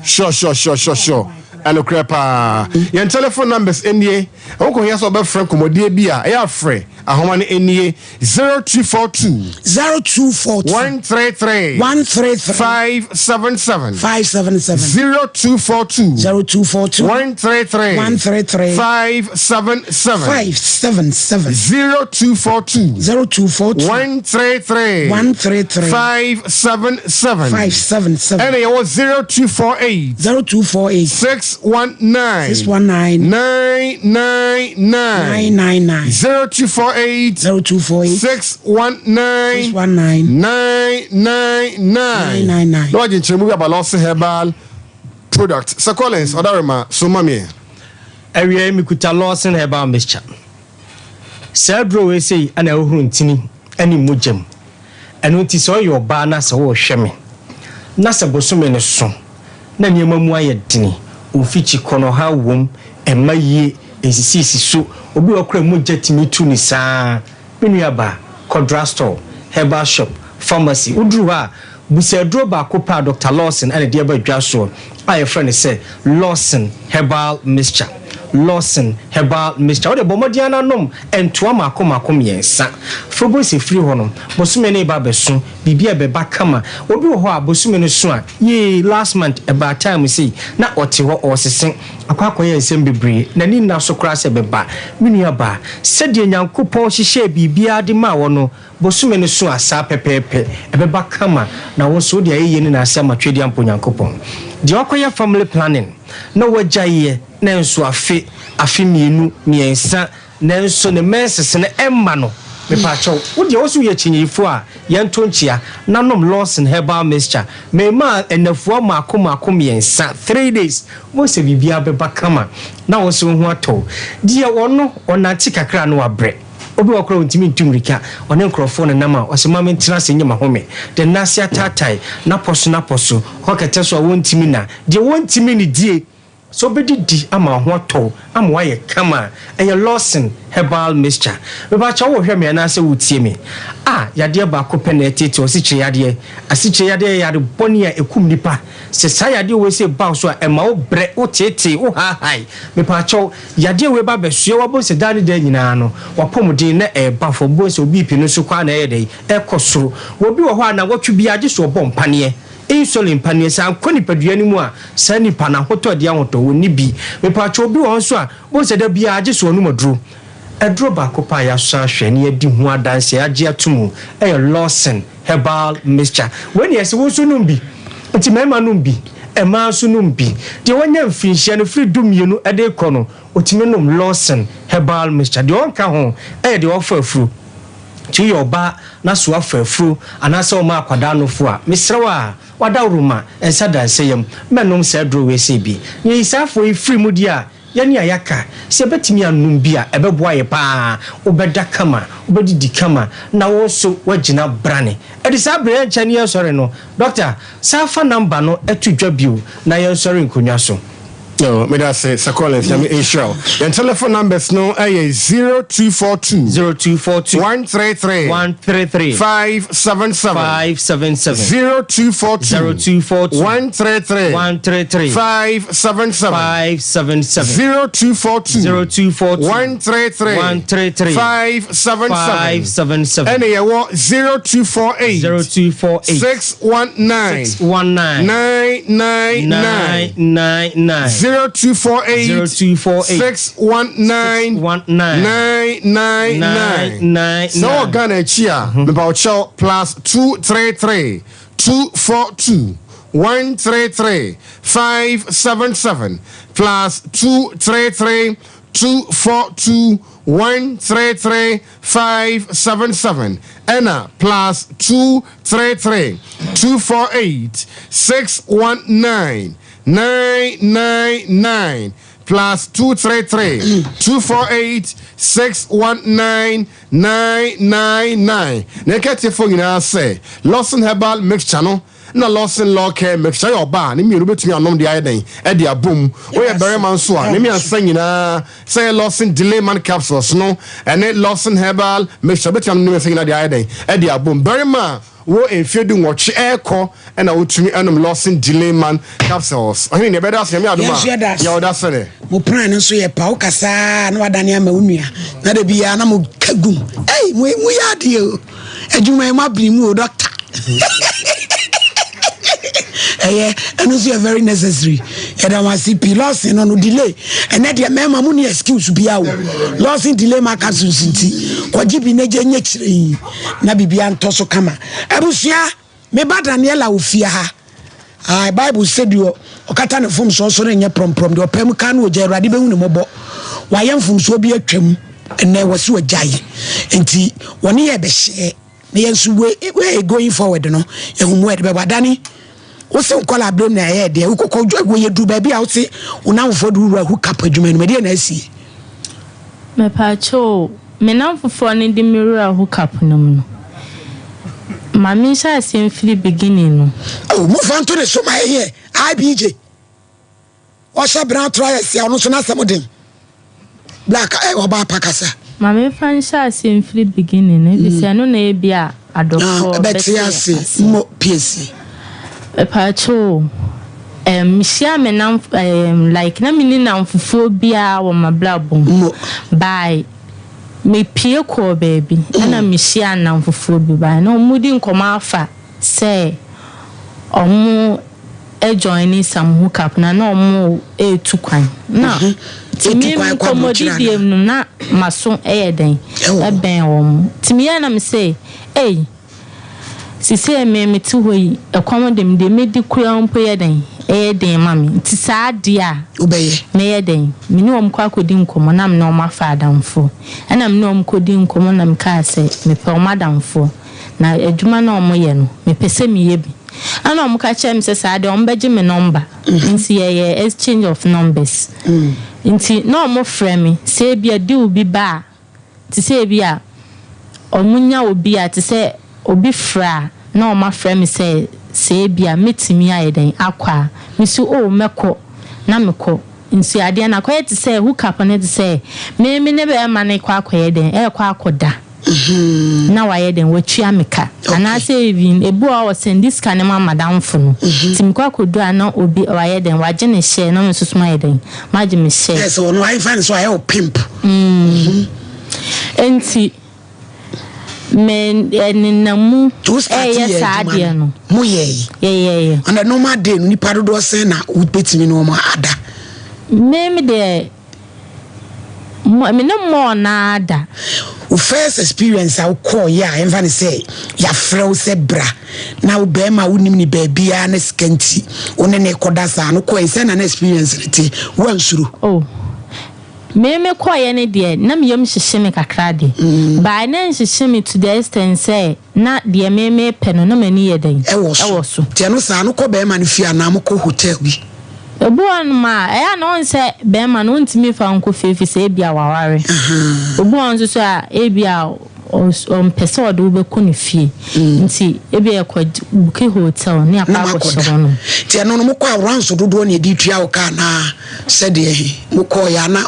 Sure sure sure sure sure. Ɛnokorɛ paa. Yɛn telephone numbers nie. Ɛho kɔhia sɛ wobɛfrɛ nkɔmmɔdie bi a, ɛyɛ a frɛ. Ahoma no nie, 0242. 0242. 133. 133. 577. 577. 0242. 0242. 133. 133. 577. 577. 0242. 0242. 133. 133. 577. 577. Ɛna yɛwɔ 0248. 0248. 619. 619. 999. 999. 0248. 0248. 619. 619. 999. 999. Na wagye nkyerɛmu bi aba Lawson Herbal Product. Sir Collins Ɔdarema so ma meɛ. Awiei mekuta Lawson Herbal Mixture. Saa aduro wei sei na ɛhohoro ntini ne mogya mu. Ɛno nti sɛ woyɛ ɔbaa na sɛ worehwɛ me na sɛ bosome no so na nneɛma mu ayɛ dene, wo mfikyi kɔ no ɔhaw wom, ɛmma yie, ɛnsisiisi so, obi wɔ hɔ koraa a mogya tumi tu no saa, Me nuabaa, kɔ drugstore, herbal shop, pharmacy, woduru hɔ a, bisa aduro baako pɛ a Doctor Lawson na ɛde aba dwa soɔ a yɛfrɛ no sɛ Lawson Herbal Mixture. Lawson Herbal Mixture. Wode bɔ mmɔden ara na nom ntoa mmaako mmaako mmiɛnsa. Fa wobɛhu sɛ firi hɔ no, bosome no reba abɛso, biribi a ɛbɛba kama. Obi wɔ hɔ a, bosome no so a, yee, last month ɛbaa time sei, na ɔte hɔ ɔresese. Akɔ akɔyɛ nsɛm bebree, n'ani nna so koraa sɛ ɛbɛba. Me nuabaa, sɛdeɛ Nyankopɔn hyehyɛɛ biribiara de maa wɔ no, bosome no so a, saa pɛpɛɛpɛ, ɛbɛba kama, na wo nso wode ayɛyie ne n'ase ama Tweaduampo Nyankopɔn. Deɛ wakɔyɛ family planning na wagyaeɛ na nso afe, afe mmienu, mmiɛnsa, Nanso ne menses no ɛmma no. Mepaakyɛw, wo deɛ wose woyɛ kyinyifoɔ a, yɛnto nkyea na nom Lawson herbal mixture. Memaa nnafua mmaako mmaako mmiɛnsa, three days, wohu sɛ biribiara bɛba kama na wo nso wo ho atɔ wo. Deɛ ɔno, ɔnante kakra a na wabrɛ. Obi wɔ hɔ koraa a ɔntumi ntu mmirika, ɔne nkorɔfoɔ nenam a, ɔse ma mentena ase nye m'ahome. De nase ataatae, n'apɔ so n'apɔ so, ɔkɔ kɛtɛ so a wɔntumi nna. Deɛ wɔntumi nnidie. Sɛ wobɛdidi ama wo ho atɔ wo ama woayɛ kama a, ɛyɛ Lawson Herbal Mixture. Mepakyɛw wohwɛ me anaasɛ wotie me a, yadeɛ baako pɛ na ɛteetee wo, asikyire yadeɛ. Asikyire yadeɛ yɛ yare bɔne a ɛkum nnipa. Sɛ saa yadeɛ wei sei ba wo so a, ɛma wo brɛ, wo teetee, wo haahae. Mepakyɛw, yadeɛ wei ba bɛsoɛ wo abom sɛ daa ne daa nyinaa no, w'apɔmuden na ɛreba fam. Wobɛhu sɛ wo BP no nso kɔ ara na ɛyɛ dɛn? Ɛrekɔ soro. Obi wɔ hɔ a, nnawɔtwe biara gye sɛ ɔbɔ mpaneɛ. Insulin paneɛ sɛ ankɔ nipadua no mu a saa nipa no ahotɔ adi ahotɔ ɔnni bi. Mepaakyɛw obi wɔ hɔ nso a wohu sɛ da biara gye sɛ ɔnom aduro. Aduro baako pɛ a yɛasɔ ahwɛ na yɛadi ho adanseɛ yɛagye ato mu yɛ Lawson herbal mixture. Wei na yɛse wo nso nom bi. Nti mmarima nom bi, mmaa nso nom bi. Deɛ wanya mfirinhyia no firi du mmienu de rekɔ no ɔtumi nom Lawson herbal mixture. Deɛ ɔnka ho yɛ deɛ wafa afuro. Nti woyɛ ɔbaa na so afa afuro anaasɛ woma akwadaa nofo a, mesrɛ wo a, w'adaworoma nsa da nsa yam, mɛnom saa aduro wei sei bi. Na yɛyi saa afoɔ yi firi mu deɛ a, yɛne a yɛaka, sɛ yɛbɛtumi anom bi a, ɛbɛboa yɛ pa ara. Wobɛda kama, wobɛdidi kama, na wo nso woagyina brane. Ɛde saa berɛ yɛnkyɛ ne yɛnsɔre no, Dɔkta, san fa number no to dwa bio na yɛnsɔre nkonnwa so. Oh, meda ase Sir Collins, Nyame nhyira wo. Yɛn telephone numbers no ɛyɛ 0242 0242 133 133 577 577 0242 0242 133 133 577 577 0242 0242 133 133 577 577 ɛna yɛwɔ 0248 0248 619 619 999 999 0248 0248 619 619 999 Sɛ wɔ Ghana akyi a, mepa wo kyɛw plus 233 242 133 577 +233 242 133 577 ɛna +233 248 619 999 +233 248 619 999. Na ɛka atiefoɔ nyinaa sɛ Lawson Herbal Mixture no na Lawson Law Care Mixture yɛ ɔbaa a ne mmienu bɛtumi anom de ayɛ dɛn de abom. Woyɛ barima nso a ne mmiɛnsa nyinaa sɛ ɛyɛ Lawson Delay Man Capsules no ɛne Lawson Herbal Mixture wobɛtumi anom ne mmiɛnsa nyinaa de ayɛ dɛn de abom. Barima a wɔ mfeɛ du nwɔtwe ɛrekɔ na wotumi nom Lawson Delay Man Capsules. Ɔhene nea ɛbɛda ase Nyame adom a yɛwɔ da sɛne. Mo plan no nso yɛ pa wo kasaa na wadane ama wo nua na da biara na mo ka gum. Ei mo mo yɛ adeɛ o. Adwuma yi mo abene mu o doctor. Ɛyɛ ɛno nso yɛ very necessary. Yɛda mo ase pii. Lawson no no delay. Ɛnɛ deɛ mmarima mo ni excuse biara o. Lawson delay ma capsules nti kɔgye bi na gye nyɛ kyerɛ yi na biribiara ntɔ so kama. Abusua me ba Daniela wɔ fie ha. Ae, Bible se deɛ ɔkata ne mfomsoɔ so renyɛ prɔmprɔm, deɛ ɔpae mu ka no ogya, Awurade bɛhu no mmɔbɔ. Wayɛ mfomsoɔ bi atwam, ɛnnɛ wɔse wagyae. Enti wɔne yɛ bɛhyɛɛ, na yɛn nso we, we going forward no, yɛhu mmoa yɛde bɛbɔ. Adane, wo se nkɔla aberem na ɛyɛ deɛ, wokɔkɔ, wɔyɛ duru baabi a wose wo namfofoɔ de wo wura hook up adwuma no mu, ɛdeɛ na asie? Mepaakyɛw o, me namfofoɔ no de me wura hook up no mu no, ma me nhyɛ aseɛ mfiri beginning no. Oh, momfa nto ne so ma ɛyɛ IBJ. Ɔhyɛ brown trousers a ɔno nso n'asɛm den. Black ɛ ɔbaa pa kasa. Ma me nfa nhyɛ aseɛ mfiri beginning no, efisɛ ɛno na ebi a adɔfoɔ bɛte ase. Mmɔ piesie. Mepaakyɛw o, ɛɛm mehyia me namfo ɛɛm like na menni namfofoɔ biara wɔ m'abrabɔ mu. By mepue kɔɔ baabi ɛna mehyiaa nnamfofoɔ bi by na wɔredi nkɔmmɔ afa sɛ wɔn joine some hook up na na wɔretu kwan. Na nti me nkɔmmɔdidie mu no na m'aso yɛ dɛn ɛbɛn wɔn. Nti meyɛɛ na mese ei. Sesei me mete hɔ yi, ɛkɔm de me, deɛ mɛdi koraa mpo yɛ dɛn? Ɛyɛ den ma me. Nti saa adeɛ a, Wobɛyɛ? mɛyɛ dɛn? Me ne wɔn kɔ akɔdi nkɔmmɔ na me ne wɔn afa adamfoɔ. Ɛna me ne wɔn kɔdii nkɔmmɔ na mekaa sɛ, mepɛ wɔn adamfoɔ, na adwuma no a wɔyɛ no, mepɛ sɛ meyɛ bi. Ɛna wɔka kyerɛɛ me sɛ saa deɛ wɔbɛgye me nɔmba. Nti yɛyɛɛ exchange of numbers. Nti na wɔfrɛ me sɛ ebia deal bi ba a, Te sɛ ebia wɔnya obi a, te sɛ obi frɛ a, na wɔafrɛ me sɛ, sɛ ebia mɛtumi ayɛ dɛn akɔ a, me nso oh mɛkɔ, na mekɔ. Nti adeɛ no akɔyɛ te sɛ hook up no te sɛ me me ne bɛrima no rekɔ akɔyɛ dɛn, ɛrekɔ akɔda na wayɛ dɛn, watua me ka. Anaasɛ even ebi wɔ hɔ a ɔsɛnde sika no ma madamfo no, nti mekɔ akɔdu a na obi wayɛ dɛn, wagye ne share na me nso so mayɛ dɛn, magye me share. Ɛsɛ ɔno ayɛ fa ne so ayɛ wo pimp. Mm. Enti me nenam mu ɛyɛ saa adeɛ no. Mo yɛe. Yɛyɛeɛ. On a normal day no nipa dodoɔ sɛn na wobɛtumi ne wɔn ada? Me me deɛ me ne mɔɔ naa da. Wo first experience a wokɔɔyɛ a yɛmfa no sɛ yɛafrɛ wo sɛ bra na wo bɛrima a wonim ne baabiara ne sika nti wo ne ne kɔda saa no kɔɛ sɛ na na experience no te woansuro? Oh. Me me kɔeɛ no deɛ na me yam hyehye me kakra de, but na ɛnhyehye me to the extent sɛ na deɛ me mepɛ no na m'ani yɛ dɛn? Ɛwɔ so. Ɛwɔ so. Nti ɛno saa no kɔ bɛrima no fie anaa mokɔ hotel bi? Ebi wɔ hɔnom a, ɛyɛ a na wohu sɛ bɛrima no wontumi mfa wo nkɔ fie ɛfiri sɛ ebia waware. Obi wɔ hɔ nso so a ebia ɔmpɛ sɛ ɔde wo bɛkɔ ne fie nti ebia yɛkɔ booki hotel ne akɔ Na akɔhyɛ moakɔda. hɔnom. Nti ɛno no mokɔ a rounds dodoɔ na yɛde tua wo ka anaa sɛdeɛ he mokɔɔeɛ a na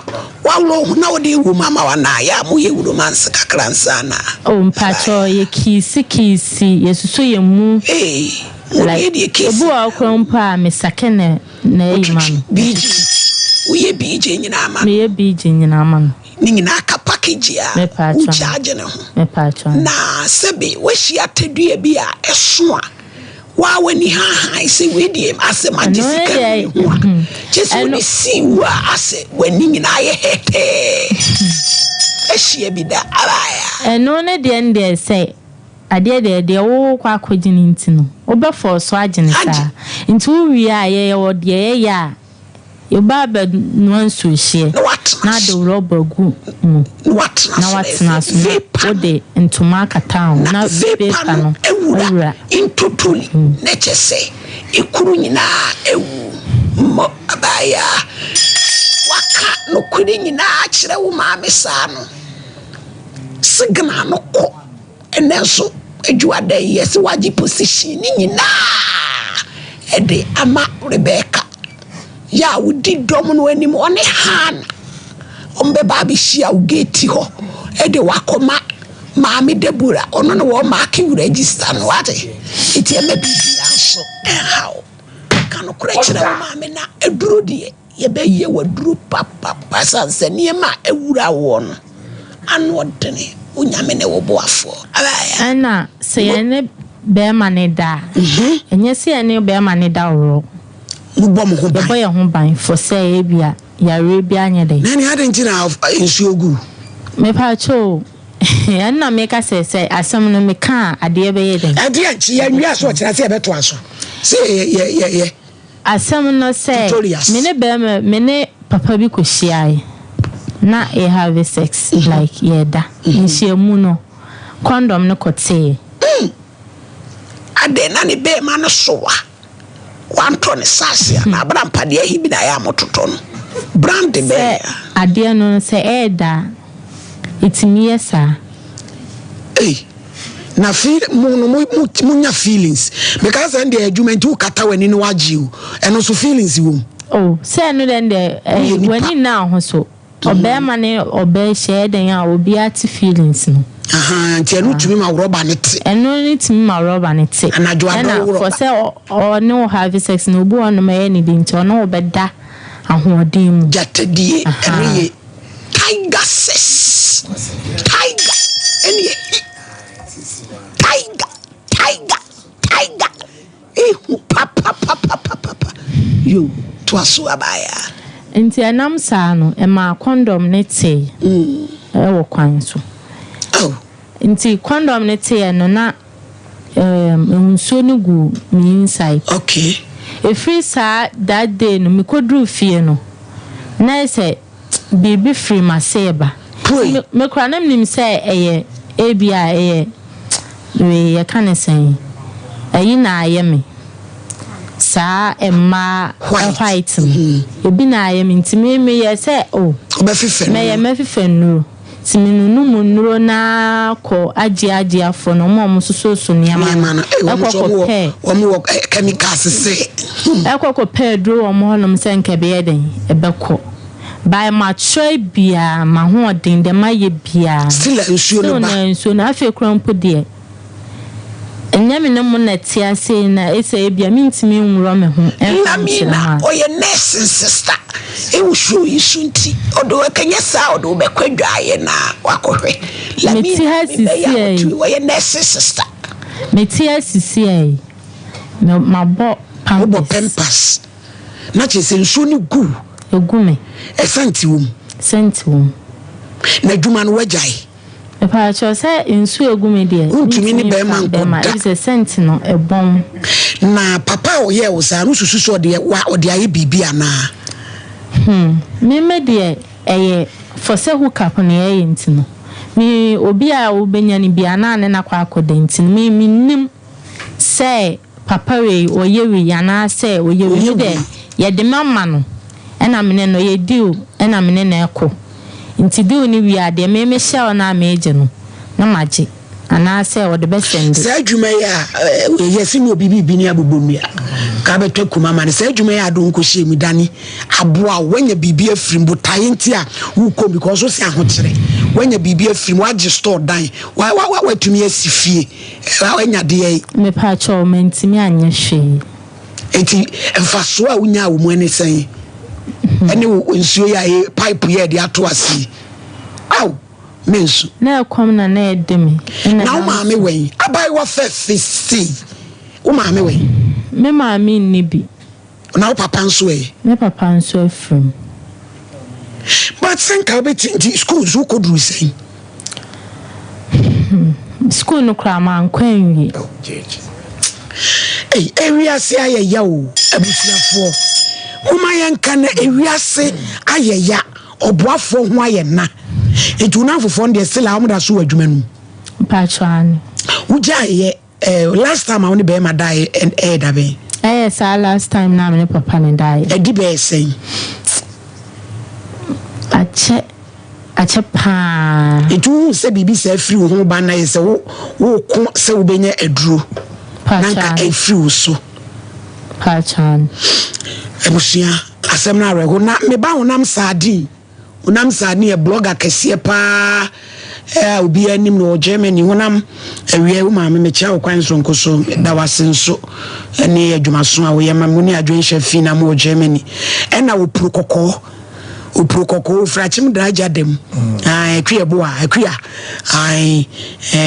woaworɔ wo ho na wode wom ama wo anaa yɛ a moyɛ romance kakra nsa anaa? Oh mpakyɛw yɛ kiisi kiisi yɛsosɔ yɛn mu Ee mo like deɛ deɛ kiisi. Ebi wɔ hɔ koraa mpo a mesake na na ayi ma no. Wotwitwi BJ woyɛ BJ nyinaa ma no. Meyɛ BJ nyinaa ma no. Ne nyinaa ka package a wo charge ne ho. Na sɛbe woahyia tadua bi a ɛso a waa w'ani haahae sɛ wei deɛ asɛ magye sika no ne ho a kyɛ sɛ wode sii wu a asɛ w'ani nyinaa yɛ hɛtɛɛ ahyia bi da abaaya. Ɛno ne deɛ no deɛ sɛ. Adeɛ deɛ, deɛ worekɔ akɔgye no nti no, wobɛfɔɔso agye no saa. Nti wowie a, yɛwɔ deɛ yɛyɛ a, yɛba abɛnoa nsuohyeɛ na ade rɔba agu mu na woatena so na wode ntoma akata ho na vapour no awura. Ntotoli na kyɛ sɛ ekuru nyinaa awu. Mmɔ abaayaa. Waka nokorɛ nyinaa akyerɛ wo maame saa no, signal no kɔ. Ɛnɛ nso Adwuada yi yɛse wagye position ne nyinaa ɛde ama Rebecca yɛ a wodi dɔm no anim ɔne Hannah wɔn bɛba abɛhyia wo gate hɔ ɛde wakɔma maame Deborah ɔno na wɔn maake wo register no ate nti ɛma biribiara nso ɛnha wo ka nokorɛ kyerɛ wo maame na aduro deɛ Yɛbɛyɛ wo aduro papapa ɛsiane sɛ nneɛma a awura woɔ no ano ɔdene. Wo Nyame ne wo boafoɔ. Ɛna sɛ yɛne bɛɛma no da a, ɛnyɛ sɛ yɛne bɛɛma no da worɔ. Mobɔ mo ho ban. Yɛbɔ yɛn ho ban for sɛ ebia yareɛ bi anyɛ dɛn. Nani adɛn nti na nsuo gu? Mepaakyɛw o, ɛno na meka sɛ sɛ asɛm no meka a adeɛ bɛyɛ dɛn? Ɛdeɛ nkye yɛnwia so ɔkyena sɛ yɛbɛtoa so sɛ yɛyɛ. Asɛm no sɛ me ne bɛɛma me ne papa bi kɔ hyiae na yɛ have sex like yɛda nhyiamu no condom no kɔ tee. Mm adɛn na ne bɛɛma no sowa wantɔ ne saase anaa abrampa deɛ ahe bi na ayɛ a mototɔ no brand bɛn Sɛ adeɛ no sɛ ɛɛda a ɛtumi yɛ saa. Ei na feel mo no mo mo mo nya feelings meka sɛ ɛndeɛ adwuma nti wokata w'ani na wagye o ɛno nso feelings wɔ mu. Oh sɛ ɛno deɛ ɛndeɛ Woyɛ nipa. w'ani nna ho so ɔbɛɛma ne ɔbaa hyia ɛyɛ dɛn a obiara te feelings no. Ahaa nti ɛno tumi ma rɔba no te. Ɛno no tumi ma rɔba no te. Anadwo adɔ Ɛna wo for rɔba. sɛ ɔne wo have sex no obi wɔ hɔnom ɛyɛ ne de nti ɔne wo bɛda ahoɔden mu. Gyatadie ɛno Ahaa. yɛ Tiger sis tiger ɛne ɛhi tiger tiger tiger ehu papapapapapa yo toa so abaayaa. Nti ɛnam saa no ɛmaa kɔndɔm no tee ɛwɔ kwan so. Nti kɔndɔm no teeɛ no na ɛɛm nsuo no gu me inside. Okay. Ɛfiri saa that day no mekɔduruu fie no na ayɛ sɛ. biribi firi m'ase reba. Pue. Me koraa na menim sɛ ɛyɛ ebia ɛyɛ wei yɛka ne sɛn ɛyi na ayɛ me saa mmaa white no ebi na ayɛ me nti me meyɛ sɛ oh mɛyɛ mɛfefɛ nnuro nti me nunu mu nnuro no ara kɔ agye agye afɔ no wɔn a wɔn soso nneɛma no ɛkɔ kɔ pɛ wɔn wɔ chemicals sɛ ɛkɔ kɔ pɛ aduro wɔ wɔn hɔnom sɛ nka ɛbɛyɛ dɛn ɛbɛkɔ by matry biaa mahoɔden deɛ mayɛ biaa still a nsuo no still ba na nsuo no afei koraa mpo deɛ ɛnyɛ me ne mo na ɛte ase yi na ɛsɛ ebia mentumi nworɔ me ho ɛmfa nkyerɛ Lamina mo a. ɔyɛ nursing sister ɛwɔ show yi so nti ɔde wo ɛkɛnyɛ saa ɔde wo bɛkɔ adwaeɛ na wakɔhwɛ Mete Lamina ha mebɛyɛ a sisiɛ yi. ɔtumi ɔyɛ nursing sister. Mete ha sisiɛ yi me mabɔ Wobɔ pampers. pampers na kyerɛ sɛ nsuo no gu wo. Ɛgu me. Ɛsɛnte wɔ mu. Sɛnte wɔ mu. Na adwuma no woagyae. Mepaakyɛw sɛ nsu egu me deɛ. Wontumi ne bɛrima nkɔ da. Efisɛ sɛnti no ɛbɔn. Na papa a ɔyɛɛ wo saa no wosusu sɛ ɔde wa ɔde ayɛ biribi anaa? Hmm me me deɛ ɛyɛ for sɛ hook up na yɛyɛ nti no me obi a wobɛnya no biara na ne no akɔ akɔda nti no me mennim sɛ Papa wei ɔyɛ wei anaasɛ ɔyɛ wei, me deɛ yɛde me ama no ɛna me ne no yɛ deal ɛna me ne no ɛkɔ nti deal no wie a deɛ me me hyɛ no a megye no na magye anaasɛ ɔde bɛ sɛnde. Saa adwuma yi a yɛse ne obi biribi ne abobɔ nnua ka bɛtɔ akum ama no saa adwuma yi a ade wo nkɔhyɛ mu dane aboa wo woanya biribi afiri mu botaeɛ nti a wokɔ mu because wose ahokyerɛ woanya biribi afiri mu woagye store dan woatumi asi fie Wanya deɛn? Mepakyɛw, mantumi anyɛ hwee. Enti mfasoɔ a wonyaa wɔ mu ne sɛn? Ɛne wo nsuo yi a ɛyɛ pipe yi a yɛde ato ase yi. Ao, me nso. Na ɛkɔm na na ɛde me. Na wo maame wɛn? Abaayewa fɛfɛ sei. Wo maame wɛn? Me maame nni bi. Na wo papa nso ɛ? Me papa nso afiri mu. But sɛ nka wobɛti nti school nso wokɔduru sɛn? Hmm. School no koraa mankɔ anwie. Ei, ewiase ayɛ ya o, abusuafoɔ. Momma yɛnka na ewiase ayɛ ya, ɔboafoɔ ho ayɛ na. Nti wo namfofoɔ no deɛ still a wɔn da so wɔ adwuma no mu? Mpakyɛw aane. Wogyaeɛ eh, last time a wo ne bɛrima daeɛ ɛyɛ da bɛn? Ɛyɛ saa last time no a me ne papa no daeɛ. Ɛdi bɛyɛ sɛn? Akyɛ, akyɛ paa. Nti wohu sɛ biribi saa firi wo ho ba na yɛ sɛ wo woko sɛ wobɛnya aduro na nka ɛfiri wo so. Pakyɛ. Abusua, asɛm no awerɛho na meba honam sardine. Honam Sani yɛ blogger kɛseɛ paa a obiara nim no wɔ Germany. Honam awia wo maame mekyia wo kwan soronko so meda wo ase nso ne adwumaso a woyɛ ma me wo ne adwenhyɛ fi na mo wɔ Germany. Ɛna opuro kɔkɔɔ opuro kɔkɔɔ ofiri akyem daa gya dam akua boa akua ae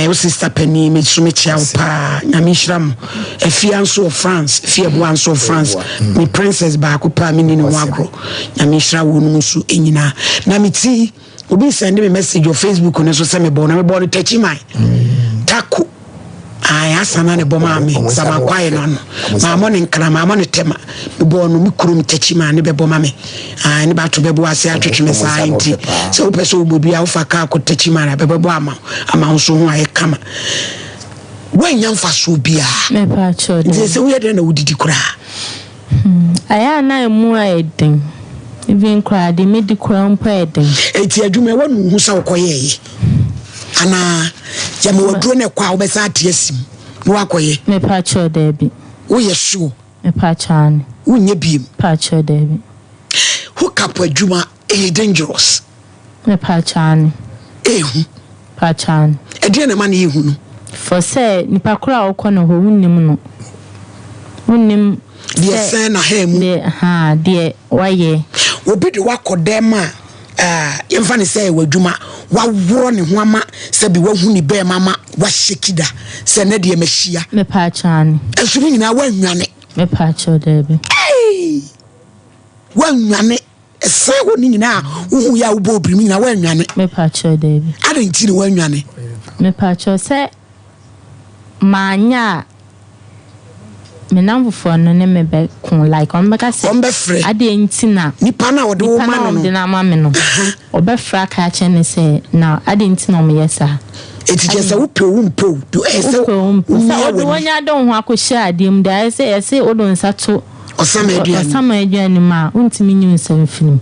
wo sister panin me so mekyia wo paa nyame nhyira mo afia nso wɔ France afia boa nso wɔ France me princess baako paa me ni ne ho agorɔ Nyame nhyira wo nom nso nyinaa. Na me ti obi send me message wɔ Facebook no so sɛ mebɔ na mebɔ no Takyiman. Mm. Tako. Ayi asa na ne bɔ maa me sama kwae no ano. Maa mo ne nkra maa mo ne tɛma. Mebɔ no me kurom Takyiman ne bɛbɔ ma me. Ayi ne bato bɛbɔ ase atwetwe me saa nti. Sɛ wopɛ sɛ wobɔ bi a wofa kaa kɔ Takyiman a bɛbɛbɔ ama ama wo nso ho ayɛ kama. Woannya mfasoɔ biara. Nti sɛ woyɛ dɛn na wodidi koraa. Hmm, ɛyɛ a na emu ayɛ den. Even koraa deɛ medi koraa mpo ayɛ den. Eti adwuma ɛwɔ no hu sɛ wokɔyɛɛye anaa yɛma waduro no ɛkɔ a wobɛsan ate asim na wakɔyɛ? Mepa kyɛw daabi. Woyɛ sure? Mepa kyɛw aane. Wonyɛ biem? Mepa kyɛw daabi. Hook up adwuma ɛyɛ dangerous. Mepakyɛw aane. Ehu. Pakyɛw aane. Ɛdeɛn na ɛma no yɛ hu no? For sɛ nipa koro a wokɔ ne hɔ wonnim no. Wonnim Deɛ sɛ sɛn na ha mu. Deɛ haa deɛ wayɛ. Obi de wakɔ dɛm a ah, yɛmfa no sɛ ɛwɔ adwuma, waworɔ ne ho ama sɛbi wahu ne bɛɛma ama wahyɛki da sɛ ɛnɛ deɛ mahyia. Mepakyɛw aane. Nso ne nyinaa woannwane. Mepakyɛw daabi. Eii! Woannwane. Ɛsan hɔ no nyinaa a wohu yɛ a wobɔ obiri mu nyinaa woannwane. Mepakyɛw daabi. Adɛn nti na woannwane? Mepakyɛw sɛ manyɛ a me namfofoɔ no ne me bɛko like wɔn bɛka sɛ. Wɔn bɛfrɛ. Adeɛ nti na. Nipa no a wɔde wo ma no no. Nipa no a wɔde no ama me no. Wɔbɛfrɛ aka akyerɛ no sɛ na adeɛ nti na wɔyɛ saa. Eti kyerɛ sɛ wopɛ o wompɛ o do ɛyɛ sɛ Wopɛ o wompɛ o sɛ womia wode w'ani. w'ani ade wo ho akɔhyɛ adeɛ mu deɛ ayɛ sɛ yɛse wode wo nsa to. Ɔsama aduane. Ɔsama aduane mu a, wontumi nyi wo nsa mfiri mu.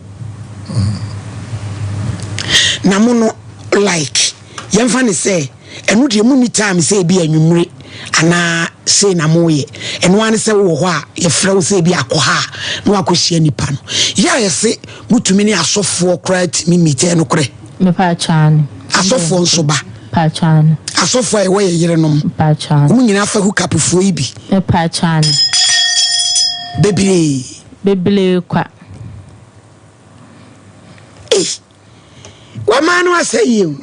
Na mo no like yɛmfa no sɛ ɛno deɛ monni time sɛ ebi anwummere anaa sei na moyɛ ɛno ara ne sɛ wowɔ hɔ a yɛfrɛ wo sɛ ebi akɔ ha a na wakɔhyia nipa no yɛ a yɛse motumi ne asɔfoɔ koraa tumi meet ɛyɛ nokorɛ? Mepatwa aane. Asɔfoɔ nso ba? Mepatwa aane. Asɔfoɔ a yɛwɔ yɛ yerenom? Mepatwa aane. Wɔn nyinaa fa hook up foɔ yi bi? Mepatwa aane. Bebree? Bebree kwa. Ei, wɔmaa no asɛ yie o.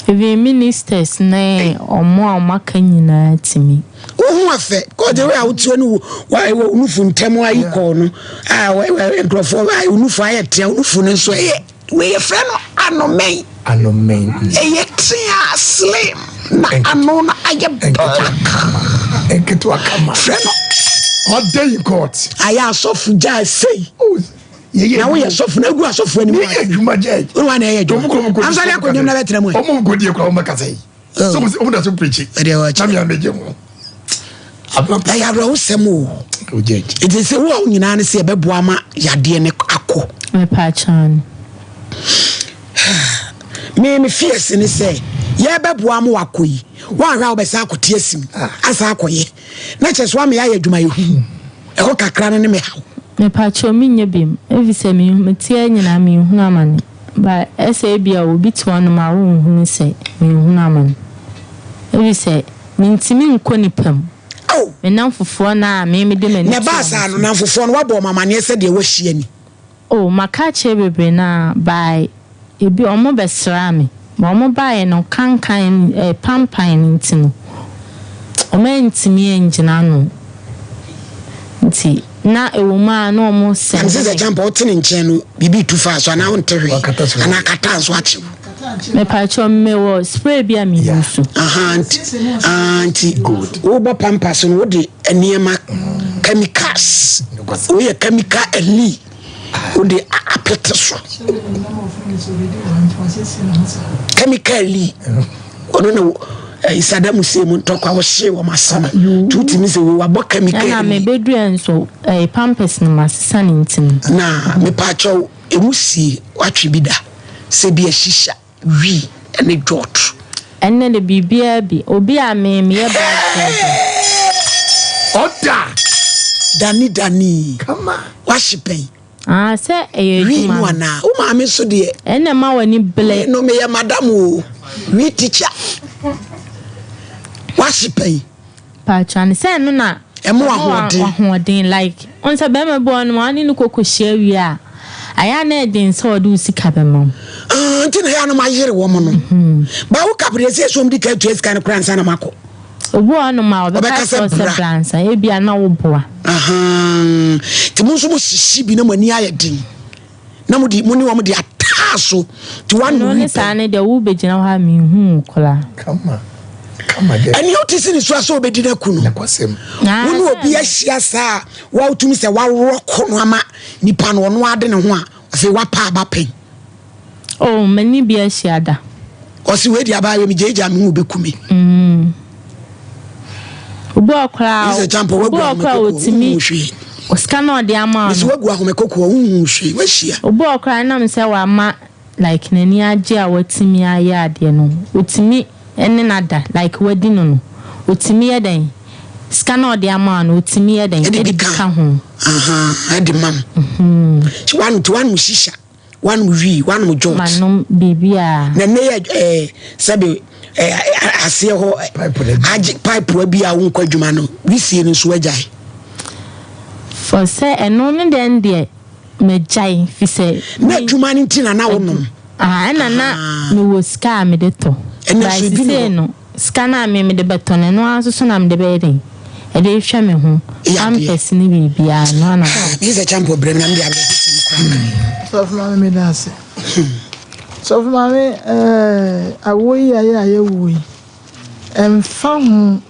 Even ministers ne ɔmo a ɔmo aka nyinaa tumi. Wo ho afɛ kɔ the way a woteɛ no wo nufu ntɛm ayi kɔɔ no a nkurɔfoɔ wo nufu ayɛ tea wo nufu no nso ɛyɛ wei yɛfrɛ no anomɛn anomɛn ɛyɛ tea slim na ano no ayɛ black nketewa kama frɛ no ɔda yi court ayɛ asɔfo gyaa sei oh, na woyɛ sɔfo na agu asɔfo anim yɛ adwuma gyaa wo na ɛyɛ adwuma ansɔre akɔnyam na bɛtena mu ɔmo nkɔdie kora wɔn bɛkasa yi Oh. So mo da so preach. Ɛdeɛ wɔ akyi. Na mi amegye ho. Ɛyɛ awerɛhosɛm o. Nti sɛ wo a wo nyinaa ne sɛ yɛbɛboa ama yadeɛ no akɔ. Mepaakyɛw. Me me fears ne sɛ yɛbɛboa ama wakɔ yi woanhwɛ a wobɛsa akɔte asim ah. asa akɔyɛ na kyerɛ sɛ woama yɛayɛ adwuma yɛhu ɛhɔ kakra no ne me haw. Mepaakyɛw menyɛ bim efisɛ meteɛ nyinaa menhunu amane. But ɛsɛ ebia obi te hɔnom a wonhunu sɛ menhunu amane. Efisɛ mintumi nkɔ nnipa mu. Oh! Me nnamfofoɔ no a me mede m'ani Na to ɛbaa wɔn saa so. no, nnamfofoɔ no, woabɔ wɔn amaneɛ sɛ deɛ woahyia ni? Oh, maka akyerɛ bebree no ara, by ebi wɔn bɛsraa me. But wɔn baeɛ no, kankan eh, pampan no nti no, wɔn antumi angyina ano. Nti na ɛwɔ mu a na wɔn Na sɛnde mese sɛ me. Champa wote ne nkyɛn no biribi retu faa so anaa wonte hwee Wakata so. anaa kataa nso akye wo. Mepakyɛw mewɔ spray bi a me use. Ahaa nti aah nti wobɔ pampers no wode nneɛma chemicals woyɛ chemical ali wode apete so chemical ali ɔno na eh, Saddam Hussein mu ntɔkwa wɔhyee wɔn asɛm nti wotumi sɛ wei wabɔ chemical Ɛna ali mebɛdua nso eh, pampers no masesa ne nti no. Na mepaakyɛw emu sie watwe bi da sɛ bi a shisha, wii ne jot. Ɛnnɛ de biribiara bi. Obi a me meyɛ bad driver. Ɔda! Dani Dani. Wahye pɛn. Ah sɛ ɛyɛ adwuma Wii no no. anaa? Wo maame nso deɛ. Ɛnna ɛma w'ani blɛ. Me no meyɛ madam o. Wii teacher. Wahye pɛn. Paatwa no sɛ ɛno na ɛma ahoɔden ahoɔden like ɔn sɛ bɛrima bi wɔ hɔ nom a ɔne no kɔ kɔhyia wie a ayɛ a na ɛden sɛ ɔde wo sika bɛma wo. Ah, nti na ɛyɛ a na mayere wɔn no. Ba wo kap deɛ sɛ ɛsɛ wɔn di ka atua sika no koraa ansa na makɔ. Obi wɔ hɔ nom a ɔbɛka Ɔbɛka kyerɛ sɛ wo sɛ bra. bra ansa ebia na woboa. Ahaa, nti mo nso mo sisi bi na mo ani ayɛ den. na mo de mo ne wɔn de ataa so nti wɔn Ɛno ne saa ne deɛ wo bɛgyina hɔ a menhu wo koraa. Kama kama dɛ. Ɛnea wote si ne so a sɛ obedi no aku no. Nokwasɛm. Wo ne obi ahyia saa a wotumi sɛ waworɔ ko no ama nipa no ɔno ade ne ho a afei wapa aba pɛn. Oh, m'ani bi ahyia da. Ɔsi wei di abaayewa mi gyaagyaa mi ho obeku mi. Mm. Obi wɔ koraa obi wɔ koraa otumi sika na ɔde ama no. Mesi wagu ahome koko ɔhuhu hwee wahyia. Obi wɔ koraa nam sɛ wama like n'ani agye a watumi ayɛ adeɛ no otumi ne no ada like wadi no no otumi yɛ dɛn sika na ɔde ama no otumi yɛ dɛn ɛde bi ka ho. Ɛde ma mo. Wanu ti wanu shisha. Wanom wii, wanom jot. Manom biribiara. Na nnɛ yɛ ɛɛ sɛbi ɛɛ aseɛ hɔ agye pipe bi a wonkɔ adwuma no wisie no nso agyae. For sɛ ɛno no deɛ n deɛ magyae fi sɛ. Na adwuma no nti na na wonom. Ah ɛna na mewɔ sika a mede tɔ. Ɛnɛ nso ebi ni hɔ. No Sika no a me mede bɛtɔ no, ɛno ara nso so na mede bɛyɛ dɛn? Ɛde rehwɛ me ho, pampers ne biribiara, ɛno ara na mede. Meyɛ sɛ kyampo brɛ me na mede awerɛhosɛm koraa ka me. Sɔfo maame meda ase. Sɔfo maame ɛɛ awo yi a yɛ a yɛwo yi ɛmfa ho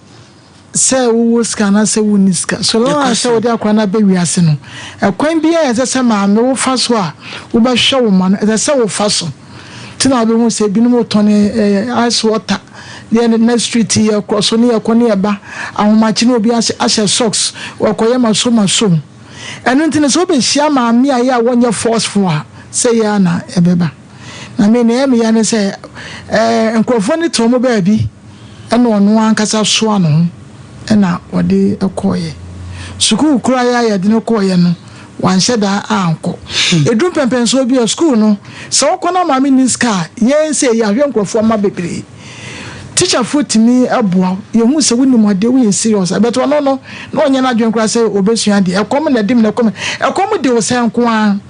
sɛ wowɔ sika anaasɛ wonni sika, so long as sɛ wode akwadaa no aba wiase no, ɛkwan biara a ɛsɛ sɛ maame wofa so a wobɛhwɛ wo mma no, ɛsɛ sɛ wofa so. Nti na wobɛhu sɛ ebinom tɔn eh, ice water, ne yɛ na street yɛkɔ so ne yɛkɔ ne yɛba, ahomakye ne obi ahyɛ ahyɛ socks, wɔkɔyɛ maso maso. Ɛno nti no sɛ wobɛhyia maame a yɛ a wɔnyɛ forceful a, sɛ yɛ a na ɛbɛba. Na me nea ɛyɛ me ya ne sɛ eh, nkurɔfoɔ no te wɔn baabi ɛna ɔno ankasa soa ne ho ɛna ɔde kɔeɛ. Sukuu koraa yɛ a yɛde no kɔeɛ no, wanhyɛ da ankɔ. Ɛduru mpɛnpɛnsoɔ bi a, sukuu no, sɛ wokɔ na maame nni sika a, yɛn sei yɛahwɛ nkurɔfoɔ mma bebree. Tikyafoɔ tumi boa wo, yɛhu sɛ wonim adeɛ, woyɛ serious a, but ɔno no, na ɔnyɛ n'adwene koraa sɛ ɔbɛsua adeɛ. Ɛkɔm na ɛde me na ɛkɔm, ɛkɔm de wo sɛn nko ara.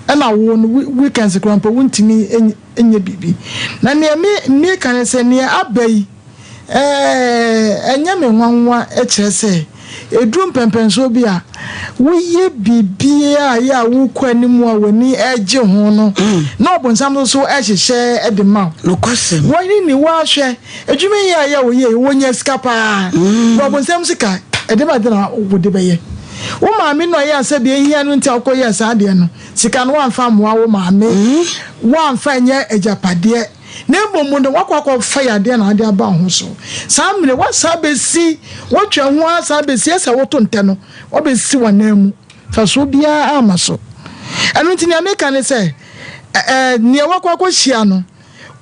Ɛna wo no weekends koraa mpo wontumi nyɛ biribi. Na nea me meka ne sɛ nea aba yi ɛɛ ɛnyɛ me nwanwa kyerɛ sɛ ɛduru mpɛnpɛnsoɔ bi a woyɛ biribiara a yɛ a wokɔ anim a w'ani gye ho no na ɔbonsam nso so hyehyɛ de ma wo. Nokwasɛm. Wɔne ni woahwɛ adwuma yi a yɛ a woyɛ yi wonya sika paa. Na ɔbonsam sika ɛde ba de na wode bɛyɛ. Wo maame no a ɛyɛ a sɛdeɛ ahia no nti a wokɔyɛɛ saa adeɛ no, sika no woamfa ammoa wo maame, woamfa anyɛ agyapadeɛ, na mmom no woakɔ akɔfa yadeɛ na wode aba wo ho so. Saa mmerɛ woasan abɛsi, woatwa ho ara san abɛsi, ɛsɛ woto ntɛ no, woabɛsi w'ananmu, mfasoɔ biara amma so. Ɛno nti nea meka ne sɛ, ɛɛ nea woakɔ akɔhyia no,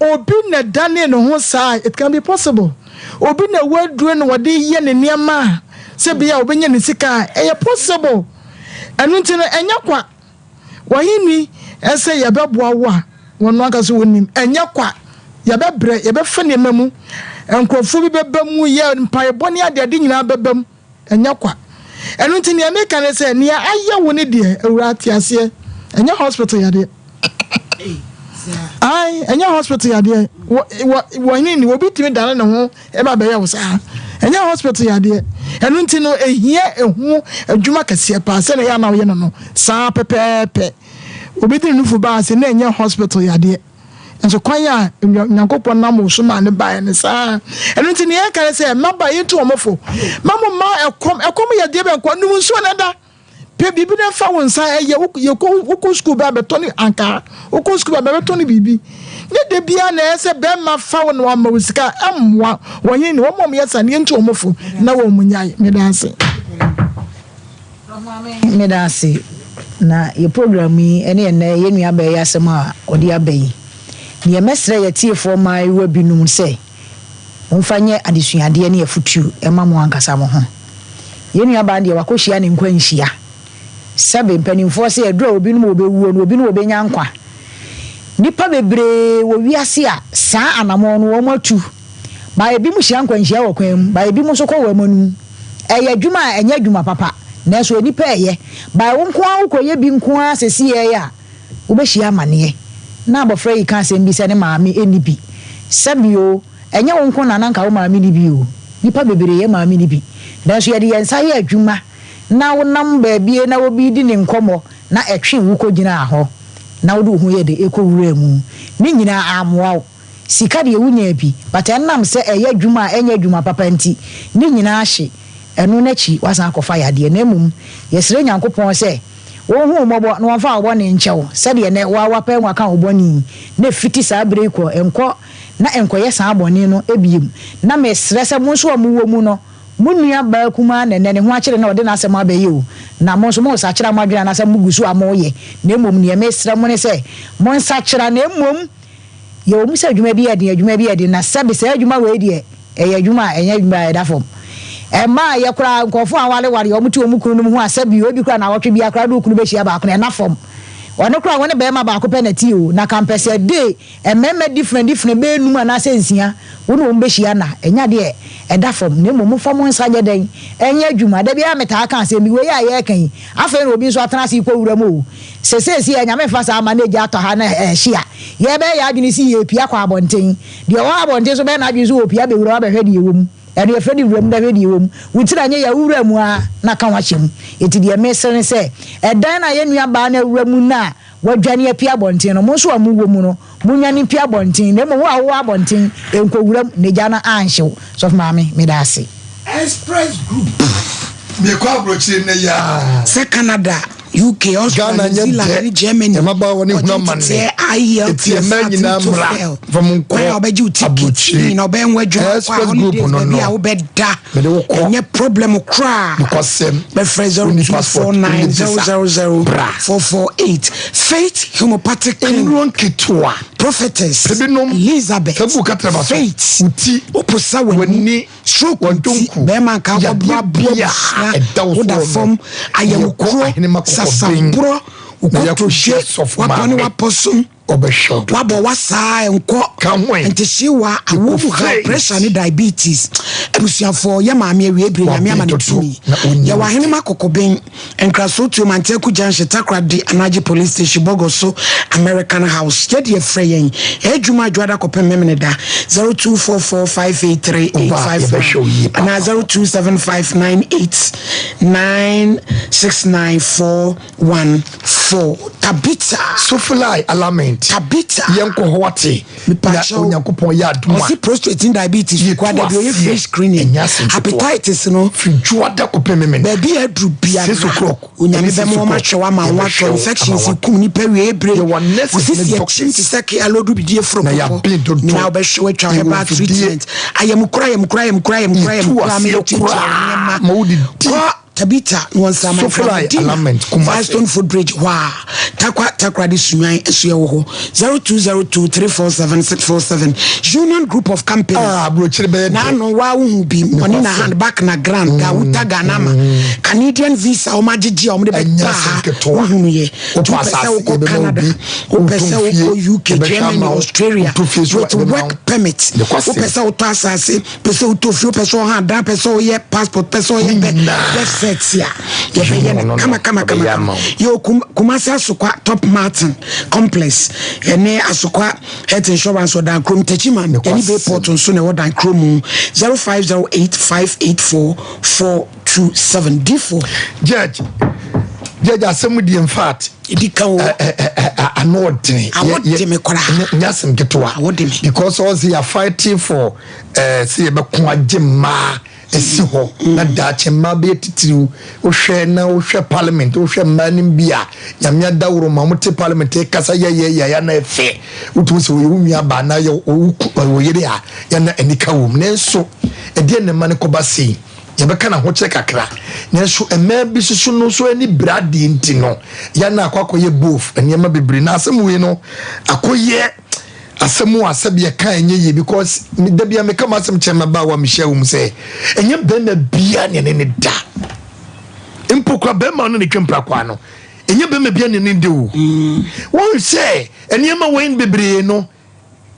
Obi na ɛdanee ne ho saa a, it can be possible. Obi na waduro na wɔde yɛ ne nneɛma a sɛ bia ɔbɛnya ne sika a, ɛyɛ possible. Ɛno nti no, ɛnyɛ kwa. W'ahenni sɛ yɛbɛboa wo a, wɔn ankasa wɔnim. Ɛnyɛ kwa. Yɛbɛbrɛ, yɛbɛfa nneɛma mu. Nkurɔfoɔ bi bɛba mu, yɛ mpaebɔ ne adeade nyinaa bɛba mu. Ɛnyɛ kwa. Ɛno nti nea meka ne sɛ, nea ayɛ wo no deɛ, Awuraa te aseɛ. Ɛnyɛ hospital yadeɛ. Ae, ɛnyɛ hospital yadeɛ. Wɔ, wɔ, wɔhene ni, obi tumi dane ne ho ba bɛyɛ wo saa. Ɛnyɛ hospital yadeɛ. Ɛno nti no, ɛhia ɛho adwuma kɛseɛ paa sɛdeɛ ɛyɛ a na woyɛ no no, saa pɛpɛɛpɛ. Obi de ne nufu baa ase na ɛnyɛ hospital yadeɛ. Nso kwan a Nyankopɔn nam wo so maa no baeɛ no saa. Ɛno nti nea yɛka ne sɛ, mmabaa yɛntu wɔn fo. Mma mo mma ɛkɔm, ɛkɔm yɛ deɛ bɛn kɔ, nom nsuo na da. Pɛ biribi na fa wo nsa ɛyɛ, yɛkɔ, wokɔ sukuu bɛ abɛtɔ ne ankaa, wokɔ sukuu bɛ abɛtɔ ne biribi. Nyɛ da biara na ɛyɛ sɛ bɛrima fa wo na wama wo sika, ɛmmoa. Wɔn ne wɔn a wɔyɛ saa no yɛntu wɔn fo na wɔn nyae. Meda ase. Meda ase na yɛ program yi ɛne ɛnɛ yɛ nua baa yi asɛm a ɔde aba yi. Neɛ mɛsrɛ yɛ tiefoɔ mmaayewa binom sɛ momfa nyɛ adesuadeɛ ne afutuo ɛma mo ankasa mo ho. Yɛ nua baa no deɛ wakɔ hyia ne nkwa nhyia. Sɛbe mpaninfoɔ se aduru a obinom wɔbɛwuo no obinom wɔbɛnya nkwa. Nnipa bebree wɔ wiase a saa anamɔn no wɔn atu. Ba ebinom hyia nkwanhyia wɔ kwan mu, ba ebinom nso kɔ wɔn anom. Ɛyɛ adwuma a ɛnyɛ adwuma papa, nanso nnipa reyɛ. Ba wo nko ara wokɔyɛ bi nko ara sesei a, wobɛhyia amaneɛ. Na abɔfra yi ka asɛm bi sɛ ne maame nni bi. Sɛbi o, ɛnyɛ wo nko na na anka wo maame nni bi o, nnipa bebree yɛn maame nni bi. Nanso yɛde yɛn nsa yɛ adwuma na wonam baabi na obi redi ne nkɔmmɔ na ɛtwe wo kɔgyinaa hɔ na wode wo ho yɛ dɛ kɔwuraa mu. Ne nyinaa ammoa wo. Sika deɛ wonyaa bi but ɛnam sɛ ɛyɛ adwuma a ɛnyɛ adwuma papa nti ne nyinaa ahye, ɛno no akyi woasan akɔfa yadeɛ na mmom yɛsrɛ Nyankopɔn sɛ Ɔnhu wo mmɔbɔ na Ɔmfa wo bɔne nkyɛ wo sɛdeɛ nnɛ woa woapae mu aka wo bɔne yi na fiti saa berɛ yi kɔ nkɔ na nkɔyɛ saa bɔne no biom na mesrɛ sɛ mo nso a mowɔ mu no mo nua baa kumaa na nnɛ ne ho akyere na ɔde n'asɛm abɛyɛ o na mo nso moresakyera mo adwene anaasɛ mogu so a moreyɛ na mmom neɛ mesrɛ mo ne sɛ monsakyera na mmom Yɛwɔ mu sɛ adwuma bi yɛ den, adwuma bi yɛ den, na sɛbe saa adwuma wei deɛ, ɛyɛ adwuma a ɛnyɛ adwuma a ɛda fam. Ɛmma a yɛ koraa, nkurɔfoɔ a awareware a wɔte wɔn kununom ho a sɛbe o, ebi koraa nnawɔtwe biara koraa wode wo kunu bɛhyia baako no, ɛnna fam. Ɔno koraa wɔne barima baako pɛ na ɛte o, na kampɛ sɛ day mmarima different different bɛyɛ num anaasɛ nsia, wo ne wɔn bɛhyia nna, ɛnyɛ adeɛ a ɛda fam. Na mmom momfa mo nsa nyɛ dɛn? Ɛnyɛ adwuma. Da biara metaa ka asɛm bi, wei a yɛreka yi, afei na obi nso atena ase rekɔ wuram o. Sɛ seesei a Nyame mfa saa mma na egya atɔ ha na ɛhye a, yɛbɛyɛ yɛn adwene se yɛrepue akɔ abɔnten. Deɛ ɔwɔ abɔnten nso bɛyɛ n'adwene sɛ ɔrepue abɛwura hɔ abɛhwɛ deɛ ɛwɔ mu. Ɛno yɛfrɛ no wuram na hwɛ deɛ ɛwɔ mu. Wo tiri anyɛ yie a, wo wura mu ara na ka ho ahyɛ mu. Enti deɛ mesrɛ ne sɛ, ɛdan no a yɛn nua baa no awura mu no a wadwane apue abɔnten no, mo nso a mowɔ mu no, monnwane mpue abɔnten, na mmom wo a wowɔ abɔnten, nkɔ wuram, na egya no anhye wo. Sɔfo Maame, meda ase. Express Group. Mekɔ aburokyire nnɛ yi ara. Sɛ Canada, UK, Austria, New Zealand ne Germany kɔgye nteteɛ IELTS, SAT ne TOEFL. Kwan a wɔbɛgye wo ticket ne nyinaa wɔbɛyɛ ho adwuma kɔ a holidays baabi a wobɛda ɛnyɛ problem koraa. Bɛfrɛ 0249 000 448. Faith Homeopathic Clinic. Prophetess Elizabeth Faith woposa w'ani. Stroke nti bɛɛma nka akɔbɔ aboa abusua woda fam ayamkuro sasaborɔ wokotodwe wapɔ ne wapɔ so wabɔ wasaa nkɔ ntehyewa awo mu haw pressure ne diabetes abusuafoɔ yɛ maame awie bere nyame ama ne tumi yɛwɔ ahenema kokoben Nkraso Tuo Manteaku Junction Takoradi Anagye Police Station Bɔgɔ so American House Yɛ deɛ frɛ yɛn Yɛyɛ adwuma Adwoada kɔpem Memeneda 0244583851 anaa 027598969414 Tabitha Sofilai Alament Tabitha Yɛnkɔ hɔ wate Na Onyankopɔn yɛ adom a Ɔse prostate ne diabetes Yɛtu kɔ ada bi ɔyɛ aseɛ free screening Ɛnyɛ asɛm ketewa Hepatitis no Firi dwoada kɔpem Memeneda Baabi a aduru biara 6 o'clock Onyame ɛne 6 bɛma wɔn o'clock ahwɛ wo ama wo atɔ Yɛbɛhwɛ wo ama Infections woatɔ kum nipa wie bere Yɛwɔ Wo nurses ne sisi akyim doctors te sɛ kea lodu bidie foro Na kɔkɔ yɛaben dodo Nyinaa wobɛhwɛ wo atwa Yɛwɔ herbal mfidie treatment Ayamkora ayamkora ayamkora ayamkora Yɛtu ayamkora ama aseɛ yɛtuatua wo koraa nneɛma ma wodidi Kɔ Tabitha Nwansah Sofly Madina, Alament Kumasi. Firestone Footbridge hɔ a, Tarkwa Takoradi Sunyani nso yɛwɔ hɔ, 0202 347 647. Union Group of Companies. Ah, aburokyire bɛyɛ dɛ. N'ano waa wohu bi, ɔne na hand back na grand, Gawuta Ganama, Canadian visa wɔn agyegye a wɔn de Ɛnyɛ bɛba asɛm ha, ketewa. wohunu yɛ. Wopɛ Nti wopɛ sɛ asase, wokɔ yɛbɛma wo Canada, bi. wopɛ Wotɔn sɛ fie, wokɔ UK, yɛbɛhwɛ Germany, ama wo. Australia, Wotɔ fie nso a, with yɛbɛma work wo. permit, Nokwasɛm. wopɛ sɛ wotɔ asase, pɛ sɛ wotɔ fie, wopɛ sɛ ɔha dan, pɛ sɛ ɔyɛ passport, pɛ sɛ ɔyɛ bɛ bɛ set a, yɛbɛyɛ no kama kama kama kama. Yɛwɔ kum Kumasi Asokwa Top Martin Complex ɛne Asokwa Health Insurance wɔ Dan kurom Techiman ɛne Bayport nso na ɛwɔ Dan kurom mu 0508 584 427 D4. Judge. Judge asɛm deɛ in fact. Edi ka o. Ano ɔdene. Awo de me koraa. Nyɛ asɛm ketewa. Awo de me. Because ɔsɛ yɛ fighting for ɛɛ sɛ yɛbɛko agye mmaa esi hɔ na daakye mmaa bɛyɛ titiriw wohwɛ na wohwɛ parliament wohwɛ mmaa no bi a nyame adaworo ma wɔte parliament kasa yɛyɛyɛ ya na ɛfɛ wotumi sɛ wɔyɛ wo nua baa na yɛ wo yere a yɛna anika wɔ mu nanso ɛdeɛ ne mma no kɔba sei Yɛbɛka n'ahokyerɛ kakra, nanso mmaa bi soso no nso ani bere adeɛ nti no, yɛ na akɔ akɔyɛ both nneɛma bebree. Na asɛm wei no akɔyɛ asɛm a sɛbi ɛka ɛnyɛ yie because da bia meka m'asɛm kyerɛ mmabaawa mehyia wɔ mu sɛ ɛnyɛ bɛrima bia ne ne ne da mpo kora bɛrima no ne twa mprakwa no ɛnyɛ bɛrima bia ne ne da o. Wɔn sɛ nneɛma wei bebree no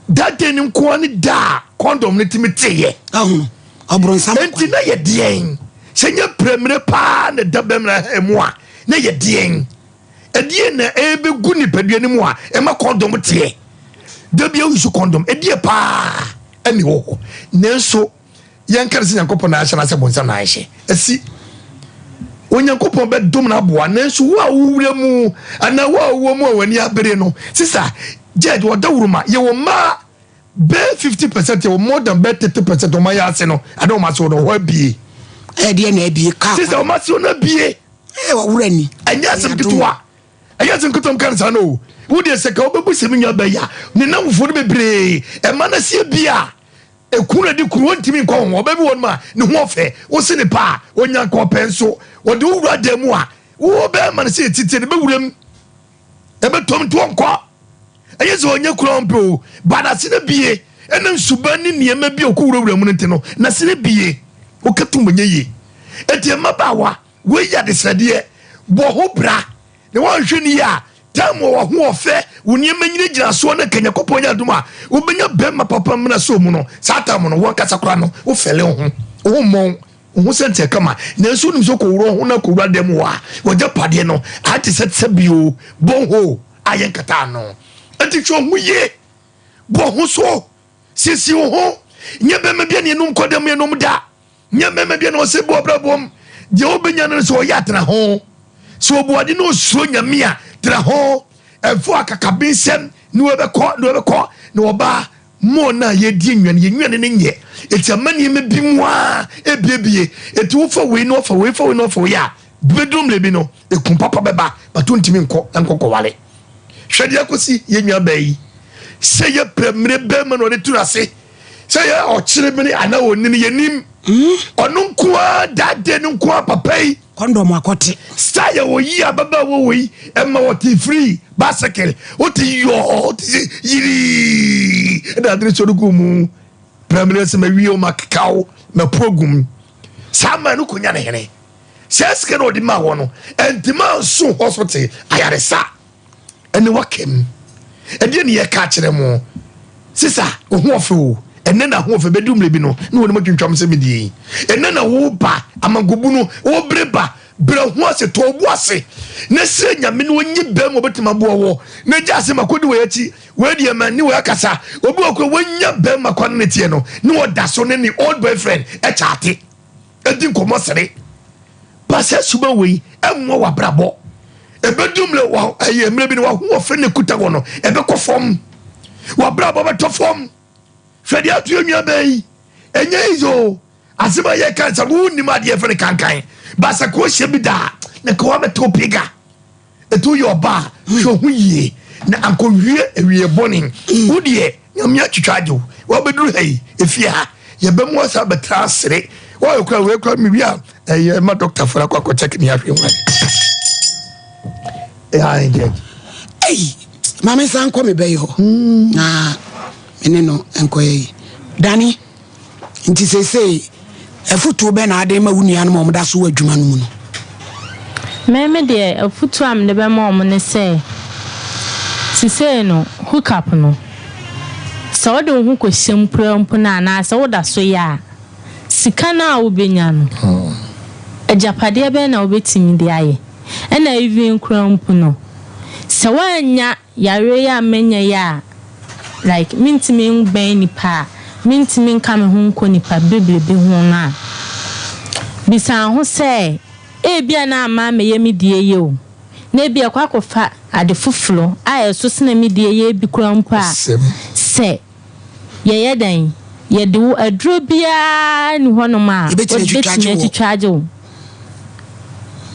That day no nko ara ne da a condom no tumi teeɛ. Ahunu ɔbronsam kwan. Enti na yɛ deɛn? Sɛ nyɛ prɛmire paa na ɛda bɛmina ha mu a, na yɛ deɛn? Ɛdeɛn na ɛbɛgu nipadua no mu a ɛma condom teɛ? Da bi awusu condom, ɛdeɛ paa ɛne wɔ hɔ. Nanso yɛnka no sɛ Nyankopɔn na ahyɛ no asɛ bonsam na ahyɛ. Asi. Onyankopɔn bɛdom no aboa nanso wo a wowura mu anaa wo a wowɔ mu a w'ani abere no sisa judge wɔdawuruma yɛwɔ mmaa bɛɛ 50% yɛwɔ more than bɛɛ 30% wɔn ayɛ ase no ana wɔn ase wɔ no hɔ abie. Ɛdeɛ na abie kaa. Sisa wɔn ase wɔ no abie. Ɛyɛ wɔwura ni. Ɛnyɛ asɛm ketewa. Ɛnyɛ asɛm ketewa mka no saa no o. Wo deɛ sɛ ka wobɛbu sɛ me nua bɛyɛ a ne namfoɔ no bebree ɛma no aseɛ bi a Ekunu adi kunu, ontumi nkɔ ho. Ɔbaa bi wɔ hɔnom a, ne ho ɔfɛ. Wose ne pɛ a, onya nka ɔpɛ nso. Wɔde wo wura dan mu a, wo bɛrima no sɛ yɛtitie no, bɛwura mu. Ɛbɛtɔm nti ɔnkɔ. Ɛnyɛ sɛ ɔnyɛ kunu a ɔmpɛ o, ba n'ase no bie. Ɛnam suban ne nneɛma bi a ɔkɔwurawura mu no nti no, n'ase no bie. Woka tom ɛnyɛ yie. Enti mmabaawa, wei yɛ adesrɛdeɛ. Bɔ ho bra. Na woanhwɛ no yie a, time wɔ w'ahoɔfɛ, wo nneɛma nyina gyina soɔ na nka Nyankopɔn nyɛ adom a, wobɛnya bɛrima papa mmena sɛ mu no, saa time no, wankasa koraa no, wofɛle wo ho, wo ho mmɔn, wo ho sɛnteɛ kama, nanso wonim sɛ wokɔwura wo ho na akɔwura dɛm hɔ a, w'agyapadeɛ no, ayɛ te sɛ sɛbio, borehole a yɛnkata ano. Enti hwɛ wo ho yie, bɔ ho so, siesie wo ho, nyɛ bɛrima bi a ne yɛnom kɔ dɛm yɛnom da. Nyɛ mmarima bi na ɔsɛ bu abrabɔ mu. Deɛ wobɛnya no sɛ ɔyɛ atena ho. Sɛ ɔbu ade na ɔsuro Nyame a, tena ho. Ɛmfa akakabensɛm ne wɔbɛkɔ ne wɔbɛkɔ na wɔba mall no a yɛdi nnuane, yɛn nnuane no nyɛ. Eti ama nneɛma bi mu a ebiebie. Eti wofa wei na wɔfa wei, fa wei na wɔfa wei a, bɛduru mmerɛ bi no, ekum papa bɛba, but wontumi nkɔ nkɔ kɔware. Hwɛ deɛ akɔsi yɛn nuabaa yi. Sɛ yɛ pɛ mmerɛ bɛrima na ɔde tu n'ase. sɛ yɛ ɔkyere mene anaa ɔnini yɛnim ɔno nko ara that day no nko ara papa yi kɔndɔm akɔte style yɛ wɔyi ababaawa wɔ yi ɛma wɔte free bicycle wote yɔɔ wote yirii ɛna adere sɔre gu mu pɛrɛmere sɛ mawie o makekaw mapu agum saa man no kɔnya ne hene saa sika na ɔde ma wɔ no ɛntima nso hospital ayaresa ɛne waka mu ɛdeɛ ne yɛka akyerɛ mo sisa wo ho ɔfɛ o ɛnɛ na ho ɔfɛ bɛdu mmerɛ bi no ne wɔn atwintwam sɛ medie yi ɛnɛ na wo ba amankobu no wo bere ba brɛ ho ase tɔ wo ase na srɛ nyame na ɔnyi bɛn mu ɔbɛtumi aboa wɔ na gya ase ma kɔdi wɔ akyi wei deɛ ma ne wɔ akasa obi wɔ kɔ wɔnya bɛn ma kwan ne teɛ no ne wɔda so ne ne old boyfriend ɛkyaate ɛdi nkɔmmɔ sere Ba saa suban wei mmoa w'abrabɔ. Ɛbɛdu mmerɛ wa ɛyɛ mmerɛ bi no w'ahoɔfɛ na ɛkuta wɔ no ɛbɛkɔ fam. W'abrabɔ bɛtɔ fam. Hwɛ deɛ ato yɛn nua bɛn yi. Ɛnyɛ easy o. Asɛm a yɛka sɛ wonnim adeɛ yɛfrɛ no kankan. Baasakoro hyɛ bi da a na nka wabɛtew piga. Ɛti woyɛ ɔbaa a, hwɛ ho yie na ankɔwie awieɛ bɔne. Wo deɛ, Nyame atwitwa agye wo. Woabɛduru ha yi, efie ha, yɛbɛmu asa abɛtra asere. Woayɛ kora wei kora mewie a, ɛyɛ ma dɔkta fo no akɔ akɔ check me ahwɛ ho ade. Ɛyɛ judge. Ei, ma me nsa nkɔ me bɛyi hɔ na me ne no nkɔyɛ yi. Dani. Nti seesei afotuo bɛn na wode rema wo nuanom a wɔda so wɔ adwuma no mu no? Me me deɛ afotuo a mede bɛma wɔn ne sɛ, sesei no hook up no, sɛ wode wo ho kɔhyɛ mu koraa mpo no anaa sɛ woda so yɛ a, sika no a wobɛnya no, agyapadeɛ bɛn na wobɛtumi de ayɛ? Ɛna even koraa mpo no, sɛ woannya Yareɛ yi a manya yi a like mentumi nbɛn nipa a, mentumi nka me ho nkɔ nipa bebrebe ho no a, bisa wo ho sɛ, ebia na ama mɛyɛ me deɛ yi o. Na ebia ɛkɔ akɔfa ade foforo a ɛso sene me deɛ yɛ bi koraa mpo a, sɛ yɛyɛ dɛn? Yɛde wo aduro biara nni hɔnom a wɔbɛtumi atwitwa agye wo.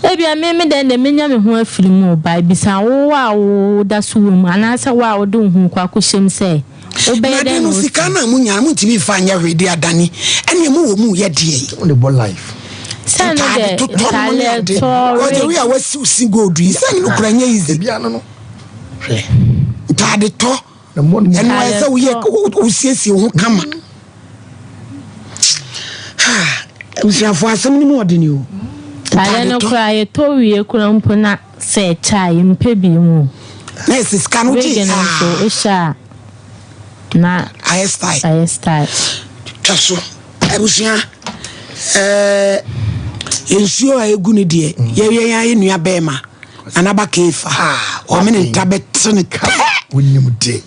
Ebia me me dɛn deɛ menya me ho afiri mu o, but bisa wo a woda so wɔ mu anaasɛ wo a wode wo ho rekɔ akɔhyɛ mu sɛ wobɛyɛ Na dɛn de na no woasi. sika no a munya no montumi mfa nyɛ hwee de adane ɛneɛ mowɔ mu yɛ deɛn? Wode bɔ life. Sɛ no Ntaade deɛ totɔ no ne ntaade ade. tɔ Because the way wig. a wasiw si gold yi sɛ no kora nyɛ easy. Ebia no no. Hwɛ. Ntaade tɔ. Ɛno ayɛ sɛ woyɛ wosiesie wo ho kama. Abusuafoɔ asɛm no mu ɔdene o. Ntaade no koraa yɛtɔ wie koraa mpo na sɛ ɛkyɛ a yɛmpɛ bi mu. Na ɛsɛ sika no gye Wig no nso wohyɛ a na ayɛ style. Ayɛ style. Twa so abusua ɛɛ nsuo a egu no deɛ yɛyɛ yɛn ayɛ nua bɛrima. Anaba Kefa, ɔmene nta bɛte ne pɛ. Wonim de.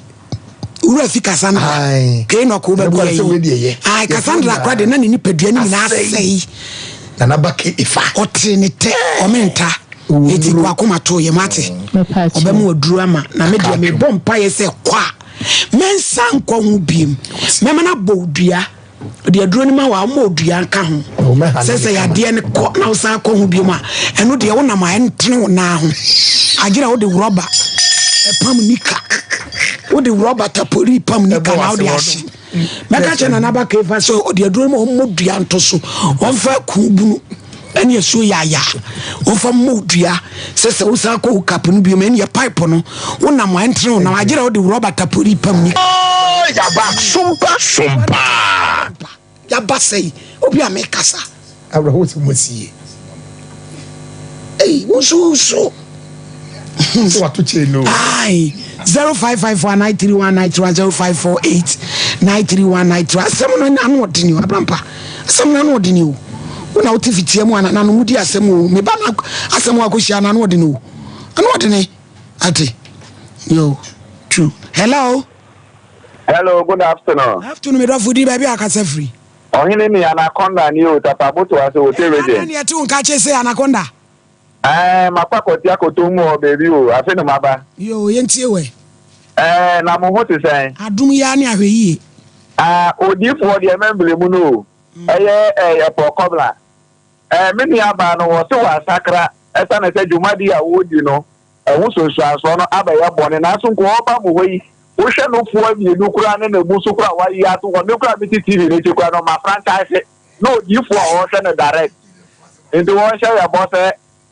Wura fi Cassandra. Kei na ɔkɔ wobɛboa yi. Ae, Cassandra kora de na ne nipadua no nyinaa asɛe. Nanaba Kefa. Ɔte ne tɛ, ɔmene nta. Eti kɔ akoma to yɛ mate. Ɔbɛma waduru ama. Na me deɛ mebɔ mpaeɛ sɛ kɔ a, mɛnsa nkɔ ho biem. Mɛma no abɔ wo dua. Ɔde aduro no ma wo a, ɔma odua nka ho. Sɛ sɛ yadeɛ no kɔ na wosan kɔ ho biom a, ɛno deɛ wonam a ɛntene wo nan ho. Agyerɛ wode rɔba pam nika. Wode rɔba tapori pam nika na wode ahye. Mɛka kyerɛ Nana Aba Kefa sɛ ɔde aduro no ma ɔmmɔ dua nto so. Ɔmfa kuubunu ɛne asuo yaayaa. Ɔmfa mmɔ dua sɛ sɛ wosan kɔ hookup no biom ɛne pipe no wonam a ɛntene wo nan agyerɛ wode rɔba tapori pam nika. Yaba sompa sompa. Yaba sɛyi obi a mekasa. Awerɛhow sɛ mo asi yie. Ei wo nso wo so. Sɛ wato chain no. Aye 0554 931 931 0548 931 931 asɛm no ano ɔdene o abrampa asɛm no ano ɔdene o wo na wote fitia mu a nananom mudi asɛm o me ba na asɛm akɔhyia no ano ɔdene o ano ɔdene ate yo true hello. Hello, good afternoon. Afternoon, me dɔfo di baabi a akasa firi. Ɔhene ni anaconda ni o tata boto ase wote region. Ɛna ni ɛte wo nka kye se anaconda. Ɛɛ makɔ akɔti akoto mu wɔ baabi o afe na maba. Yoo yɛntie wɛ. Ɛɛ na mo ho te sɛn? Adom yi ara ne ahwɛyie. Ah odiifoɔ deɛ mɛmble mu no o ɛyɛ ɛɛ ɛpɔ kɔbla ɛɛ me nua baa no wɔse wasakra ɛsane sɛ dwumadi a wɔdi no ɛho sunsuansoɔ no abɛyɛ bɔne nanso nka ɔba mo hɔ yi wohwɛ no foɔ mmienu koraa ne na mu so koraa wayi ato hɔ me koraa mete TV no akyi koraa no ma franchise na odiifoɔ a ɔhwɛ no direct nti wɔnhyɛ yɛ bɔ sɛ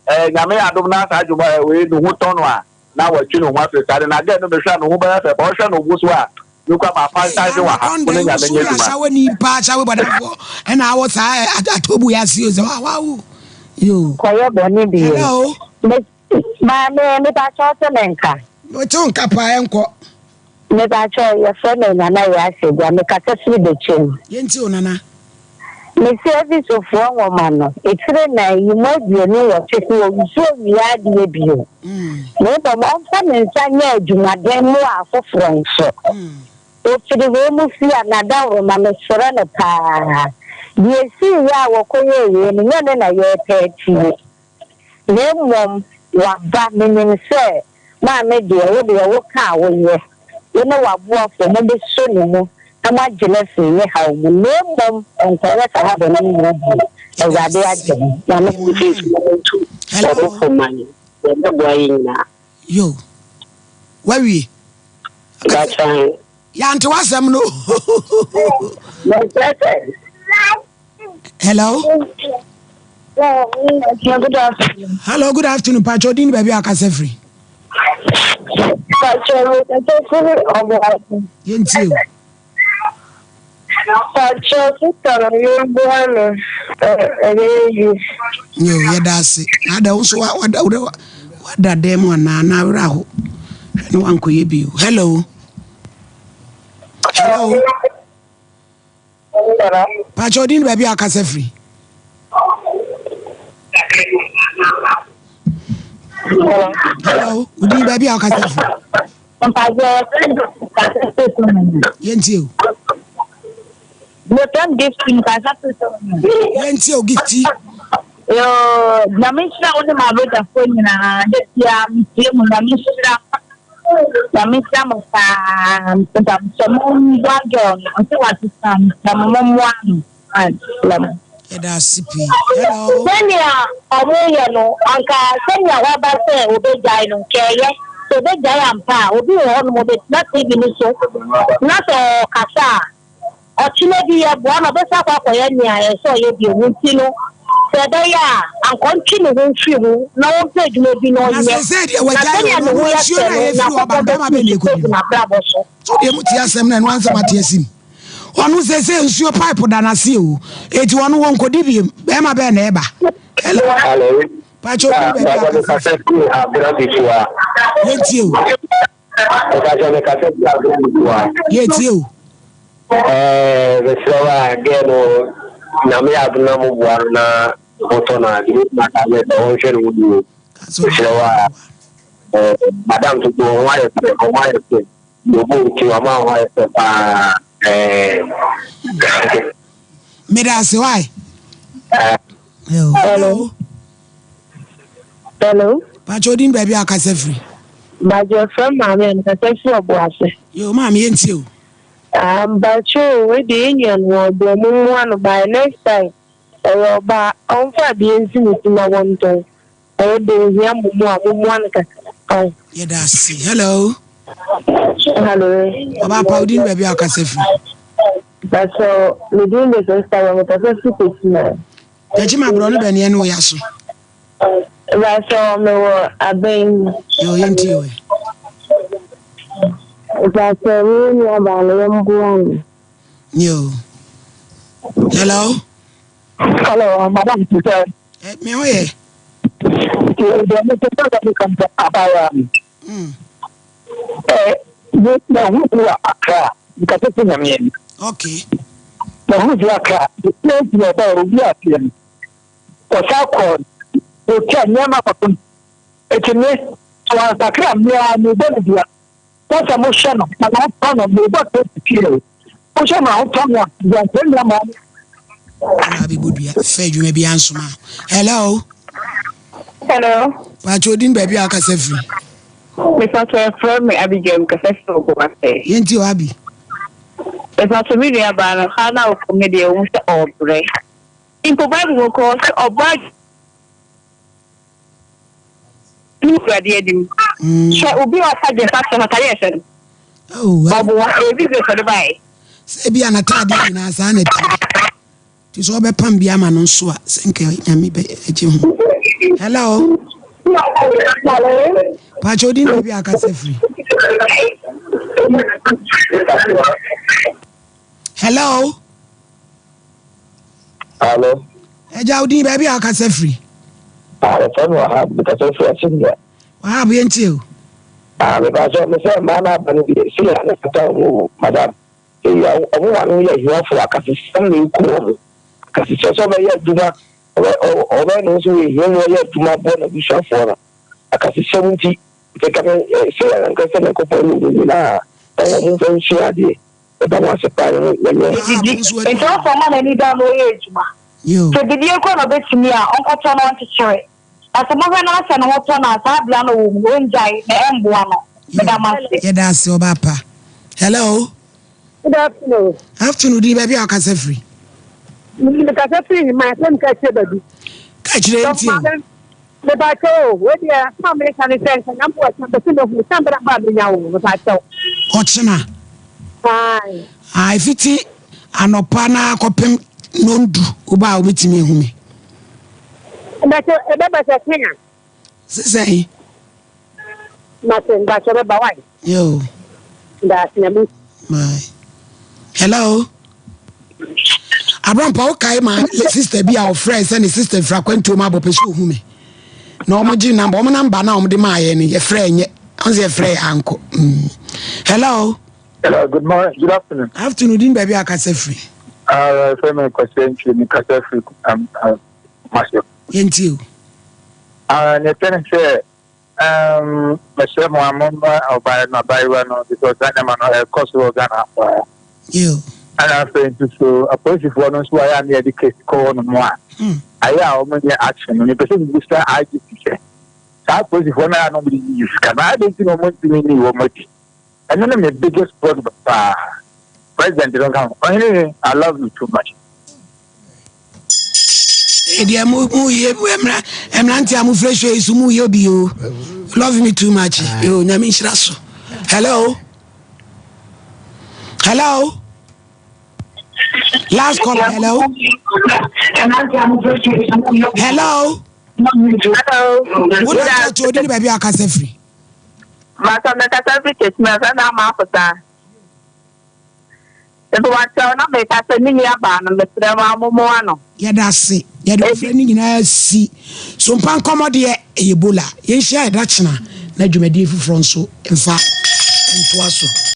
ɛɛ nyame yɛ adom na saa dwuma ɛwei ne ho tɔ no a na watwi ne ho afiri saa de na gɛɛ no mehwɛ a ne ho bɛyɛ fɛ ba ɔhwɛ no bo so a me kura ma franchise wɔ ha mo ne nyame nyɛ adwuma. Asawo ni pa asawo bɔdafo ɛna awɔ saa atobu ya si o sɛ wa wa wo yo. Kɔyɛ bɔne bio. Hello. Maame mepakyɛw te me nka. Mete wo nka paa ɛnkɔ. Mepakyɛw yɛfrɛ me Nana Yaa Asɛdua mekasa firi Bɛkyɛm. Yɛntie o Nana. Mese Efesofoɔ nwoma no etire nan yi mu 28 se ɔnsuo nwia adeɛ bio, na mmom ɔmfa ne nsa nyɛ adwumaden mmoa afoforɔ nso. Ɔfiri wei mu fie a, n'adaworoma, mesrɛ no paa. Deɛ ɛsiiɛ a wɔkɔyɛɛ wei no, nyɛ ne na yɛrepɛ atie. Na mmom waba, menim sɛ maame deɛ, wo deɛ woka a woyɛ, wo ne w'aboafoɔ mobɛsɔ ne mu na moagye no afiri ne haw mu, na mmom ɔnkɔyɛ saa bɔne yi bio. Awurade agye no. Nyame Nti wɔn fo ma yɛn, wɔbɛboa yɛn nyinaa. Yo, wawie. Yɛante w'asɛm no. Hello. Good afternoon. Hello, good afternoon. Pacho, din baabi a akasa firi. Pacho, mekasa firi ɔboase. Yɛntie o. Pacho, sista no yɛmboa no ɛbɛyɛ yie. Yo, yɛda ase. Na ada wo nso wada wada dan mu anaa na awerɛ aho. Hwɛ na wankɔyɛ bio. Hello. Hello. Pakyɛ ɔdin ne baabi a akasa firi. Hello, odin baabi a akasa firi. Yɛntie o. Yɛntie o gifti. Yoo, Nyame nhyira wo ne m'abadwafoɔ nyinaa, da biara metie mo, Nyame nhyira Nyame nhyira mo paa, mpakyɛ mo mmoa girl no, ɔsɛ wasesa, mesrɛ mo mo mmoa no, mesrɛ mo. Yɛda ase pii. Hello. Sɛnea wɔyɛ no, anka sɛnea waba sɛ obegyae no, nka ɛyɛ. Sɛ obegyae ampa a, obi wɔ hɔnom obetena TV no so na sɛ ɔkasa a, Ɔkyena bi yɛboa no a, ɔbɛsan akɔ akɔyɛ nea ɛsɛ sɛ ɔyɛ bio. Enti no, sɛ ɛbɛyɛ a, anka ɔntwe ne ho mfiri ho na ɔmpɛ adwuma bi na Na ɔnyɛ. seesei deɛ Na wagyae sɛnea ɔno ne no ho yɛ nsuo fɛ no a no, ɛfiri hɔ ba Nyankopɔn no bɛrima bɛto bɛn na nsu ɛkɔdi agu no n'abrabɔ so. So deɛ motie asɛm no ɛno ara nsɛm ate asim ɔno seesei nsuo pipe da n'ase o eti ɔno wɔnkɔdi biem bɛrima bɛn na ɛba hello Hello. pakyɛ obi baabi Bàbá mi akasa kasa fi abira bi so a. yɛntie o Mekasa mekasa fi abira bi so a. Yɛtie o. Ɛɛ mesrɛ wo a gɛɛ no nyame yɛ adom na mo boa no na motɔ no a deɛ mɛtumi aka ne sɛ ɔnhwɛ ne ho yie. Mesrɛ wo a ɛɛ madam toto wo ho ayɛ fɛ wo ho ayɛ fɛ deɛ ɔbɔ wo ti wama wo ho ayɛ fɛ paa ɛɛ. Meda ase why? Hello. Hello. Pacho odin baabi a akasa firi. Bajo frɛ maame a mekasa firi ɔbo ase. Yo maame yɛn tie o. Ah mpacho wei deɛ yɛn nua no ɔbɔ ɔmo mmoa no by next time ɔyɛ ɔbaa ɔnfa adeɛ nsi ne ti na wɔntɔn ɔwɔ deɛ ohia mo mmoa mo mmoa no kakra ae. Yɛda ase hello. Hello. Ɔbaa pa odin baabi a akasa firi. Pacho me din de Sister wɔ mekasa firi Techiman. Techiman borɔ no bɛn yɛn ne wo ya so. Mpacho me wɔ abɛn mu. Yo yɛn tie o. Mpacho me nua baa no yɛn boa no. Yo. Hello. Hello, madam Peter. Eh, me ho yɛ. Okay. Na hu bi aka, the na ɔba obi aseɛ no. Ɔsa kɔ ɔtwa nneɛma kɔtɔn. Eti me, so ansakra mmea me bɔ no dua. Na sɛ mohwɛ no, na n'ahotɔ no, mebɔ sɛ fie o. Wohwɛ m'ahotɔ no a, deɛ mpɛ nneɛma no. Ɛna abɛbɔ dua fɛ adwuma bi ansoma. Hello. Hello. Pakyɛ odin baabi a akasa firi. Mepatɔ ɛfrɛ me Abigail mekasa firi Obuasi. Yɛnti o Abi. Mepatɔ me nua baa no ha na ɔkɔ me deɛ ɔhu sɛ ɔbrɛ. Mpo Bible mu kɔ sɛ ɔbaa ne Awurade anim. Hwɛ obi a ɔfa gyes ahyɛ no atade a ɛhyɛ no. Ɔboa ɛyɛ business ɔde baeɛ. Sɛ ebi a n'ataadeɛ nyinaa saa na ɛteɛ. Nti sɛ ɔbɛpam bi ama no nso a sɛ nka nyame bɛgye ho. Hello. Pakyɛ odi na bi akasa firi. Hello. Hello. Ɛgya wo din baabi a wakasa firi. Ah, yɛfrɛ me Wahab, mekasa firi Akyemmea. Wahab, yɛntie o. Ah, mepa sɛ me sɛ mmaa no aba no deɛ, sei a na ɛfata wɔn o, madam. Sei a wɔn ma no yɛ ahiafoɔ, akasesɛm na ɛku wɔn. Akasesɛm sɛ ɔbɛyɛ adwuma, ɔbɛyɛ ne ho sɛ ɔyɛ hiani ɔyɛ adwuma boa n'abusuafoɔ no. Akasesɛm nti, nka me sei a na nka sɛ Nyankopɔn yɛ wɔn nyinaa na wɔn mfa nsua adeɛ. Yɛda mo ase paa yɛn Nyame. Odidi nti ɔsɛ ɔma n'ani da na ɔyɛ adwuma. Sɛ bidie kora na ɔbɛtumi a ɔnkɔtɔ na ɔnkyekyere. Na sɛ mohwɛ na sɛ ne ho tɔ no a saa bea no ɔwɔ mu no ɔngyae na ɛmboa no. Meda mo ase. Yɛda ase ɔbaa pa. Hello. Good afternoon. Afternoon din baabi a ɔkasa firi. Mekasa firi Heman sɛ meka kyerɛ baabi. Ka kyerɛ nti o. Mepakyɛw o, wei deɛ asɛm a meka ne sɛ nka Nyame wɔ kyɛ mpɛ sɛ mehu sɛ mbra ba a menya wo mepakyɛw. Ɔkyena. Ae. Ah, ɛfiti anɔpa na kɔpem nondu woba a wobɛtumi ahu me. Bɛkyɛ ɛbɛba sɛ ten a. Sesɛn. Mate mpakyɛ bɛba wae. Yo. Daase Nyame. Bye. Hello. Abrampa wo kae ma sister bi a ɔfrɛ sɛ ne sister fira kwantuo mu abɔ pɛ sɛ ohu me. Na wɔn gye namba wɔn namba na wɔn de maa yɛ no yɛfrɛ nyɛ wɔn sɛ yɛfrɛ yɛ ankɔ. Hello. Hello, good morning, good afternoon. Afternoon, din baabi a kasa firi. Ah, uh, fɛ mi kwasi ntwi mi kasa firi um, uh, Kumasi. Yɛn ti o. Ah, ne tɛn sɛ Um, mesrɛ mo a momma ɔbaa no abaayewa no because saa nneɛma no ɛkɔ so wɔ Ghana paa. Yo. Ɛna afei nso so apolisifoɔ no nso ayɛ a ne yɛde case kɔ hɔ nom a. Ayɛ a wɔn nyɛ action no, mepɛ sɛ mebisa IGP sɛ, saa apolisifoɔ no a na wɔde yiyi sika no, adɛn nti na wɔntumi nnii wɔn akyi? Ɛno ne me biggest problem paa. President no nka ho. Ɔhene he, I love you too much. Deɛ mo mo yɛ mmerante a mo fira show yi so mo yɛ bi o. Love me too much. Yo, nyame nhyira so. Hello. Hello. Last call. Hello. Hello. Hello. Wo na kyerɛ odi ne baabi a akasa firi. Masa mekasa firi Kɛsima fɛ na ama akosa. Ebi wakyɛw na meka sɛ ne nua baa no mesrɛ mo amomoa no. Yɛda ase. Yɛde ɔfrɛ no nyinaa si so mpa nkɔmmɔ deɛ ɛyɛ bola. Yɛnhyia ɛda kyena na dwumadie foforɔ nso mfa ntoa so.